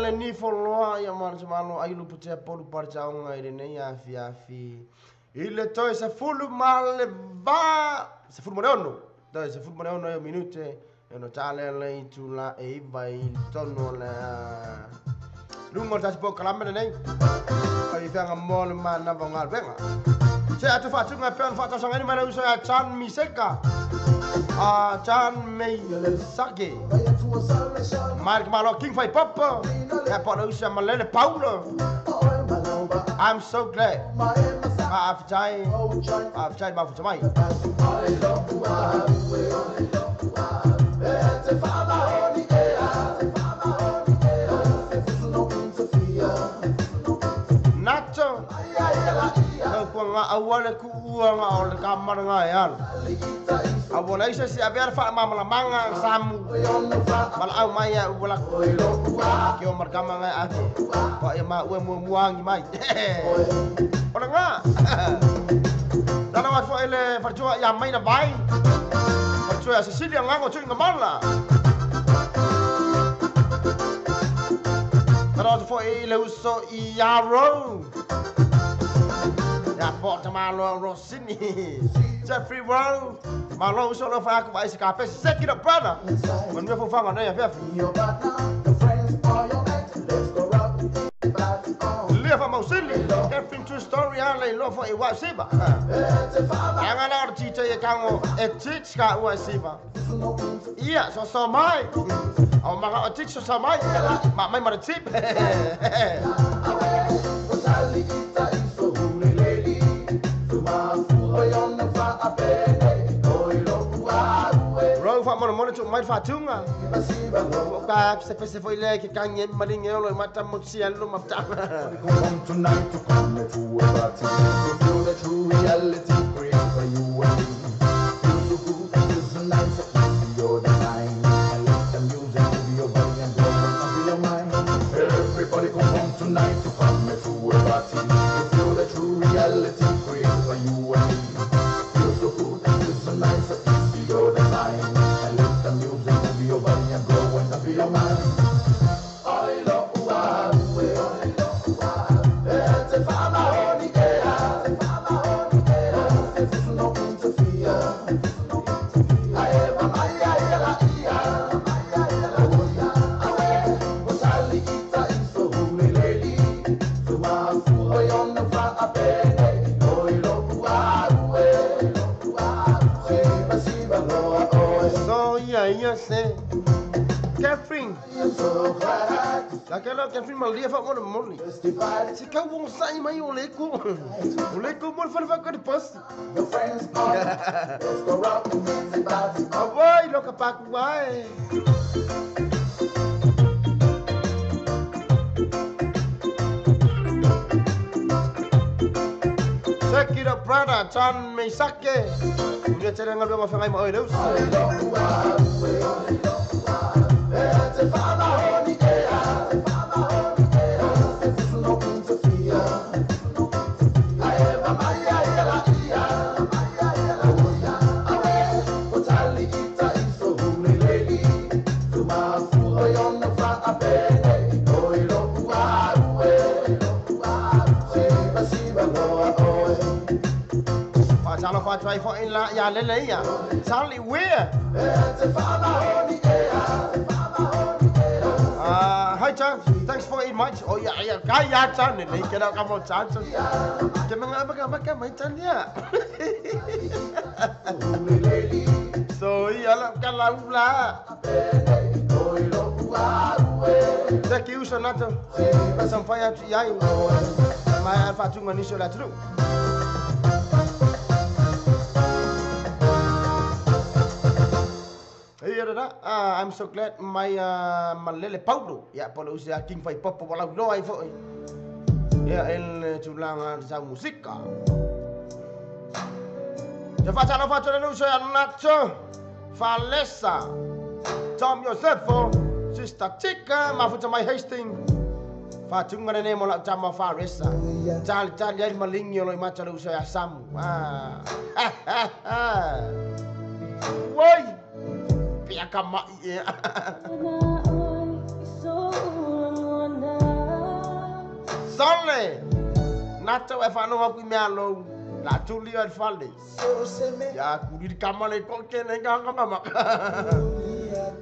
Ni foloa ia marjamalo ai lu putea polu parjaonga i lenei afiafi. I le toe se fulu ma le va se fulu mo ono. Toe se fulu mo ono e minute e no tale le tula e vai tono le lungo ta po kalame nei. Ai fanga mo le mana vonga venga. Se atu fa tunga pe on fa ta sanga ni mana uso ya chan mi seka. A chan me sake. Mark Malo King Fai Papa. Ya po uso malele Paulo. I'm so glad. I've tried my Nato. Ko nga awale ku uanga o le kamara nga e ala. A wala isa si abera fa mamalamanga samu. Mala au mai a wala ki o markama nga ate. Pa e ma ue mu muangi mai. Ola nga. Dana wa fo ele farjoa ya mai na vai. Farjoa Cecilia nga ngo tui ngamala. Dana wa fo ele uso i yaro. Ya porta malo Rossini. Jeffrey Rowe. Malo uso lo fa ku vai se ka pe se ki brother. When we fo fa ngona ya fe. Live from Osili. Everything true story ale lo fo e wa siba. Ya ngana o tita ye kango e titska wa siba. Ia so so mai. O manga o titsa so mai. Ma mai ma tip. Rau fa mono mono tu mai fa tunga. O ka se pese foi le ke kanye malinge olo mata motsi alo mata. Come tonight to come to a party. To feel the true reality great for you and me. Feel so good, feel so nice, easy all the time. And let the music move your body and blow up your mind. Everybody come home tonight to come to a party. To feel the true reality great for you and me. Feel so good, feel so nice, easy all the time. And let the music move your body and blow up your mind. I love you, I love you. So yeah, yes, Catherine. La kala Catherine malia fa mo mo ni. Se ka wo sai mai o le ko. O le ko mo fa fa ko de post. Your friends on. Let's go rock and party. Awai lo ka pa ku ai. Sekira Prada Chan me sake. Ulia tele ngal ba fa ngai mo oi. Try for in la ya le le ya Charlie where hi Chan, thanks for invite. Oh yeah yeah kai ya Chan ne le ke ka mo Chan ke manga ba ka ba ka mai Chan ya. So ya la ka la ula. Thank you so much. Sampai atu yai. Mai alfa tunga ni so la tru. I'm so glad my malele Paulo ya Paulo usia King Fai Pop wala no ai fo ya el tulanga sa musika ja fa tala fa tala no so Nacho Falesa Tom Josefo Sister Chica mafuta my Hastings fa tunga ne mo la tama fa resa tal tal ya malinyo lo macha lo usia Samu ah woi Sole Nacho e whanau aku i mea lou La tuli o e whale Ya kuri kamale koke ne nga nga mama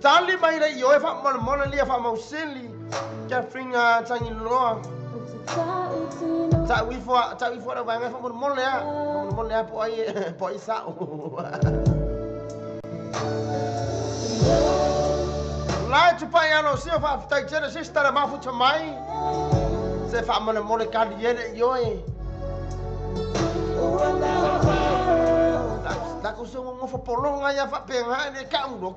Tali mai rei o e wha mole mole lia wha mausili Kia whinga tangi loa Ta uifo rau wanga wha mole mole a Mole mole a po ai po ai sao Lai tupai ano sio fa tai tena sister ma fu mai se fa mole mole ka diene yo e la ko so ngo fo polonga ya fa penga ne ka ulo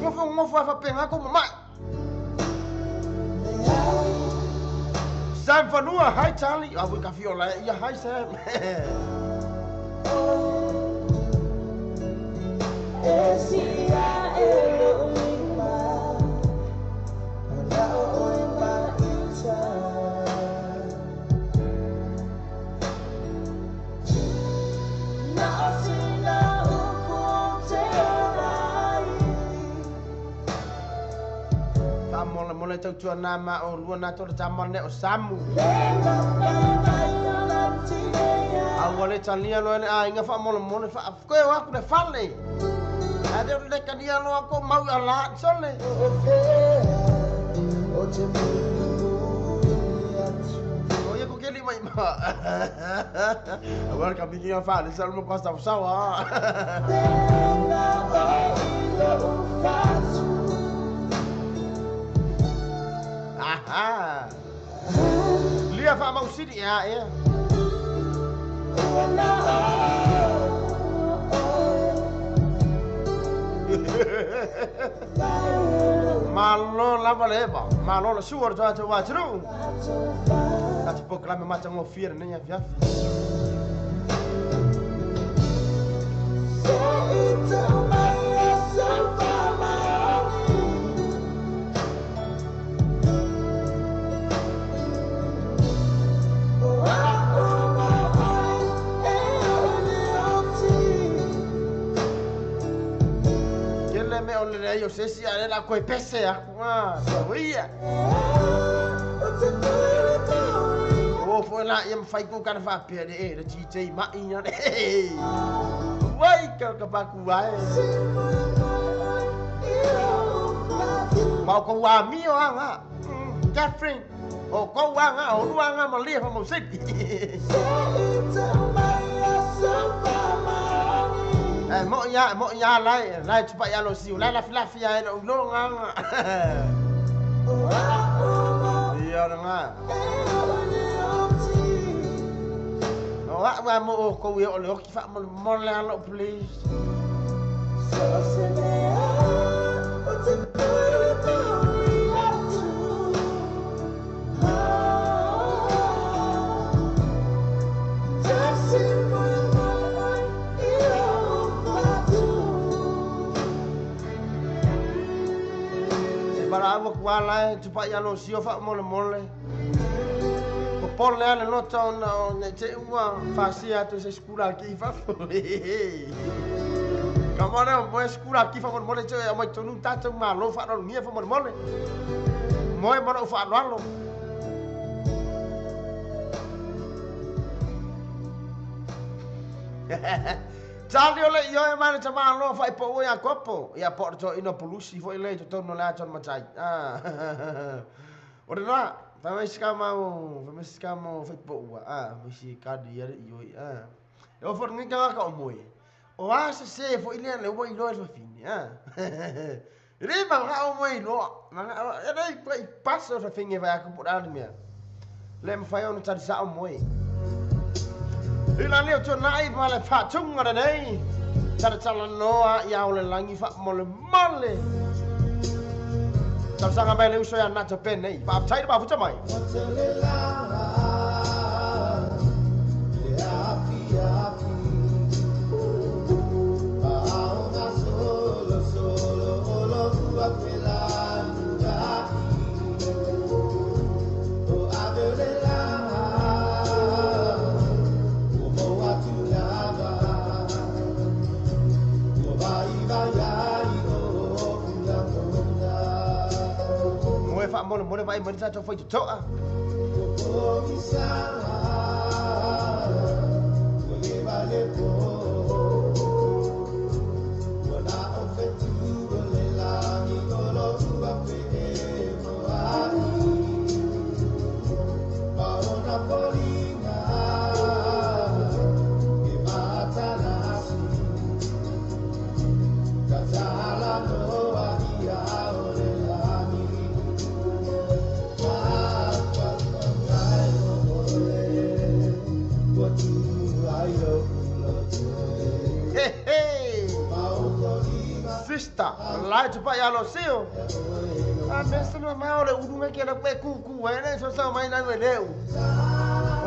ngo fo fa penga ko ma Sam Fanua hi Charlie abu ka fiola ya hi Sam. Mole tau tua nama o lua na tō tamane o Samu. Aua le tania loa le a inga wha mole mole wha koe o aku le whale. A reo le kania loa ko mau a la sole. O ia ko keli mai ma. Aua ka mingi a whale sa lumo kwa sawa. Aha. Lia fa mau sidi ya ya. Malo la valeva, malo la suor ta ta wa tru. Ta ti proclame ma ta mo fier ne ya fia. Yo sé si haré la coi pese a ia. O foi lá e me fai com cara fa pé de de DJ ma inha de. Wai ka ka pa ku ai. Mau ko wa mi o anga. Catherine. O kou anga o lua anga malia fa mo sik. Mo ya lai chupa ya lo siu lai la fila fia e lo nga. Ia nga. O a wa mo o kou e o le oki fa mo mo le alo please. Para kuala chupa ya lo sio fa mole mole. Popole ale no ta na te ua fasia tu se skula ki fa. Come on, mo skula ki fa mole mole te mo tonu ta te ma lo fa no ngia fa mole mole. Mo mo no fa lo. Tali ole io e mane ta malo fa ipo o ia kopo ia porto ino polusi fo ile to no la ton matai ah ore na fa mai ska mo fa ipo ua ah mo si ka dia io ah e o for ni ka ka o moe o a se se fo ile le o ilo e fini ah re ma ga o moe lo ma e re passo fa finge va ko por mia le mo fa o no tali sa o moe. Ila leo tō nai ma le whātunga re nei. Tara tala noa ia o le langi wha mole mole. Tara sanga mai le uso ia nata pen nei. Wha aptai ma futa mai. Mole mole vai mole sa foi toa. Sister, lai chupa ya lo sio. A mesa no ma ore urunga ke na pe ku ku e so so mai na le u.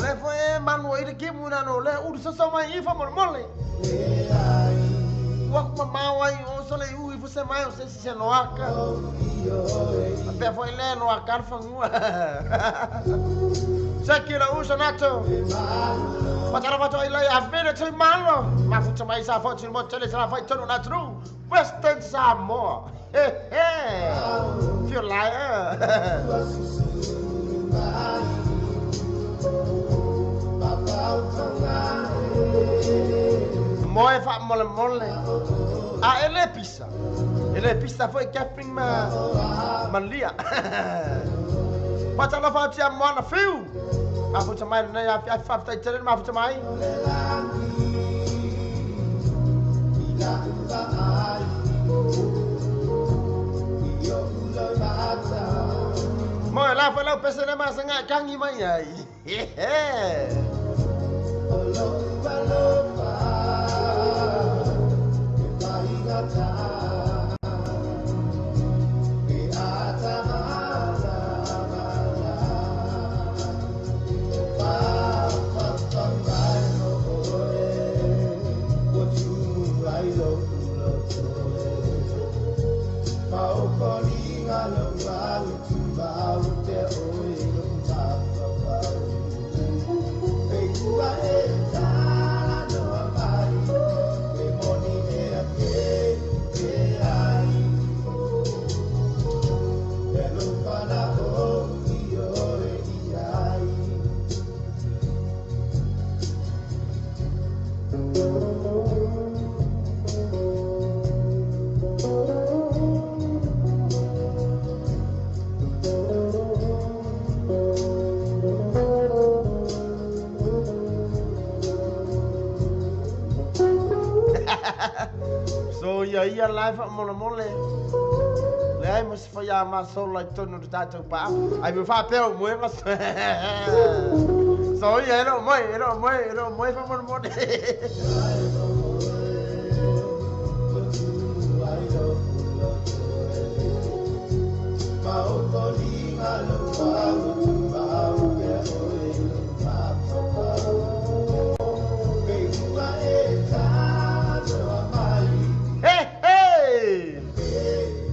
Le fo e manu i ke mu na no le u so so mai i fa mo mole. Wa ku ma wa i o so le u i fo se mai o se se no aka. A pe fo ile no aka fa ngua. Sakira u so nato. Patara pato ile a vere te malo. Ma fu te mai sa fo te mo tele sa fa tonu na tru. Western Samoa. Hey, hey. Feel like Moe fa mole mole. A ele pisa. Ele pisa foi camping ma malia. Patara fa te mo na fiu. Ma fu te mai na fa fa te ma fu te mai. Mo la fa la pese na masanga kangi mai ai. ia ia lai fa mole mole. Le ai mo se fai a masola i tonu le tātou paa. Ai me whāpeo moe mas. So ia e lo moe, e lo moe, e lo moe fa mole mole. Hey, hey!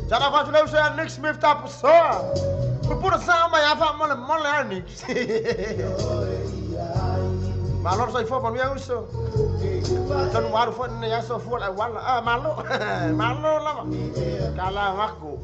Tara fatu leu se Nick Smith tapu soa. Pupura sa mai afa mole mole a Nick. Malo sai fo manu uso. Tonu waru fo ne aso fo la wala. Ah malo. Malo lava. Kala mako.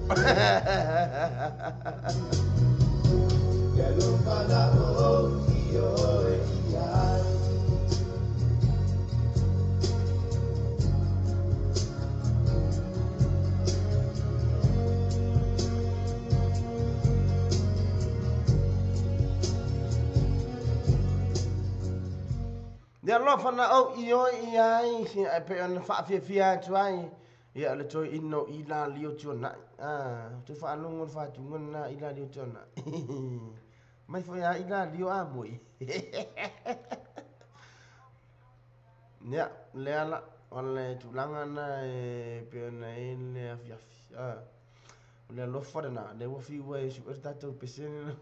Ia alofa na au i oi i ai, ai pe ona whaafiafia atu ai. Ia le toi ino i la lio tuanai. Ah, te whaalongo le whaatunga na i la lio tuanai. Mai fo ia i la lio a moi. Ia, le ala, o le tūlanga na e pe ona e le afiafi. Ah, o le alofa na, le wafi ua e su e tātou pesene.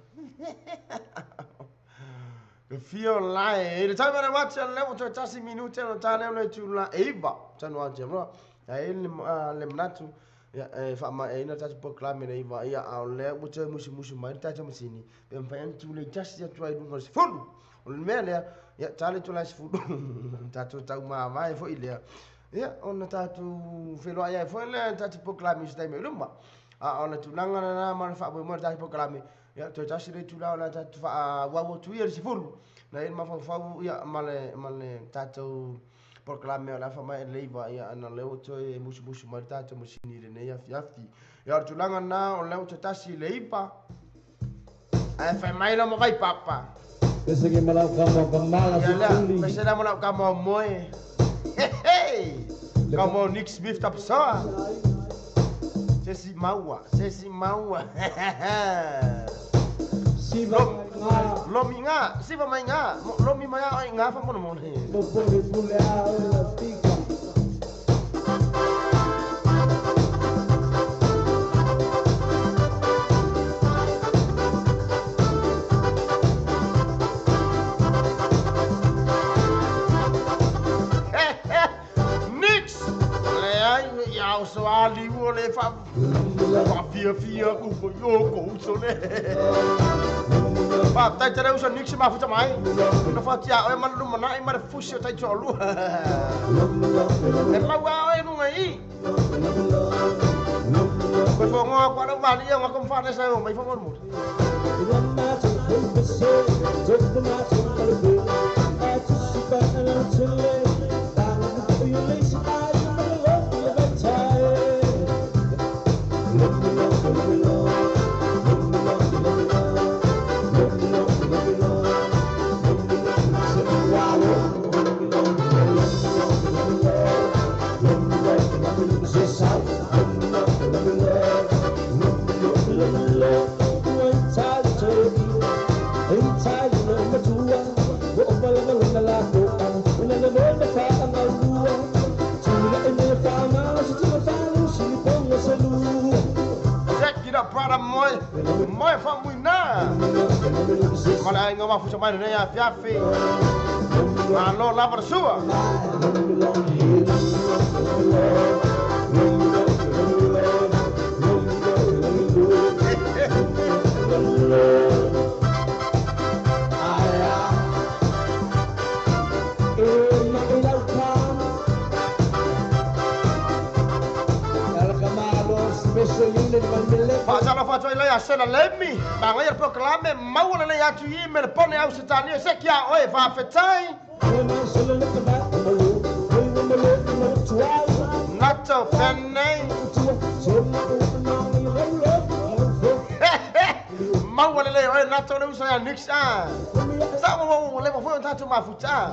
Fio lai, le taima na wati a lewo toi tasi minute no tā leo le tūla eiva, tanu ati amroa, a e le manatu, e whaama e ina tatu poklame le iva, ia a o lea ua te musu musu mai tātou masini, pe mwhai anu tū le tasi atu ai lunga o se fulu, o le mea lea, ia tā le tū lai se fulu, tātou tau maa mai fo i lea, ia ona tātou wheloa ia e fo i lea tātou poklame se taime luma, a o le tūlanga na ma le whaapoi moa le tātou poklame, ia toi tasi le tū lao na tātou wha wawo tu ia le sifulu. Na e mawhau ia male tātou poklame o la wha mai leiva ia ana leo toi e musu musu mai tātou masini le nei afi afi. Ia o le tūlanga na o leo toi tasi le ipa. Ai whai mai la mawai papa. Pese ke malau ka mo ka mala Ia lea, pese la malau ka mo moe. Hey hey! Ka mo Nick Smith tapasoa. Sesi maua, sesi maua. Lomi ngā, siva mai ngā, lomi mai ai ngā fa mono mono. Popore pule a o la pika. Nix! Le ai iau so ali o le fa fia fia ku yo ko so le. Pa tai tere usa Nick se mafuta mai. No fatia o manu mana i mare fusi o tai tolu. E maua o nunga i. Ko fo ngo kwa no vali ngo kom fa sa mai fo mo. Brother moi, moi fa muina. Mala ai ngoma fusa mai nei afi afi. Malo lava sua. Faatalo faatoa i asela lemi, magai le pokalame, maua lelei atu i me le pone au setania se kia oe faafetai. Nato fenei. Maua lelei oe nato le usa ia Nix a. Sa mo le mo foi tatou mafuta.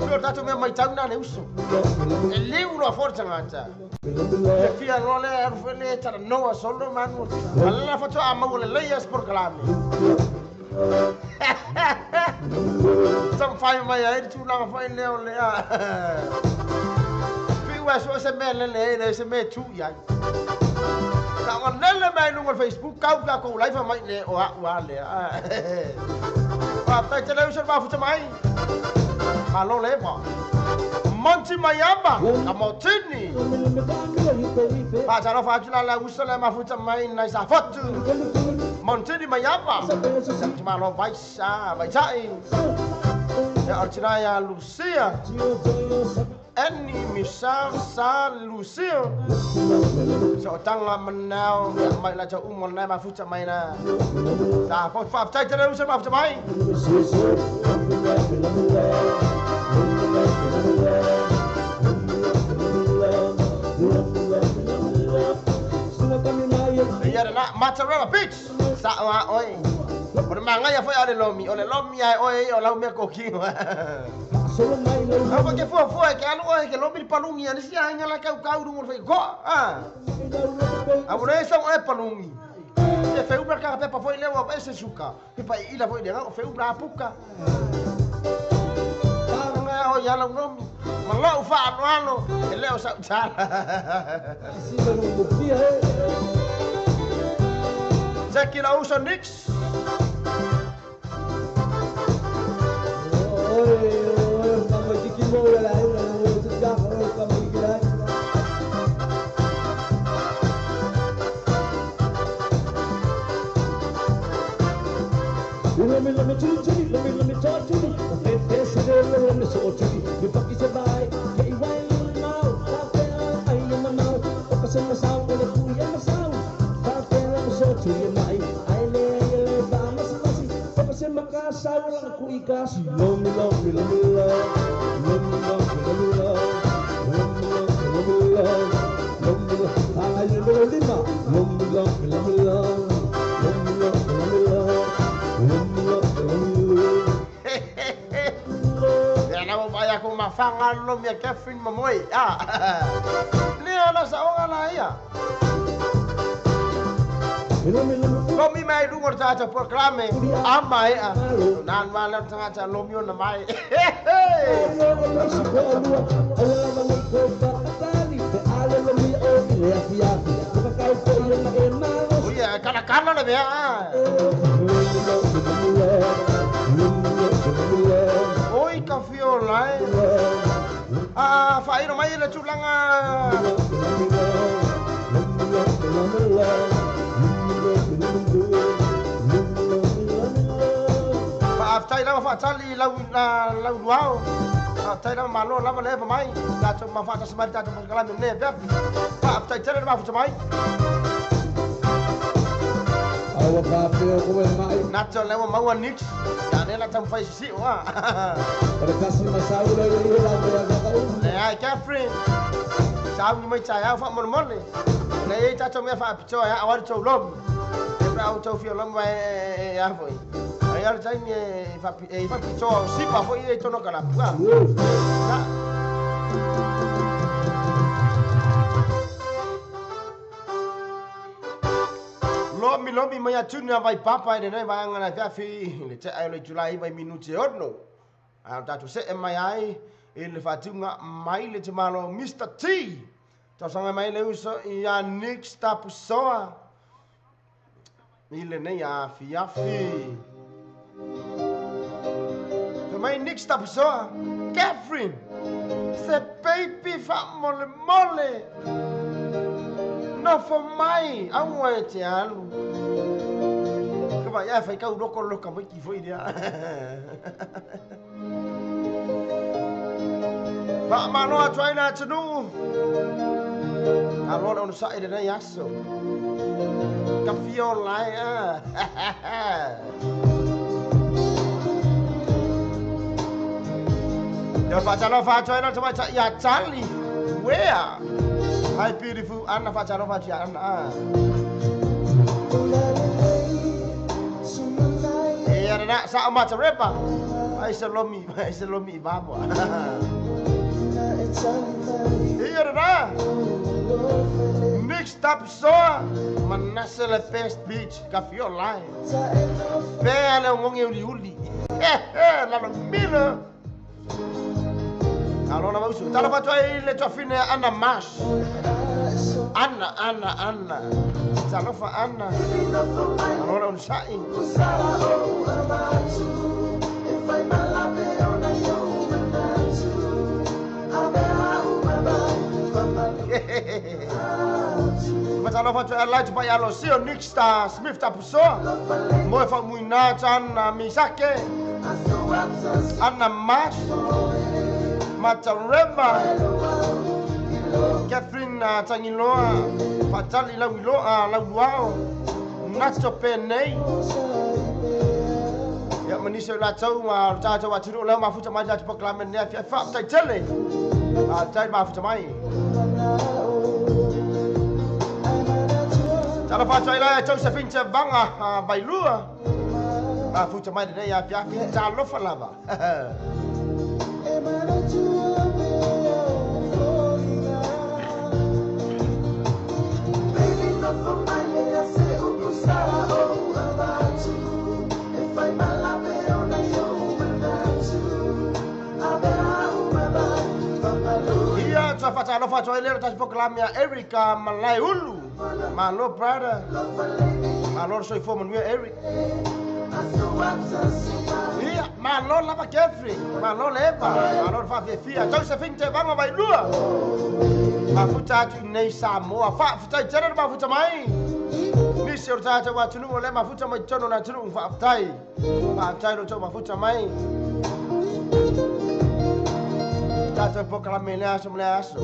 Pio tatou mea maitau na le uso. E liu loa fo le tagata. Le fia loa lea alu foi le talanoa solo manu. Alala faatoa maua lelei ia se polokalame. Taumafai mai ai le tulaga foi lea o lea. Fiu e so se mea lele ai le se mea tu i ai. Taoga lele mai luga o le Facebook kau pe a kou laifa mai le o a'u a lea. Faafetai tele uso le mafuta mai. Malo le eva. Monty Mayaba, ka motini. Faatalofa atu la la uso le mafuta mai nai sa fotu. Montini Mayaba. Sa malo vai sa vai tai. Ya o tina ia Lucia. Annie Michelle Sa Lucia. So tanga manao ya mai la tau umo nai mafuta mai na. Sa fotu faafetai tele uso le mafuta mai. Ia na Mozzarella Beach. Sa oa oi. O le mangaia foi o le lomi. O le lomi ai oi o lau mea kokino. Au ke fua fua ke alu oi ke lomi le palungi ani sia inga la kau kau rungo fai ko. Ah. Au le sa e palungi. Se fe ubra ka pepa foi leo e se suka. Pepa ila foi le o fe ubra puka. Tanga o ia lau lomi. Ma lau fa ano ano e leo sa utala. Jackie la uso Nix. Mafanga mia Catherine Mamoe. Ah. Lea la saoga la ia. Lomi mai lungo le tagata polokalame ama ea. Na ma le tagata lomi ona mai. Ui, kana kana le mea. Oi ka fiola e. Ah, whairo mai le tūlanga. Faafetai lava faatali lau lau luao. Faafetai lava malo lava le eva mai. Tatou mafaatasi mai le tatou polokalame lenei afiafi. Faafetai tele le mafuta mai. Nato lewa maua Nix. Ya nela taumafai sisi'o a. Le ai Catherine. Sauni mai taeao faamolemole. Le ai tatou mea faapitoa ia aua le tou lomi. E pe au tau fia lomi e a foi. Ai ale taimi e faapitoa o sipa foi e tonu kalapu a. Lomi lomi mai atunu a vai papa e lenei vaega na afiafi le tea o le itulai vai minuti e ono. A o tatou se'e mai ai i le faatiuga mai le timalo Mr. T. Tausaga mai le uso ia Nix Tapusoa i lenei afiafi. Fai mai Nix Tapusoa, Catherine, se baby faamolemole. Nofo mai, aua e te alu. Ka vai ai fai kau loko loka mai ki foi lea. Faamalo atu ai le atunuu. Alo le onosa'i lenei aso. Ka fiola e a. Ia faatalofa atu ai le tamaitai ia Tali. Wea. Hi beautiful Anna faatalofa atu ia Anna a. Ia lena sa'o matarepa. Ai se lomi, ai se lomi i vamo. Ia rā. Mixed up soa. Manase le best beach. Ka fio lai. Pea le ngongi uli uli. Lalo mila. Alona mausu. Tala fatua i le tuafine Anna Mas. Anna, Anna, Anna. Talofa Anna. Alona unsai. Talofa tu ala tu pai alo sio Nick Star Smith tapusoa. Moe fa muina chan misake. Anna Mas. Matarema. Catherine Tangiloa. Patali Lauiloa Lauao. Nacho Penei. Ya manisa la tau ma ta ta wa tunu la mafuta mai la tupa ne afia fa tai tele. A tai mafuta mai. Tala fa tai la Josephine Tavanga Bailua. Mafuta mai nei afia ta lofa lava. Talofa toi lero tas poklamia Erika Malaiulu. Malo brother. Malo soy fo manuia Eric. Ia malo lava Jeffrey. Malo leva. Malo fa fia. Josephine te vanga vai lua. Mafuta tu nei Samoa. Fa futai tele mafuta mai. Nisi o tata wa tunu le mafuta mai tono na tunu fa futai. Fa futai ro to mafuta mai. Tata poklamia aso mle aso.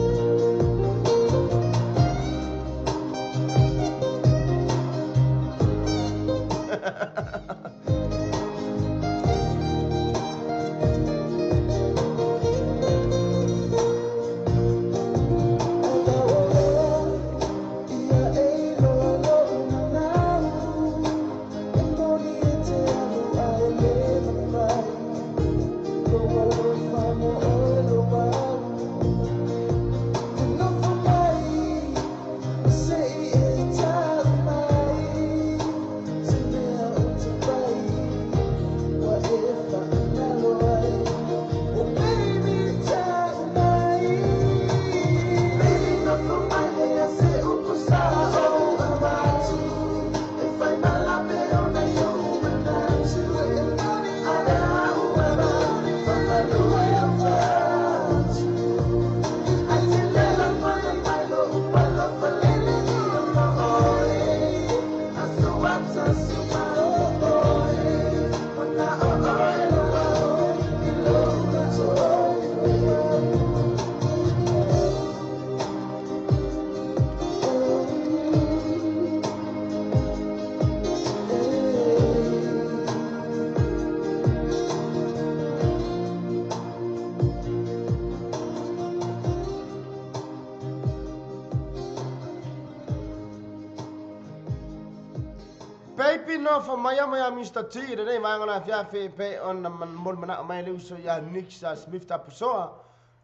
For Maya Mr. T, the name I'm gonna have pay on the Molmana, my Luso ya Nixa Smith Tapusoa,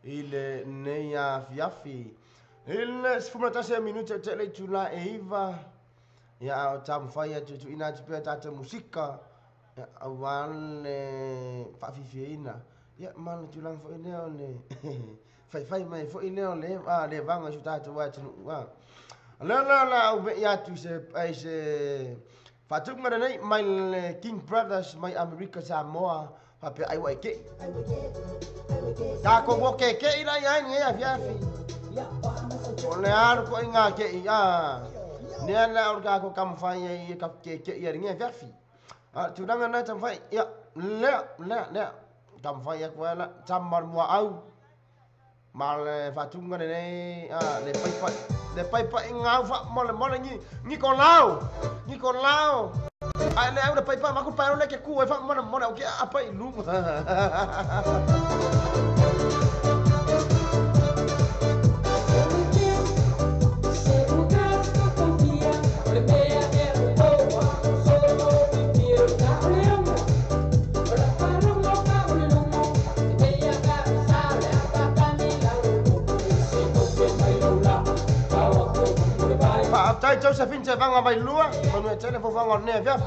il Nea Fiafi. Il Sfumatase minute tele tula Eva, ya tam fire to inat musica, a one Fafiina. Ya man to lang for ineone. Fai my for ineone, ah, the vanga should have to watch. La la la, ya to say, I say. Fatuk mana nei mai King Brothers mai America Samoa pape ai wai ke. Ta ko wo ke ke ira ia ni ia fiafi. O le aru ko inga ke ia. Ne ala or ka ko kam fai ia ka ke ke ia ni fiafi. A tūranga na tam fai ia le le le tam fai ia ko ala tam mar mua au. Ma le fatunga nei a le pai pai le pai pai ngau fa mo le mo le ni ni ko lau ni ko lau ai le au le pai pai ma ku pai le ke ku e fa mo le mo le o ke a pai lu. Tai Josephine te vanga mai lua, manu tele fo vanga ne via.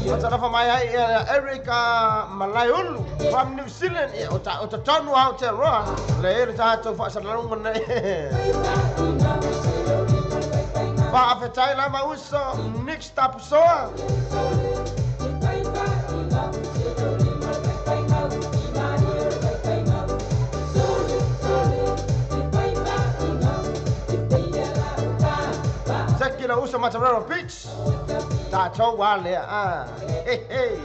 Fatalofa mai ai Erica Malaiulu from New Zealand, o ta tonu Aotearoa, le e le tātou whaasalalunga nei. Whaafetai lama uso, Nick Tapusoa. Seki la uso Matarero Beach. Tātou wā lea. Hey, hey.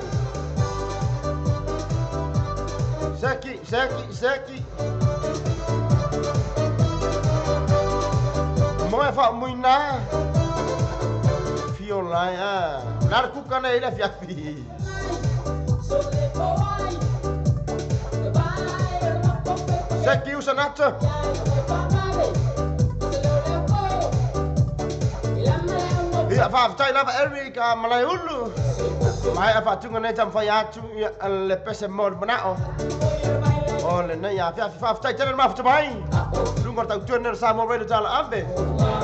Seki, seki, seki. Moe wha muina. Fio lai, Nara kuka nei le fiafi. Seki usa nata. Ia whaafetai lava Eric Malaiulu. Mai a whaatunga nei tam whai atu ia le pese mo le manao. O le nei a fiafi whaafetai tele le mafuta mai. Lunga o tau tuan nera Samoa Radio Tala Ave.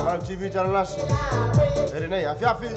Malau TV Tala Lasi. Ere nei a fiafi.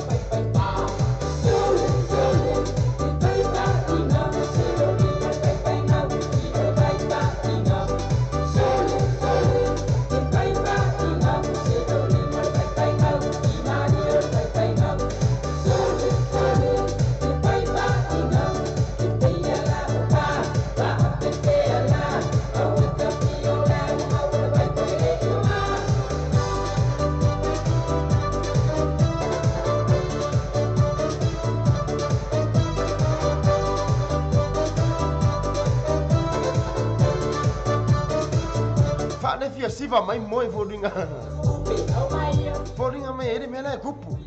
Fia siva mai moi foringa. Foringa mai ere mela e kupu.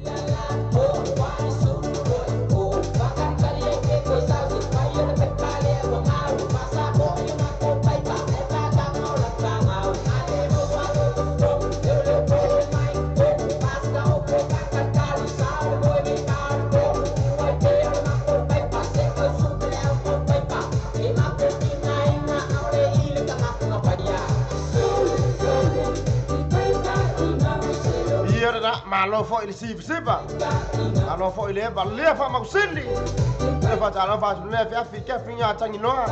Malo fo ile siva siva. Malo fo ile ba le fa mausili. Le fa tala fa le fa fi ka finya tanginoa.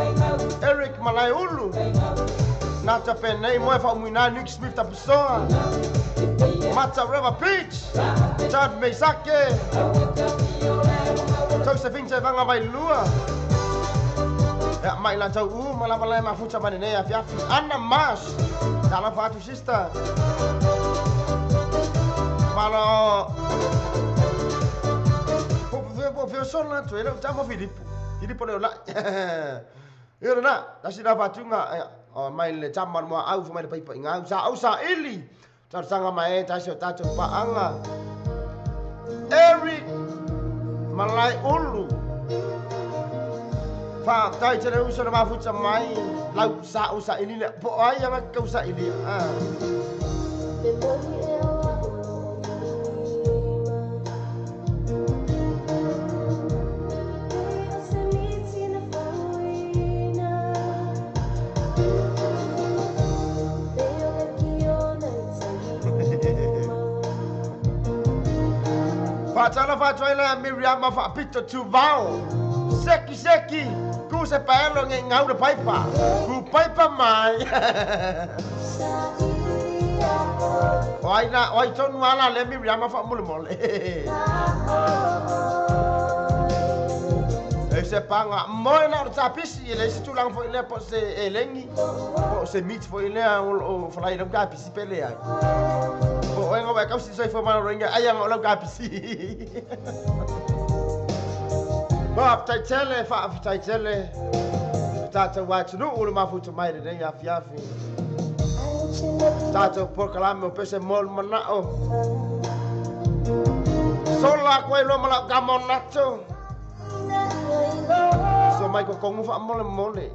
Eric Malaiulu. Nata penei mo fa muina Nick Smith tapusoa. Mata River Beach. Chad Meisake. Josephine te vanga vai lua. Ya mai la tau u mala mala mafuta manene ya fiafi. Anna Mas. Tala fa tu sister. Malo po sola tu ele tamo Filipo. Filipo le la. Io na, la sina fatunga o mai le tama mo au fo mai le paipa inga sa au sa ili. Ta sanga mai ta se ta pa anga. Eric Malai Ulu. Fa tai te uso na mafuta mai lau sa au sa ili le po ai anga kau sa ili. Ah. Fatala fatoila Miriam fa pito tuvao. Seki seki ku se paelo nge ngau le paipa. Ku paipa mai. Oi na oi tonu ala le Miriam fa mole mole. E se panga moi na tapisi le se tulang fo ile po se elengi. Po se mit fo ile o fala ile ka pisi pele ai. O engo vai kausi soi fo mana roinga ai anga o ka pisi. Ba tai tele fa tai tele. Tata wa tunu o mafuta mai le nei afiafi. Tata por kalame o pese mol manao. Sola koe lo mala gamonato. So mai ko kongu fa mole mole.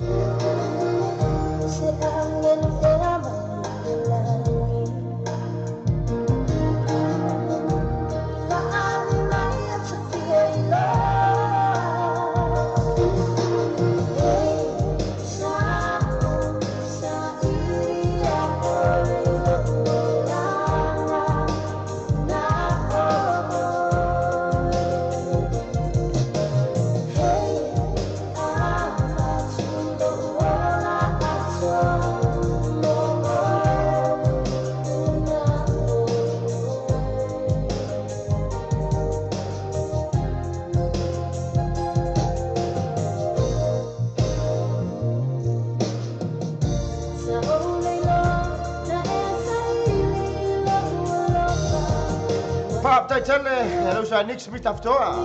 Faafetai tele e le uso ia Nick Smith Tafitoa.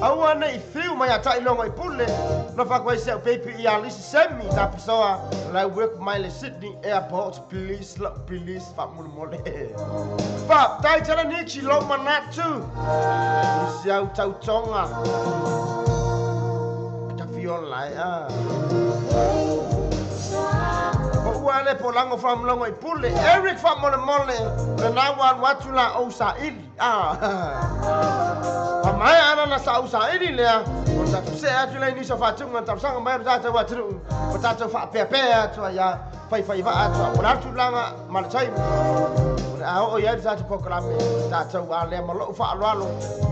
Aua nei fiu mai atai logo i pule. Lofa atu ai si au baby ia Lisi Semi Tapisoa la work mai le Sydney Airport. Please, lo please faamolemole. Faafetai tele Nick i lou manatu. I si au tautoga. Tafiola ai a. Ua le polago from logo i pule. Eric faamolemole. Lena ua alu atu la ou saili. Pamaea ana na sa ou saili lea. O tatou see atu lea i nisi o faatuga na talosaga mai le tatou atunuu. O tatou faapeapea atu ai a faifai vaa atu a. O le a le tulaga ma le taimi. O le a oo i ai le tatou polokalame. Tatou a lea ma lou faaaloalo.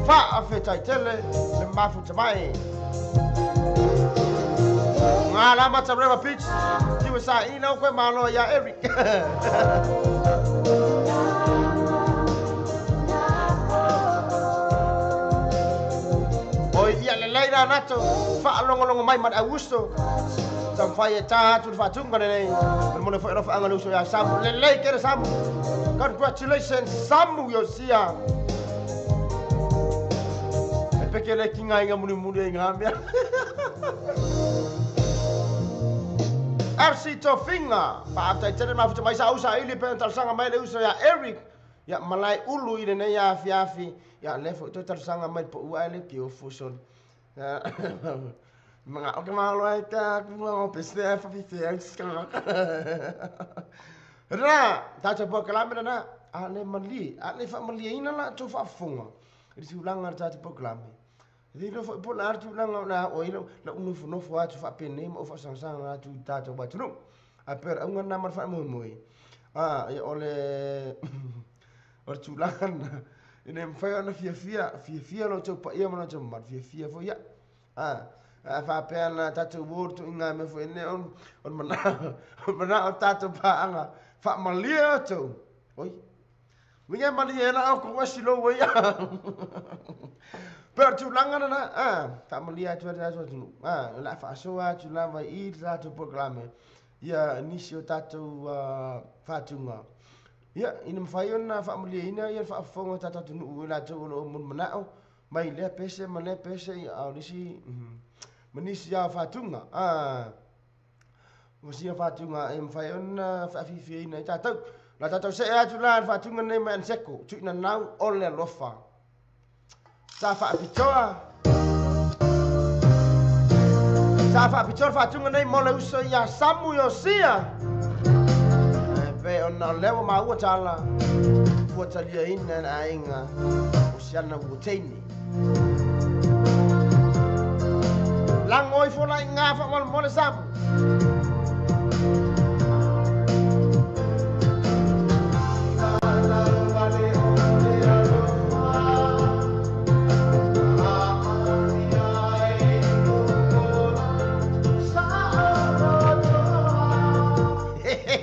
Faafetai tele le mafuta mai. Ngā lama ta River Beach. Tiwa sa ina o koe malo ia Eric. Oi ia le leira nato. Whaalongolongo mai ma Augusto. Tamwhai e tā atu le whātunga nei. Mene mone whai rofa anga le uso ia Samu. Le lei kere Samu. Congratulations Samu Yosia. E peke le ki ngā inga muni muni e ngā mea. FC Tofinga. Faafetai tele mafuta mai sa usa ili pe talosaga mai le uso ia Eric. Ia malai ulu i lenei afiafi. Ia le foi toe talosaga mai le poua ai le kiofu soli. Mga o ke malo ai ta kuma o pese ai fafife ai skanga. Ra, tatou polokalame lena. A le malie, a le faamalieina la tou faafofoga i le tulaga o le tatou polokalame. E le foi po na tulaga na o i la nofonofo atu faapenei ma ou faasagasaga atu i tatou atunuu. Ae pei o le auga lena ma le faamoemoe. Ia o le o le tulaga lena ina ia mafai ona fiafia, fiafia lo outou paia ma lo outou mamalu, fiafia foi au. A faapea na tatou uo le tuuiga mea foi nei o le manao, o le manao o tatou paaga, faamalie outou. Oi, uiga e malie ai la outou esi lou ai. Pe o le tulaga lena, faamalie atu ai le tatou atunuu. O le a faasoa atu lava i le tatou polokalame ia nisi o tatou faatuga. Ia, ina mafai ona faamalieina ia le faafofoga o tatou atunuu i latou o lo o monomanao mai lea pese ma lea pese, ia a o nisi ma nisi lava faatuga. O sia faatuga e mafai ona faafiafiaina ai tatou. La tatou see atu la le faatuga nei mai Anseko, tuuina nau o le alofa. Sa faapitoa. Sa faapitoa le faatuga nei mo le uso ia Samu Iosia. E pe ona o lea ua maua tala ua taliaina le aiga o siana ua teine. Lago ifo la i ngā faamolemole Samu.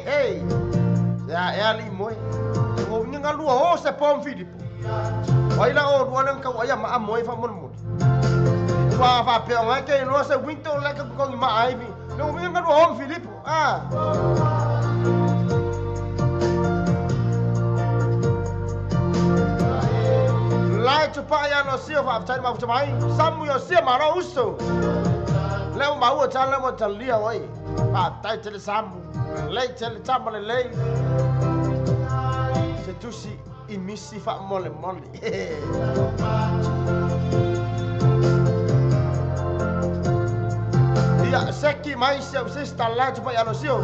Hey, ia e ali moe. O winga lua o se pom Filipo. Wai la o lua leng kau ai ma a moe faamolemole. Ua faapea ngai ke loa se winto le ka kongi ma ai mi. No winga lua o Filipo. Lai tu pa ia no sio faafetai mafuta mai. Samu yo sia malo uso. Leo maua tala mo talia oi. Faafetai tele Samu. Lei tele tama le lei. Se tusi i misi faamolemole. Ia seki mai se au sista la tu pa ia no sio.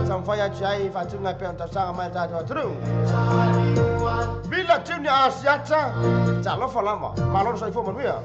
Tamawhai atu ai faatuga e pei ona talosaga mai le tatou atunuu. Mila Junior Asiata, talofa lava. Malo le soifua manuia.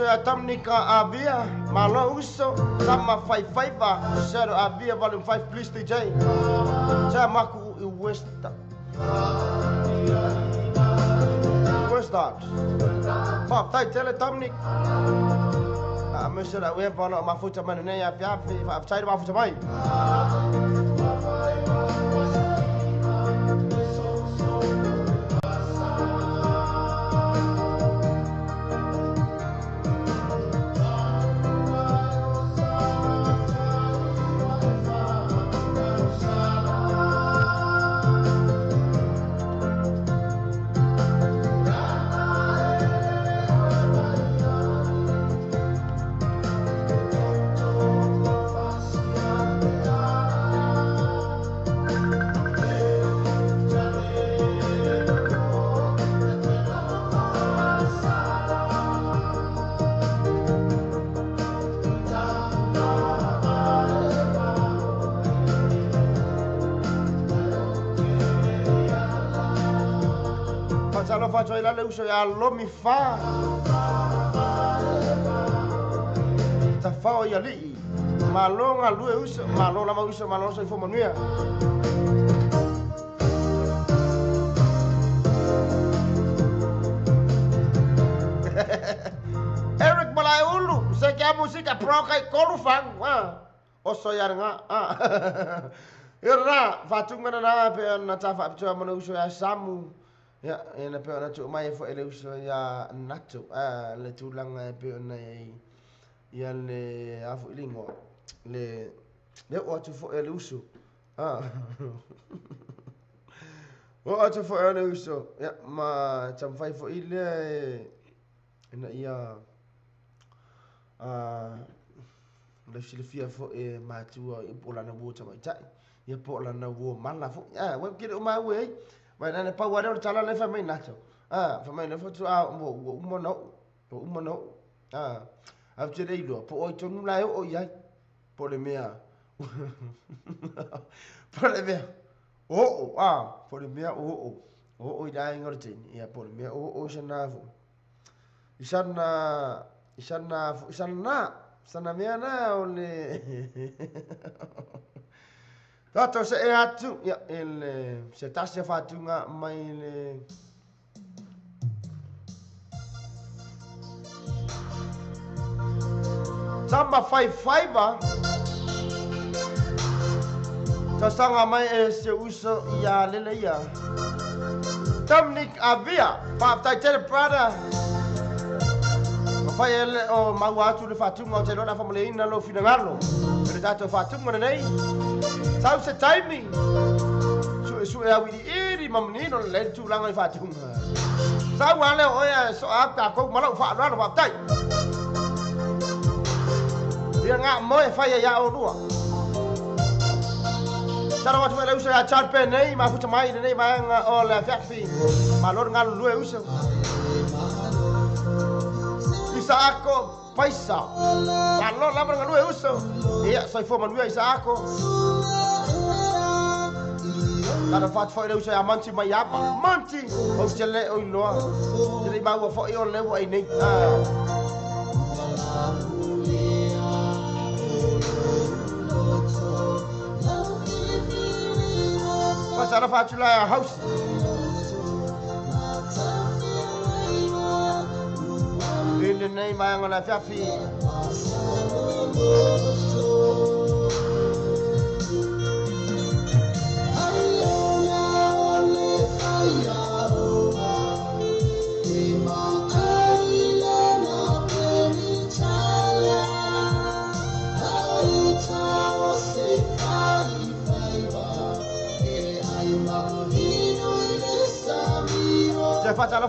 uso ia Dominica Avia, malo uso, sama 55, Shadow Avia Volume 5, please DJ. Sa maku i West. West Dot. Faafetai tele Dominic. Aemaise le aueva ona o mafuta mai lenei afiafi. Faafetai le mafuta mai. Faatalofa le uso ia lomi fa. Tafao ia lii. Malo nga lue uso, malo lama uso, malo soifua manuia. Eric Malaiulu, se ke a musika pro kai kolu fang. Oso ia nga. Ia fatunga na pe na tafa apitoa mana uso ia Samu. Ia, e na pe ona tuu mai e fo ele uso ia Nato, le tulaga e pe ona i ia le afu ilingo, le o atu fo ele uso. O atu fo ele uso, ia, ma tamfai fo ile e na ia le silafia fo e matua i po lana uo tamaitai, ia po lana uo mala fo, ua kere o mau e, mai nane pau are o le tala le fai mai Nato. Fai mai le fotu a ua uma na o'u, ua uma na o'u. A te le iloa, po oi tonu la e o'o i ai. Po le mea, po le mea, o'o, po le mea o'o, o'o i la inga o le teine. Ia, po le mea o'o i sana fo. I sana, i sana, i sana, sana mea na o le... Tatou se e atu, ia, ele, se tasi a whātunga mai le... Tama 55, tasanga mai e se uso ia lele ia. Dominic Avia, faafetai tele brother. Mawhai ele o maua atu le whātunga o te lona whamaleina lo finangalo. Ele tātou whātunga nei. Sau se taimi. Sue sue au iri iri mamanino le tūlanga i whātunga. Sau ale o ea so a tākou malau whaaloalo whātai. Ia ngā moe whai ia o rua. Tara watu mai le uso ia Charpe nei, mafuta mai nei vaega o le afiafi. Malo ngā lulue uso. Isaako Paisa. Malo lava ngā lue uso. Ia soifua manuia Isaako. Tara whatu whai le uso ia Manti mai apa. Manti! O te le o iloa. Te le maua whai o lewa i nei. Tara whatu la house. Ile nei mai ngona fiafi.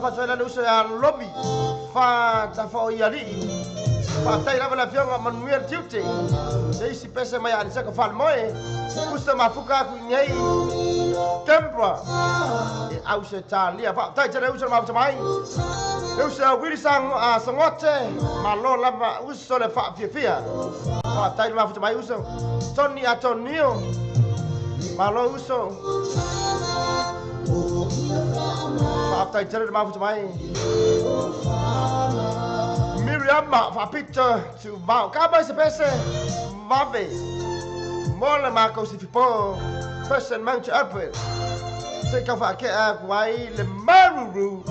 Whatala le uso ia lobi. Wha o ia lii. Whaatai lava le afioga manuia le tiute. Se isi pese mai a nisaka whalmoe. Usa mafuka aku i nei. Kembra. E au se tālia. Whaatai tele uso mafuta mai. Le uso a wiri sangote. Malo lava uso le whaafiafia. Whaatai le mafuta mai uso. Tony Antonio. Malo uso. Whaatai tele le mafuta mai. Miriam faapito tumau ka mai se pese vave mo le makou sifipo Fashion Mount Albert se ka faakea aku ai le maruru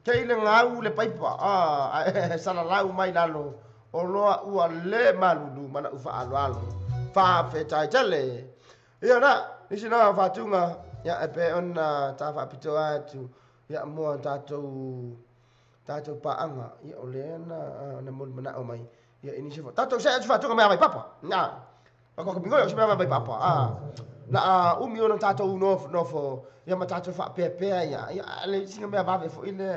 ke ile gau le paipa a salalau mai lalo o loa ua le malulu ma la'u fa'aloalo fa'afetai tele. Ia na nisi na fa'atuga ia e pe ona ta fa'apitoa atu ia moa tatou pa'aga ia o lea na molimanaʻo mai ia i nisi tatou se atu fa'atuga mea mai papa na pakokapigoe o se mea mai papa na umi ona tatou nofo ia ma tatou fa'apeapea ia ia le isiga mea vave fo'i le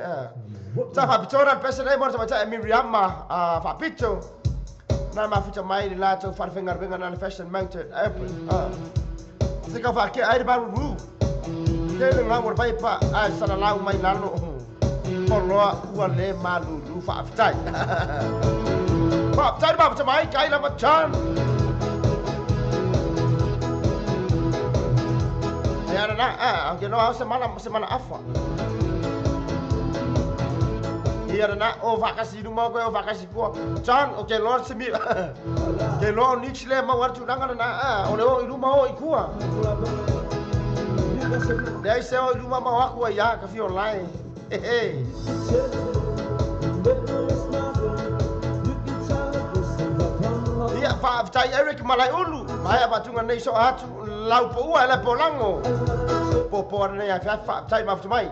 ta fa'apitoa le pese nei mo le tamaita'i Miriama fa'apito na mafuta mai le latou fa'alefaigaluega na le Fashion Mountain Airport se kau fa'akea ai le maruru ke le gau o le paipa ae salalau mai lalo oloa ua le malulu fa'afitai fa'afitai le mafuta mai kai lava John ia na ke loa se mana afa ia na o fa'akasi luma koe o fa'akasi kua John o ke loa se mi ke loa o niksi lea mau atu tulaga lena o le o i luma o i kua leai se o i luma mau aku ai ia ka fio lae hehe. Ia fa'afitai Eric Malaiulu maea fa'atuga nei so'a atu laupo'ua e le polago popo ana nei afiafi fa'afitai mafuta mai.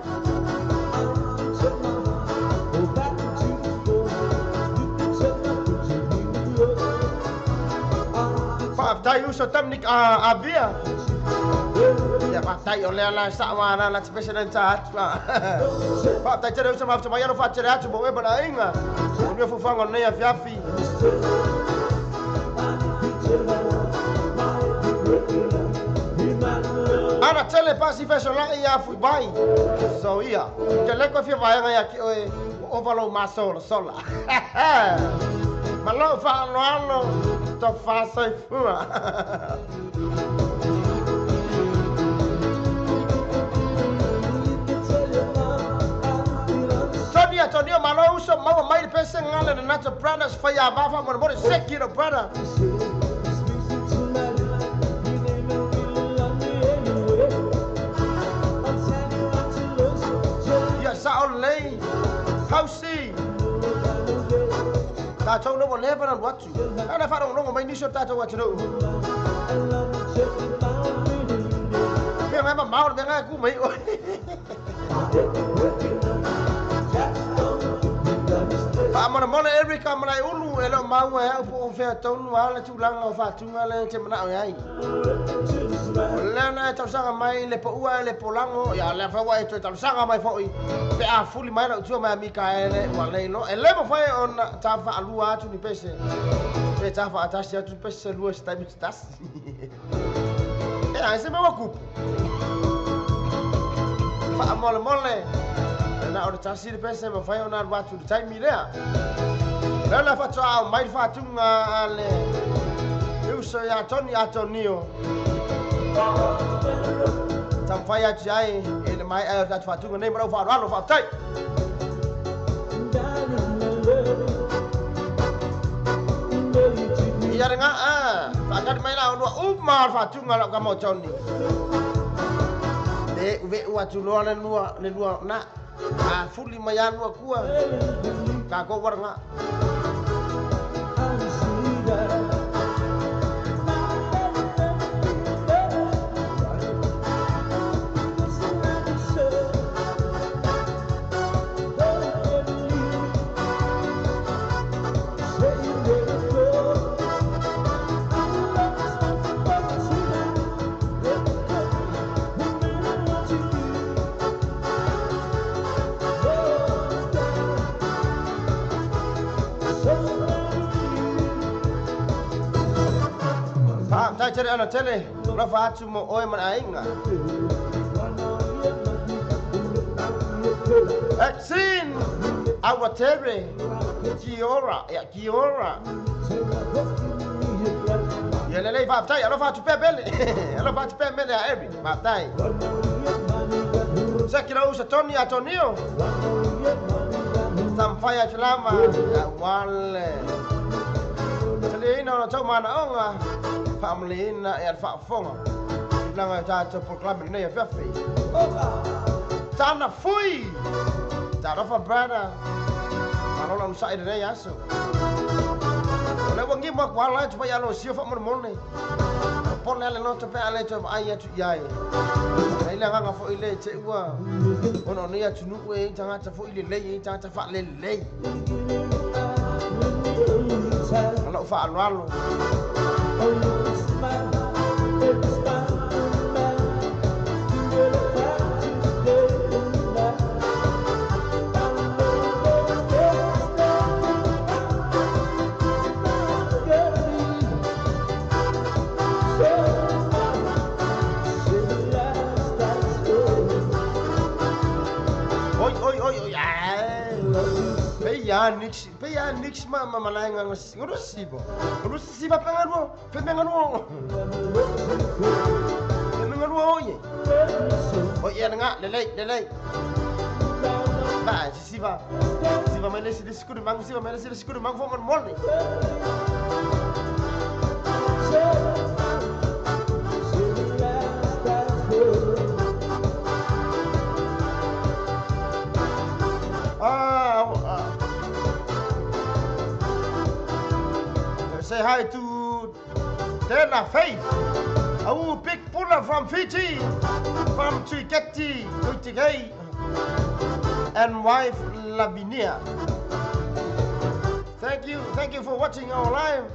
Fa'afitai uso Dominic Avia ia fa'afitai o lea la sa'oa la la te pese le ta atu fa'afitai tele uso mafuta mai alo fa'atele atu mo e malaiga o nia fuafuaga o lenei afiafi. Ana tele pasi fesola'i ia fui mai so ia ke le koe fia vaega ia ki oe ua ova lou masolasola ma lou fa'aloalo tofasoifua. Tony Antonio malo uso maua mai le pese gale le Nato Brothers faia vafa molemole seki lo brother. Ia sa'o lelei hausi tatou no ua leva na alu atu ana fa'alogologo mai nisi o tatou atunuu mea gae mamao le mea gae ku mai oe. Fa'amolemole Erika Malaiulu e leo maua e a'u po o fea tonu a le tulaga o fa'atuga le te mana'o e ai o lea na e tausaga mai le po'ua e le polago ia lea fai e toe tausaga mai fo'i pe a fuli mai la'u tua mai a Mikaele ua lei loa e lē mafai ona ta fa'alua atu ni pese pe ta fa'atasi atu ni pese se lua se taimi se tasi e ai se mea ua kupu fa'amolemole na o le tasi le pese mafai ona alu atu le taimi lea lea la fa'atoa'au mai le fa'atuga a le uso ia Tony Antonio taumafai atu ai e le mae'a o tatou fa'atuga nei ma lau fa'aloalo fa'afetai. Ia le ga'a fa'akali mai la onua uma o le fa'atuga la'u kama o Tony le uve'u atu loa le lua na a fuli mai anu akua takou waraga. Tere ana tele, rafa atu mo oe mana ainga. Exin, awatere, kiora, ya kiora. Ia lelei fa'afetai, alofa atu pea pele. Alofa atu pea mele a Eric, fa'afetai. Seki lau usa Tony Antonio. Tamfai atu lava wale. Taliaina o na tau manaoga, faamalieina ia le faafofoga tulaga o tatou polokalame lenei afiafi. Tana fui! Talofa brother. Malo la onosai lenei aso. O le ua gimu aku ala atu pai alo sio faamolemole. Pole ale loto pe ale toe vaai atu i ai. Ai le agaga foi le te ua ona o nei atunuu e tagata foi lelei e tagata faalelelei. O lau faaaloalo. Oi, oi, oi, oi, ai. Pe ia nix ma ma malainga ngoro sibo. Ngoro siba pengaru, pe mengaru. Pe mengaru oi. Oi ia nga lelei, lelei. Ba, siba. Siba mai le si skuru mangu, siba mai le si skuru mangu fo mon mole. Say hi to Dana Faith. Oh, big Bulla from Fiji, from Tuiketi, Tuitikei, and wife Lavinia. Thank you for watching our live.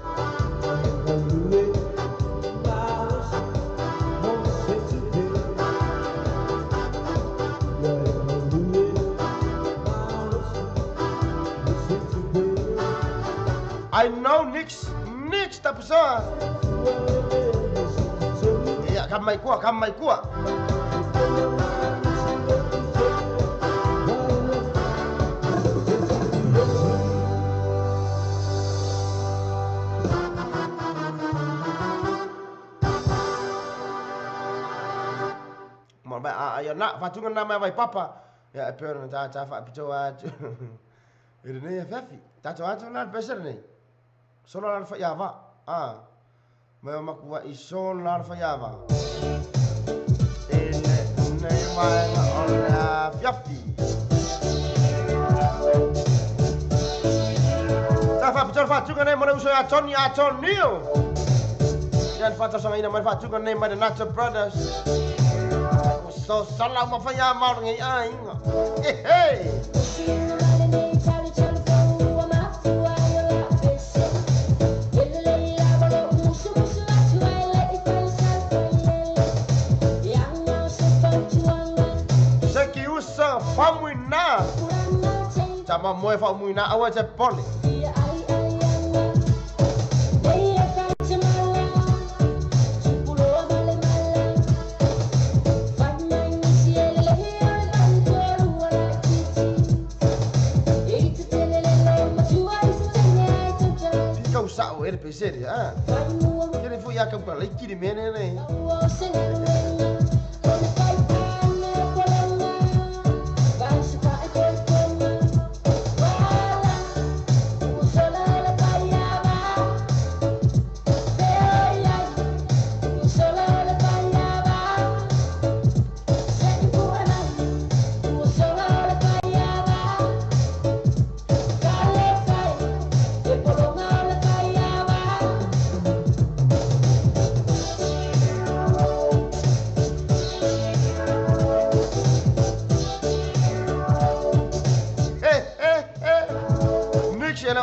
I know Nix tapesa. Ya, kamai kua, kamai kua. Ma ba ya na fatunga na mai vai papa. Ya e pera na ta fa pito a. Ere nei fefi. Ta to atu na pesere nei. Solo la fa yava. Ah. Mai makua i solo la fa yava. Ene nei mai o la fiafi. Ta fa pito fa tuga nei mo uso a Tony Antonio. Yan fa ta sanga ina mai fa tuga nei mai Nacho Brothers. So sala ma fa ya ma ngi ai. Eh hey. Famuina. Tama moe famuina awa te pole. Pika usao ere pesere, ah. Kere foi a campa le kiri mene ne.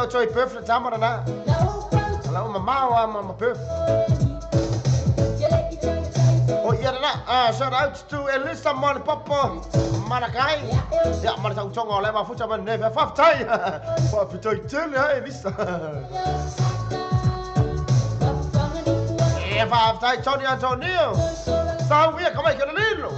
Toi bøf le tammer der na. Ala uma mawa ma bøf. Oh ja na. Shout out to Elisa Mon Popo Manakai. Ja, maar dat tonga le ma futa man ne faftai. Fa pitoi tel ja Elisa. E faftai Tony Antonio. Sa wi come che lilo.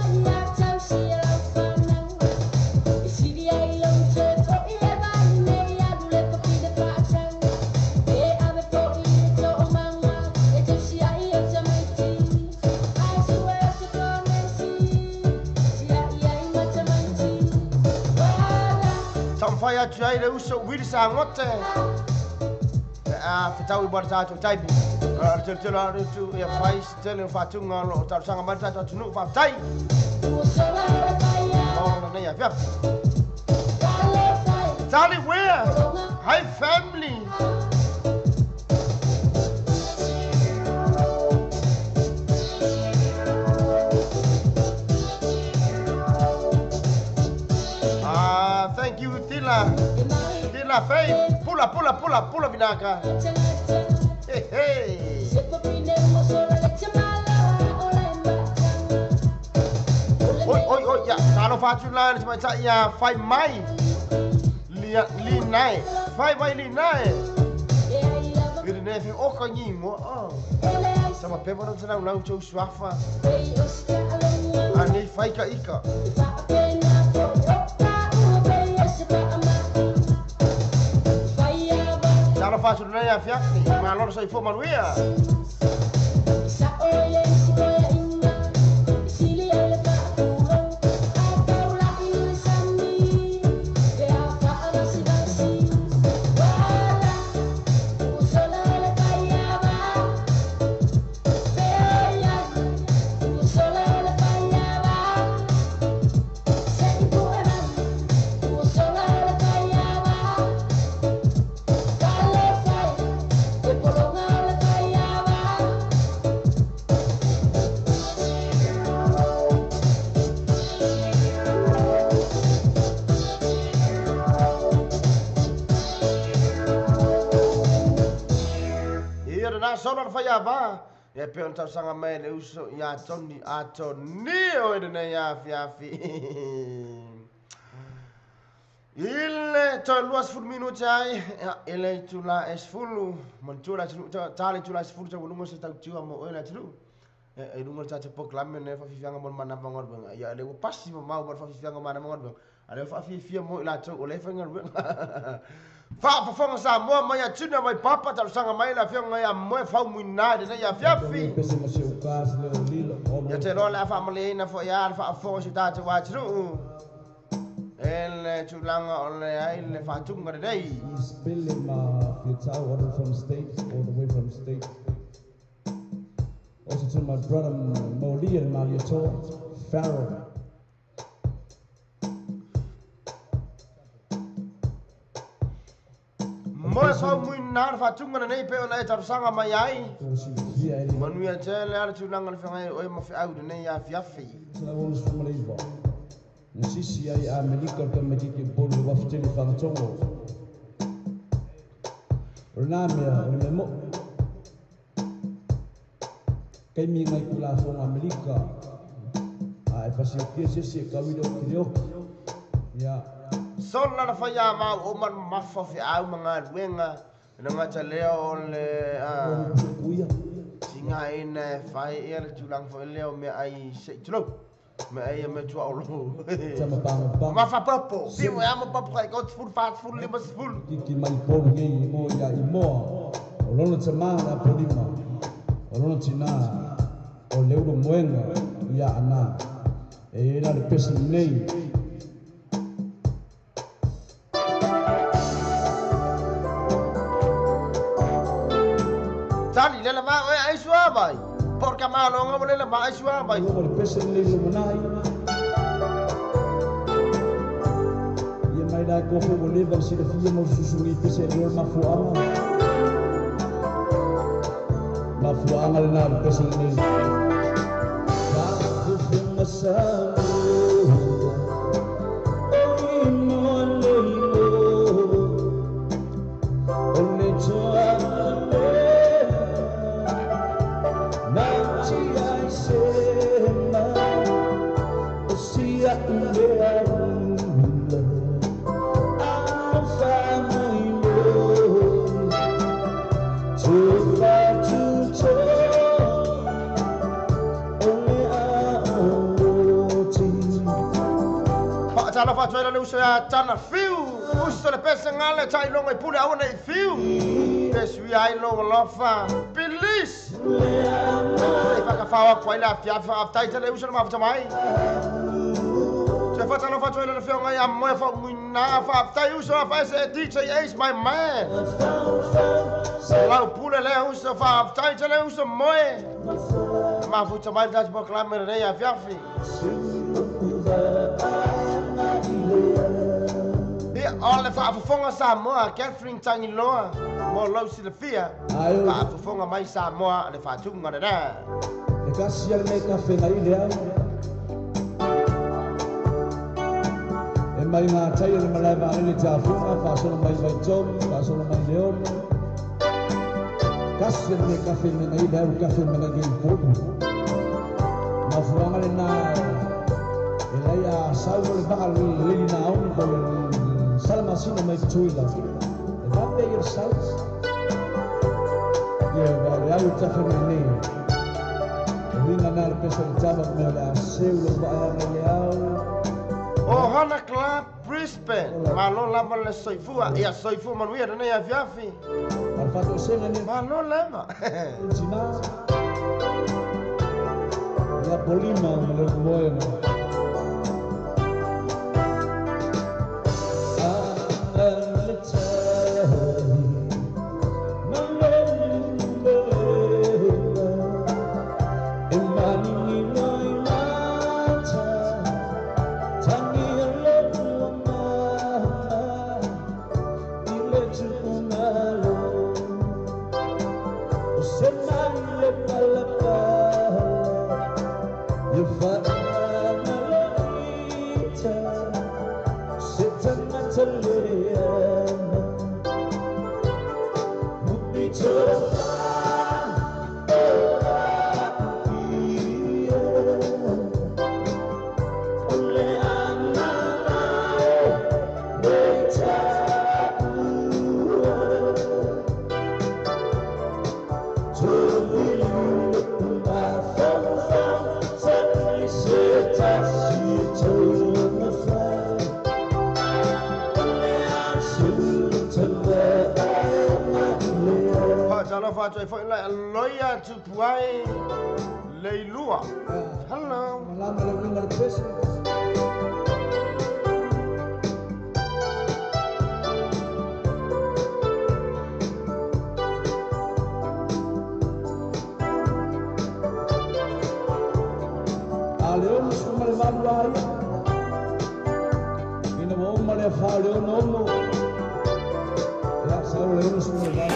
atu ai le uso Willy Sagote. A fetau i mo le tatou taimi. O le tele tele atu ia fai se tele o faatuga o loo talosaga mai le tatou atunuu faafetai. Mo lenei afiafi. Charlie Weir, hi family. Ah, thank you Tila. Tila Faith. Pula pula pula pula vinaka. Hey hey. Oi oi oi ya, talo fatu la le mai ya fai mai. Li nai, fai mai li nai. I le ne o ka ni mo. Sama pepa no tana lau tau suafa. Ani fai ka ika. Talo fatu la ya fiafi, ma loro sai fo manuia. Solo le faiava e pe on tausaga mai le uso ia Tony Atoni o e lenei afiafi. I le toe 20 minute ai e le itula e 10 manatua le atunuu ta le itula e 10 taualuga se tautiu mo oe le atunuu e luga o le tatou polokalame lenei faafiafiaga mo le manava galuega. Ia le ua pasi mamao mo le faafiafiaga manava galuega a lea faafiafia mo i latou o lea faigaluega. Faafofoga Samoa mai atuna mai papa talosaga mai le afioga ia Moe Faumuina i lenei afiafi. Ia te loa le a faamaliaina foi a le faafofoga si o tatou atunuu e le tulaga o le ai le faatuga lenei. All from state, all the way from state. Also to my brother Moli and Maliato, Pharaoh. Moe Faumuina le faatuga lenei pe ona e talosaga mai ai. Manuia tele a le tulaga le feagai oe ma feau lenei afiafi. Nasisi ai Amerika o tamatiki polu wafutele whangatongo. O nā mea, o le mea mo. Kei mi ngai kula whonga Amerika. A e whasi o kia sesi e kawile o kireoki. Ia. Sola le whaia mau o man mafa feau mga luenga. Na ngata lea o le singa ina e whai ea le tulaga foi lea o mea ai sei tulou. Me ai me tua o lo. Mafa popo. Piu e ama popo kai ko ful fat ful lima ful. Kiki mai polu nei mo ia i moa. O lona tamā na polima. O lona tina. O leuro moenga ia ana. E ena le pesi nei. Tali le ma e ai sua vai. Porca malo nga le ma ai sua vai. O le pesi nei lo manai. Ia mai la ko fo le va si le fia mo susungi pesi le mafuanga. Mafuanga le na le pesi nei. Ba ku funga sa. Tala fatuela le uso ya tana fiu. Uso le pese ngale tai longa i pule awana i fiu. Pesu ia i longa lofa. Bilis. I whakawhawa kwa ila afiafi whaaftai tele uso le mafuta mai. Te Fatalofa atu ai le afioga ia Moe Faumuina. Faafetai uso afaese DJ Ace my man. Lau pule lea uso, faafetai tele uso Moe. Mafuta mai le tatou polokalame lenei afiafi. Ia, o le faafofoga Samoa, Catherine Tangiloa, mo lou silafia, faafofoga mai Samoa le faatuga lena. E kasi ale mei kafe ngai le au. E mai ngā tai o le malae vaalele te afunga, faasolo mai Vaitomu, faasolo mai Leono. Kasi ale mei kafe me ngai le au, kafe me ngai le polu. Mafuanga le nā, e lai a sau o le vaa le leli nā auni po le salamasina mai tuila. E vape i le sau. Ia, wa le au tafe mai nei. Ringa nā le pesa le tama me o le a seu le vaa ngai le au. Ohana Club Brisbane, malo lava le soifua, ia soifua manuia lenei afiafi. Malo lava. Tina. Ia polima ma le moena. Loia tupuai leilua. Hello. Malama le uinga le pese. A le ono suma le valu ai. Ina wa oma le fa le ono ono. Ia sau le ono suma le valu.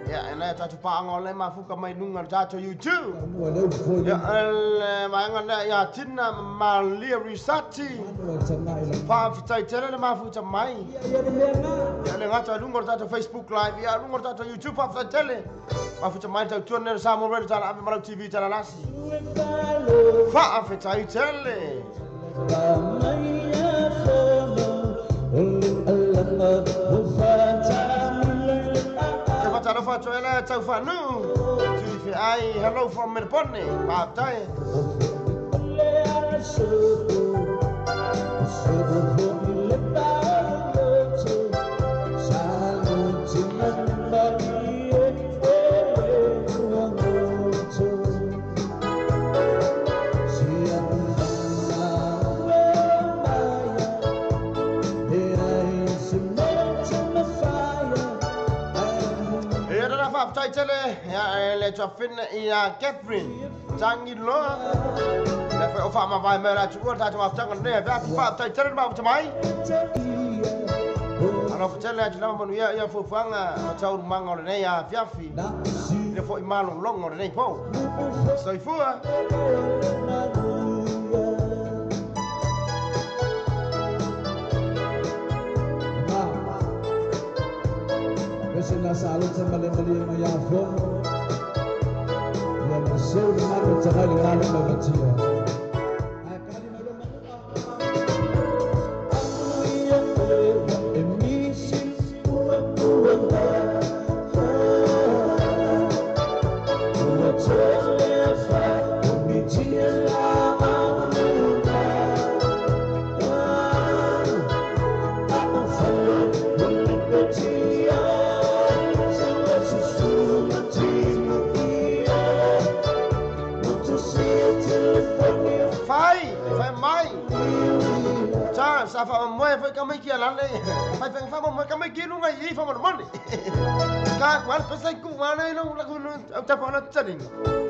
Ia ena tatou paanga o le mafuka mai luga o le tatou YouTube. Ia le vaega lea ia Tina Malia Risati. Faafetai tele le mafuta mai. Ia le gata i luga o le tatou Facebook Live, ia luga o le tatou YouTube. Faafetai tele. Mafuta mai tautua nei le Samoa Radio Tala Ave ma lau TV Tala Lasi. Faafetai tele. Talofa atu ela tau whanu. Tui ai, hello from Melbourne. Faafetai. Faafetai tele ia le tuafina ia Catherine Tangiloa. Le foi o faamavae mai o le atuua le tatou mafutaga lenei afiafi faafetai tele le mafuta mai. Alofa tele atu lava manuia ia fuafuaga ma taualumaga o lenei afiafi i le fo'i malologa o lenei pou. Soifua. Sina salute male malia mai afono. Ia ma seu le manu tagai le ngalo mai vatia. Ae kali mai lo manu'a. E misi ua ua ua tole fa o mi tia la amuta. A o fa o le petia. Fai, fai mai. Sa sa fa moe foi ka mai ki ala le. Fai fai fa moe ka mai ki lunga i fa mo mone. Ka kwan pa sai ku ma nei lo la ku no au ta pa na tsani.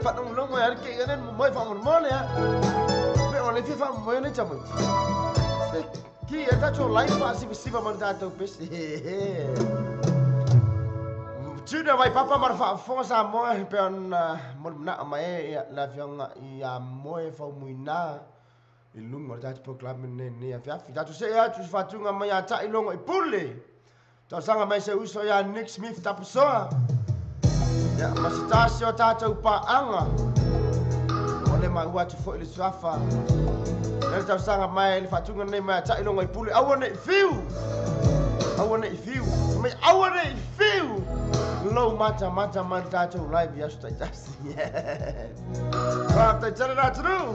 Fa no lo moe ke ne moe fa mo mone ha. Pe o le fi fa moe ne chamu. Ki e ta cho life fa si si fa mo ta to pe. Tuna vai papa mar fa fo sa moe pe on mo na mai la fionga ia moe fa muina i lunga o le tatou program lenei afiafi. Tatou see atu se faatuga mai ia ta'i logo i pule. Tausaga mai se uso ia Nick Smith tapusoa. Ia ma se tasi o tatou paaga. O le maua atu fo'i le suafa. Le tausaga mai le faatuga lenei mai ia ta'i logo i pule. Aua nei fiu! Aua nei fiu! Mai aua nei fiu! Low mata mata mai le tatou live i aso taitasi. Faafetai tele le atunuu.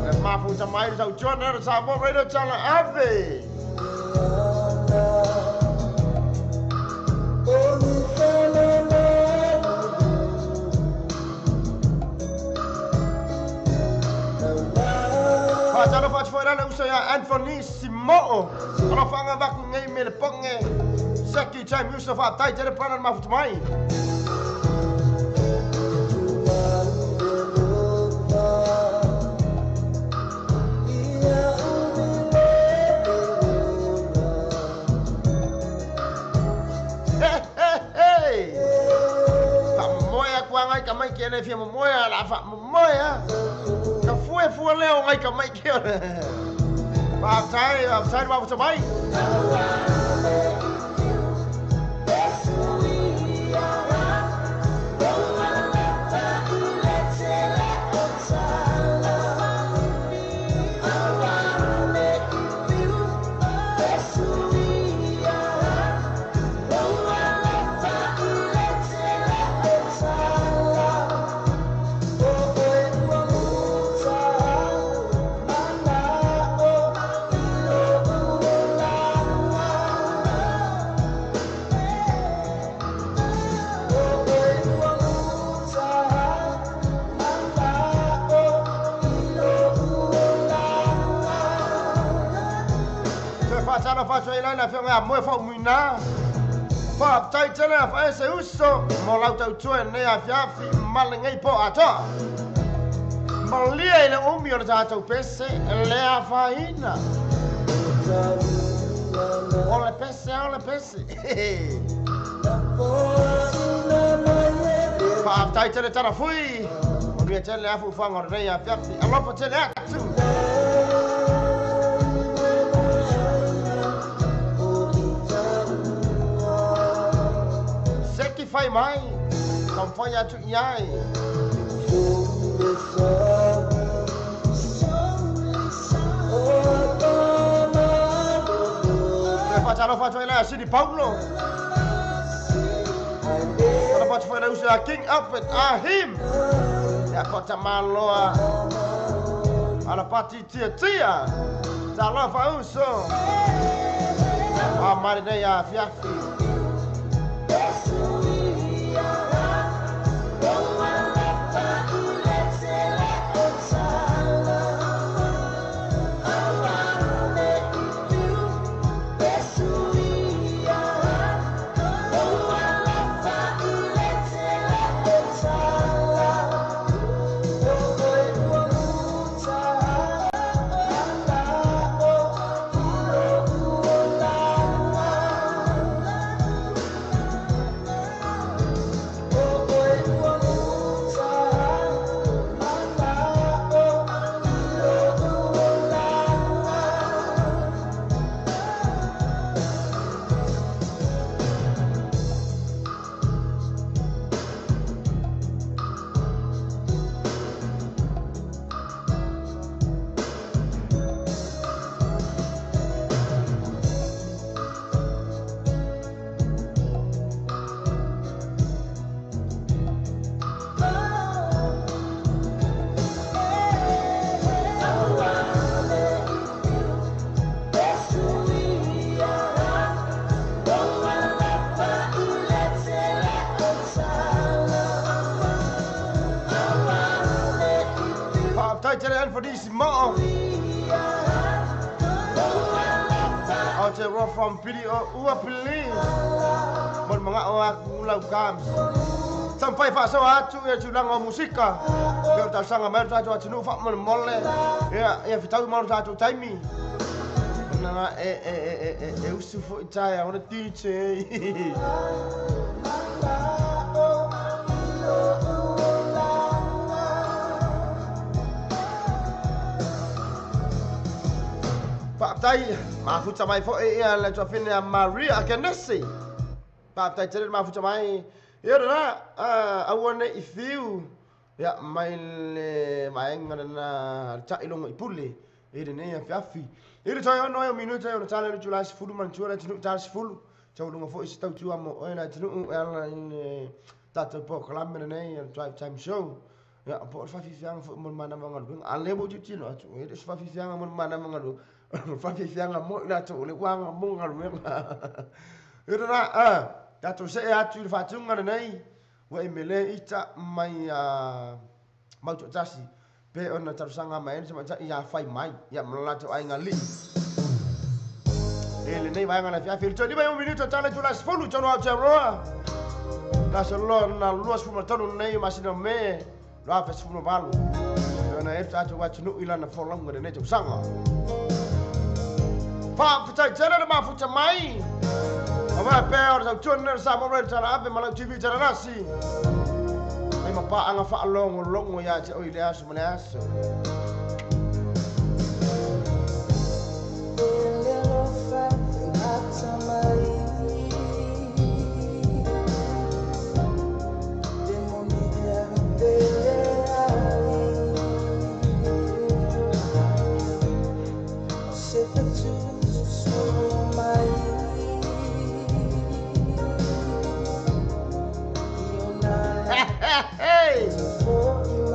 Le mafuta mai le tautuana le Samoa Radio Channel ave. Faatalofa atu foi lana uso ia Anthony Simo'o. Alofaga vaku nei me le poge. Seki time uso faafetai tele pana le mafuta mai. Hey, hey, hey! Faamomoe aku agai ka mai ke le fia momoe a la faamomoe a. Ka fue fua leo ngai ka mai ke ole. Faafetai, faafetai le mafuta mai. Faatalofa atu ai la fionga ia moe faumuina. Faafetai tele a fae se uso mo lau tautua lenei afiafi ma lenei po atoa. Malia i le umi o le tatou pese le afaina. O le pese, o le pese. Faafetai tele tala fui. Manuia tele afuafuaga o lenei afiafi. Alofa tele atu. Seki fai mai, taumafai atu i ai. Le faatalofa atu ai la Sidi Paulo. Alofa atu foi le uso ia King Alfred Ahim. Ia kota maloa. Alapati tia tia. Talofa uso. A mari nei afiafi. tele Anthony Mo. Aotearoa from Pili o Ua Pili. Mo le maga'o aku lau kams. Taumafai fa'asoa atu ia tulaga o musika. Pe o talosaga mai o le tatou atunuu fa'amolemole. Ia ia fetaui ma lo tatou taimi. Ona e e e e e usu fo'i taeao le DJ. Fa'afetai mafuta mai fo'i ia le tuafine a Maria Akenesi. Fa'afetai tele le mafuta mai. Ia lena aua ne'i fiu ia mai le vaega lena le ta'iloga i pule i lenei afiafi. I le toe ono ai o minuta e ona tala le itulā 10 manatua le atunuu tala 10. Taualuga fo'i se tautua mo oe le atunuu e ala i le tatou polokalame lenei o le Drive Time Show. Ia po o le faafiafiaga foi mo le manava o galuega. A lea ua ou tilotilo atu, e le o se faafiafiaga mo le manava o galuega. O le faafiafiaga mo i latou o lea ua aga mo galuega. Ia lena, tatou see atu i le faatuga lenei, ua e mele ita mai a Mautoatasi, pe ona talosaga mai ai le tamaitai ia fai mai, ia ma lo latou aiga alii. I lenei vaega o le afiafi, i le toe 5 minute o tala itula 10 i tonu o Aotearoa. Le aso lona 23 lenei o masina o Me, 2018. Pe ona e ai le tatou atunuu i lana folauga i lenei tausaga. Faafetai tele le mafuta mai. Aua pea o le tautua lenei o le Samoa Radio Tala Ave ma lau TV Talalasi. Mai ma paaga faalogologo ia te oe i le aso ma le aso.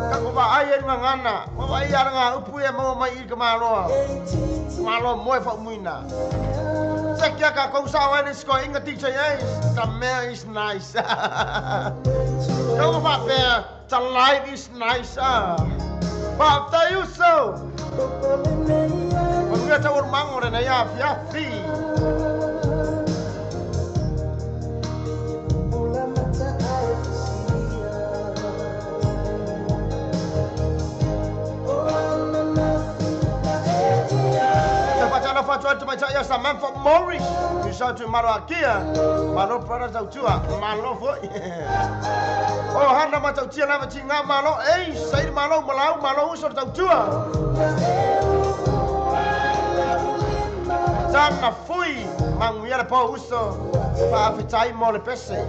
Ka vaai ai le gagana, ua vaai ala ngā upu ia maua mai i le kamaloa. Kamaloa moe whaumuina. Se kia ka kou sao ai le sikoa inga DJ Ace, the mea is nice. Kau whapea, the life is nice. Whaptai uso. Manuia tau oru mango re nei afiafi. Te whaatalofa atu ai le tamaitai ia Samantha Morris. Uso atu i Maro Akia. Malo brother tautua. Malo foi. O hana ma tautia lava ti ngā malo. Ei, sairi malo malau, malo uso le tautua. Tana fui, manguia le pō uso. Faafetai mo le pese.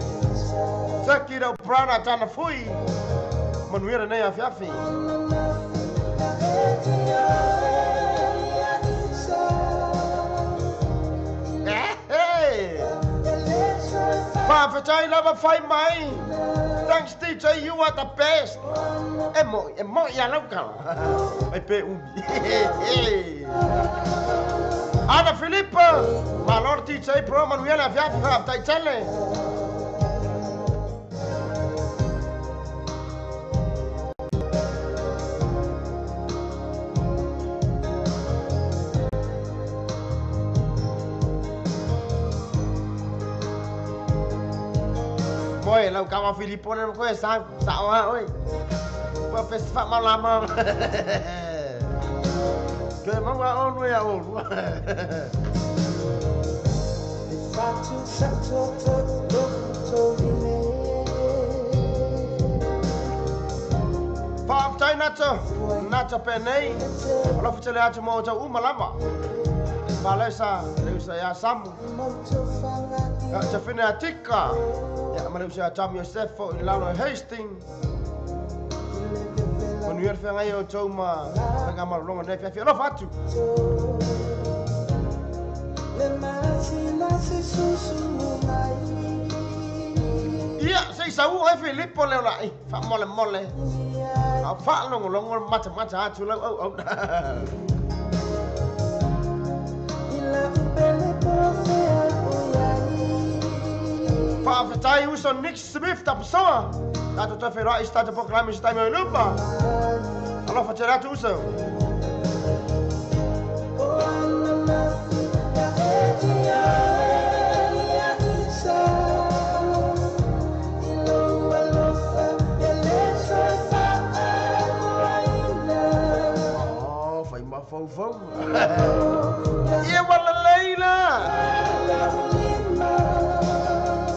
Taki rau brother tana fui. Manuia lenei afiafi. Faafetai lava fai mai. Thanks DJ, you are the best. E mo, e mo ia lau kala. Ai pe umi. Ana Filipe, malo DJ Pro Manuela afiafi faafetai tele. Moe, lau kama Filipo le koe sa sa oa oi. Ua festival ma lama. Ke maua onu ia olu. Faafetai Nato, Nato penei. Alofa tele atu mo tau uma lava. Palesa, le usa ia Samu. Ia te whine a Tika. Ia ma le usa ia Tom Yosef i lalo e Hastings. Manuia le whangai o tau ma whanga marolonga nei whiawhi. Alofa atu. Ia, se i sau ai Filipo leo la i, wha mole mole. A wha longo longo mata mata atu lau au au. Faafetai uso Nick Smith tapasoa. Tatou toe feiloai i se tatou polokalame i se taimi o i luma. Alofa tele atu uso. Oh, fai mafaufau. Ia wala leila.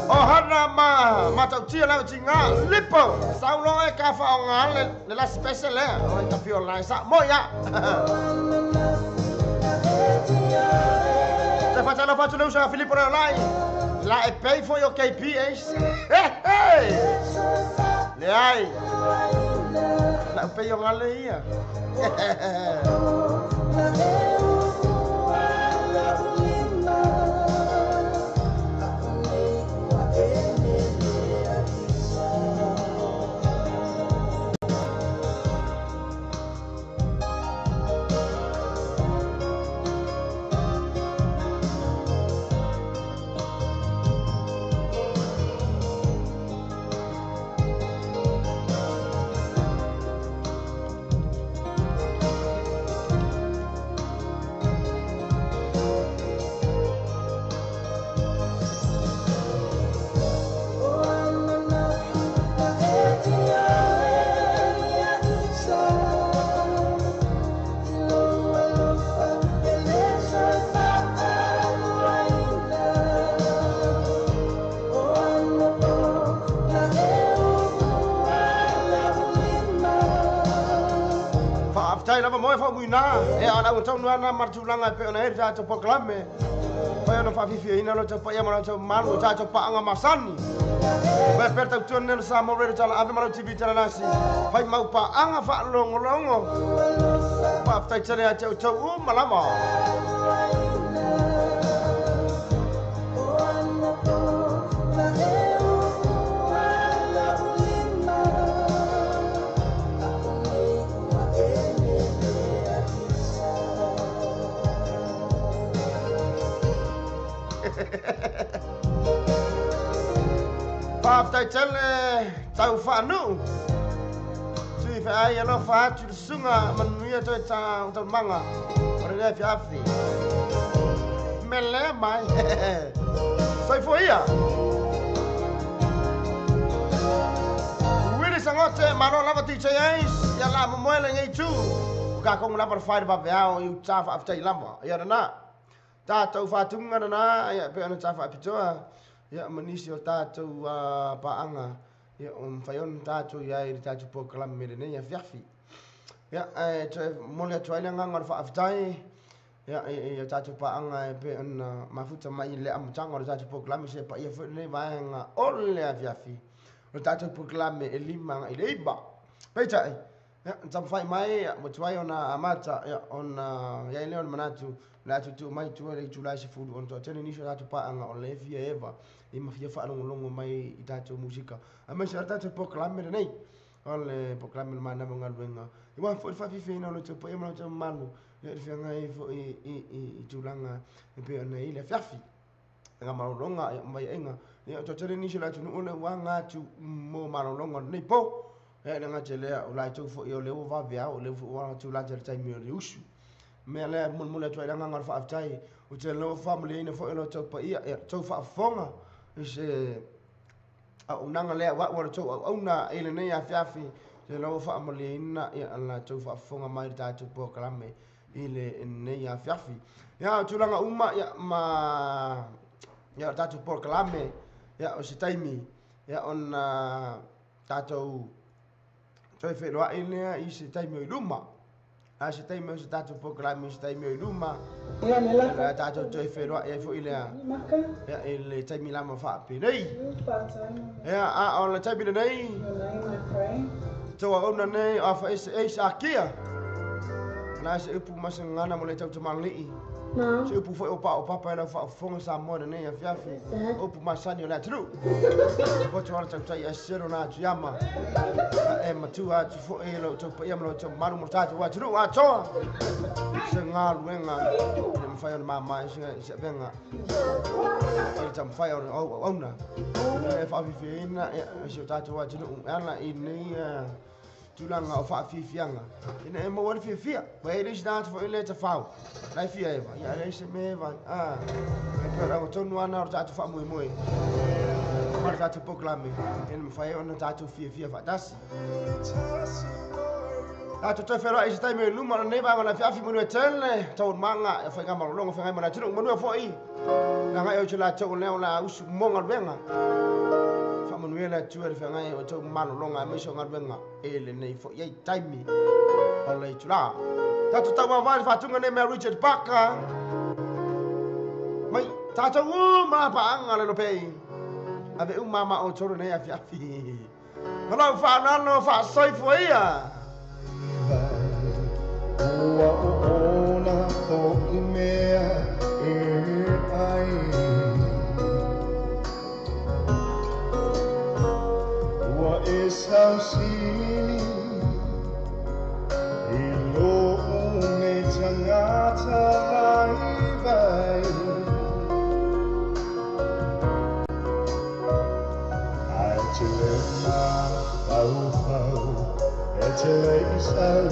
O hana ma matautia lau tinga lipo saulo e ka faonga le la special le o ta pio lai sa mo ya te fatala fatulu sa Filipo lai la e pay for your KPH hey le ai la pay yo ngale ia. Lava moe fa muina e ana o tau ana martulanga pe ona e ta proclame pai ona fa ina lo tau ia mara tau malu ta tau paanga masani pe per tau tone sa mo re tala ave mara TV tala nasi pai mau paanga fa longo longo pa tai tele a tau tau malama. Paftai tele tau whaanu. Tui whaai alofa atu le sunga manuia toi tau manga. O re lea fiafi. Mele mai. Soifua ia. Willy Sangote malo lava DJ Ace. Ia la momoe le ngei tu. O ka kongu lava whai wawe i uta whaaftai lava. Ia rana. Tātou whātunga rana. Ia pe ana tā whaapitoa. Ia manisi o tātou paanga. Ia o mwhaion tātou ia i tātou pōkalame mere nei ia fiafi. Ia e toe mole atu ai le nganga o le whaaftai. Ia e tātou paanga e pe ana mafuta mai le amutanga o le tātou pōkalame se pa ia fwet nei vaenga o le a fiafi. O le tātou pōkalame e lima i le iba. Peitai. Ia tamwhai mai mo tuai ona amata ia ona ia ile ona manatu le atu tu mai tu le tu lai se fulu on to tele nisho tātou paanga o le fia eva i mafia whaalongolongo mai i tātou musika. A mai se tātou pōkalame nei. O le pōkalame le mana ngaluenga. I wa fo whawhiwhina o le tau paia mana tau manu. Ia le whiangai fo i tūlanga e pe ona i le fiafi. Nga marolonga ia mai enga. Ia to tele nisho la tunu ole wa ngā tu mo marolonga nei po. E le ngā te lea o lai tau fo i o leo wawe o leo wa tu la te taimi o le usu. Mea lea mulmule atu ai langa ngā whaaftai. O te leo family ina fo i lo tau paia e tau whaafonga. I se au nanga lea wa wa tau au auna e le nei afiafi. Te leo family ina ia ala tau whaafonga mai tātou pōkalame i le nei afiafi. Ia tūlanga uma ia ma ia tātou pōkalame ia o se taimi ia ona tātou toi whenua i lea i se taimi o i luma. A se taimi o se tātou pōkalame i se taimi o i luma. La tātou toi whenua i fo i lea. Ia i le taimi lama whaapenei. Ia a o le taimi nei. Tau a ona nei a wha ese eis a kia. Na se upu masa ngana mo le tau te manali'i. Se upu foi o pa o papa e lau whaafonga sa moe nei a fiafi. Upu masani o le aturu. Poto ala tau tai a sero nā atu yama. E matua atu fo e lau tau paia ma lau tau maru mo tātou aturu atoa. Se ngā luenga. Le mwhai o le māmai se venga. E ta mwhai o le auna. E whaawhiwhiina e se o tātou aturu. E ana i nei Tulaga o faafiafiaga ina e maua le fiafia. Ua e le isi tagata foi lea e tafao, la e fia eva, ia leai se mea eva ai. E pei o le augatonu lava lena o le tatou faamoemoe ma le tatou polokalame ina mafai ai ona tatou fiafia faatasi. Tatou toe feiloai i se taimi o i luma o lenei vaega o le afiafi manuia tele taualumaga e faigamalologa feagai ma le atunuu manuia foi le agai o i latou o lea o le a usu mo galuega. Faamanuia le Atua i le feagai o outou malologa aemaise o galuega e lenei foi ai taimi o le itula. Tatou tauvaavae i le faatuga nei mea Richard Parker mai tatou uma paaga le lopei ave uma ma outou lenei afiafi. Ma lau faaaloalo faasoifua ia. Ua oona ho'i mea e ai. Ua e sausili i lo'u nei tagata vaivai. Ae te le mafaufau, e te le i sau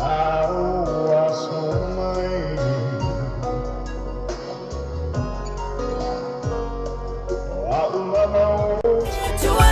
tau aso mai. O a'u lava o Tua.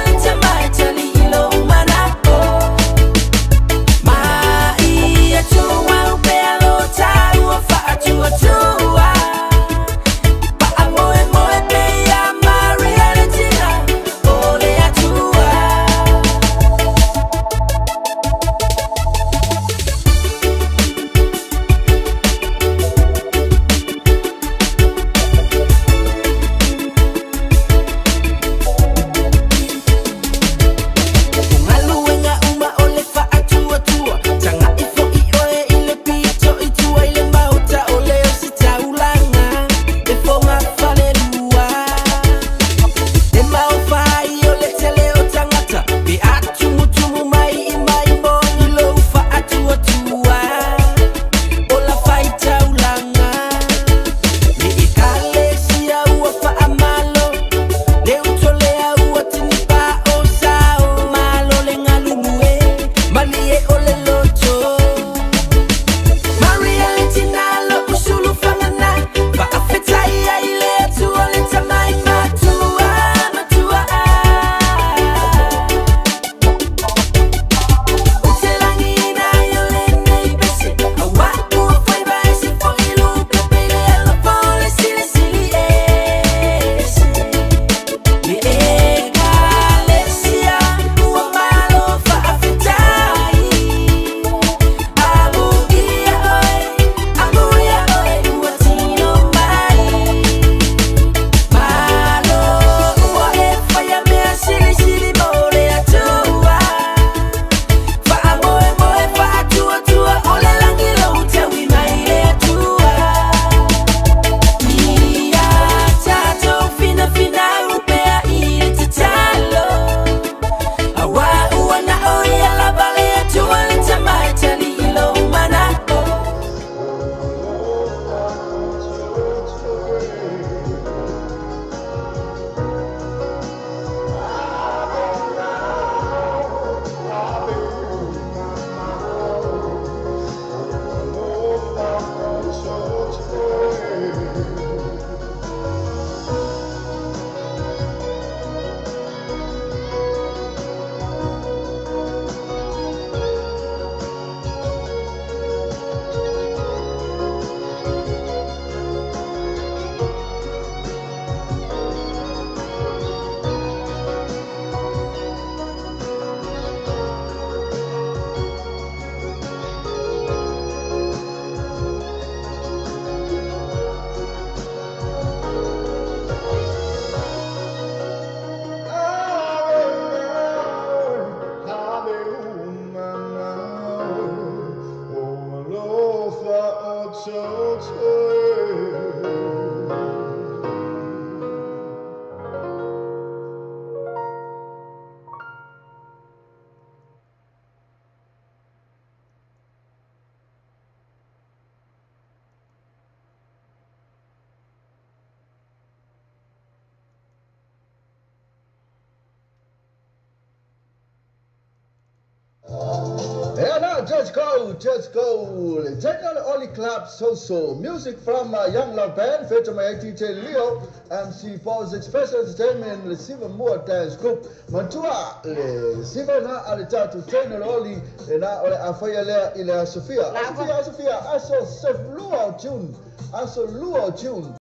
Yeah, just go, just go. Take on the Oli Club So Music from Young Love Band, featuring my DJ Leo, MC Paul's Express Entertainment, le Siva Moore Dance Group. Matua, le Siva na ale tatu trainer Oli, le na ole afaya lea ile Sofia. Sofia, Sofia, aso seflua June. Aso lua June.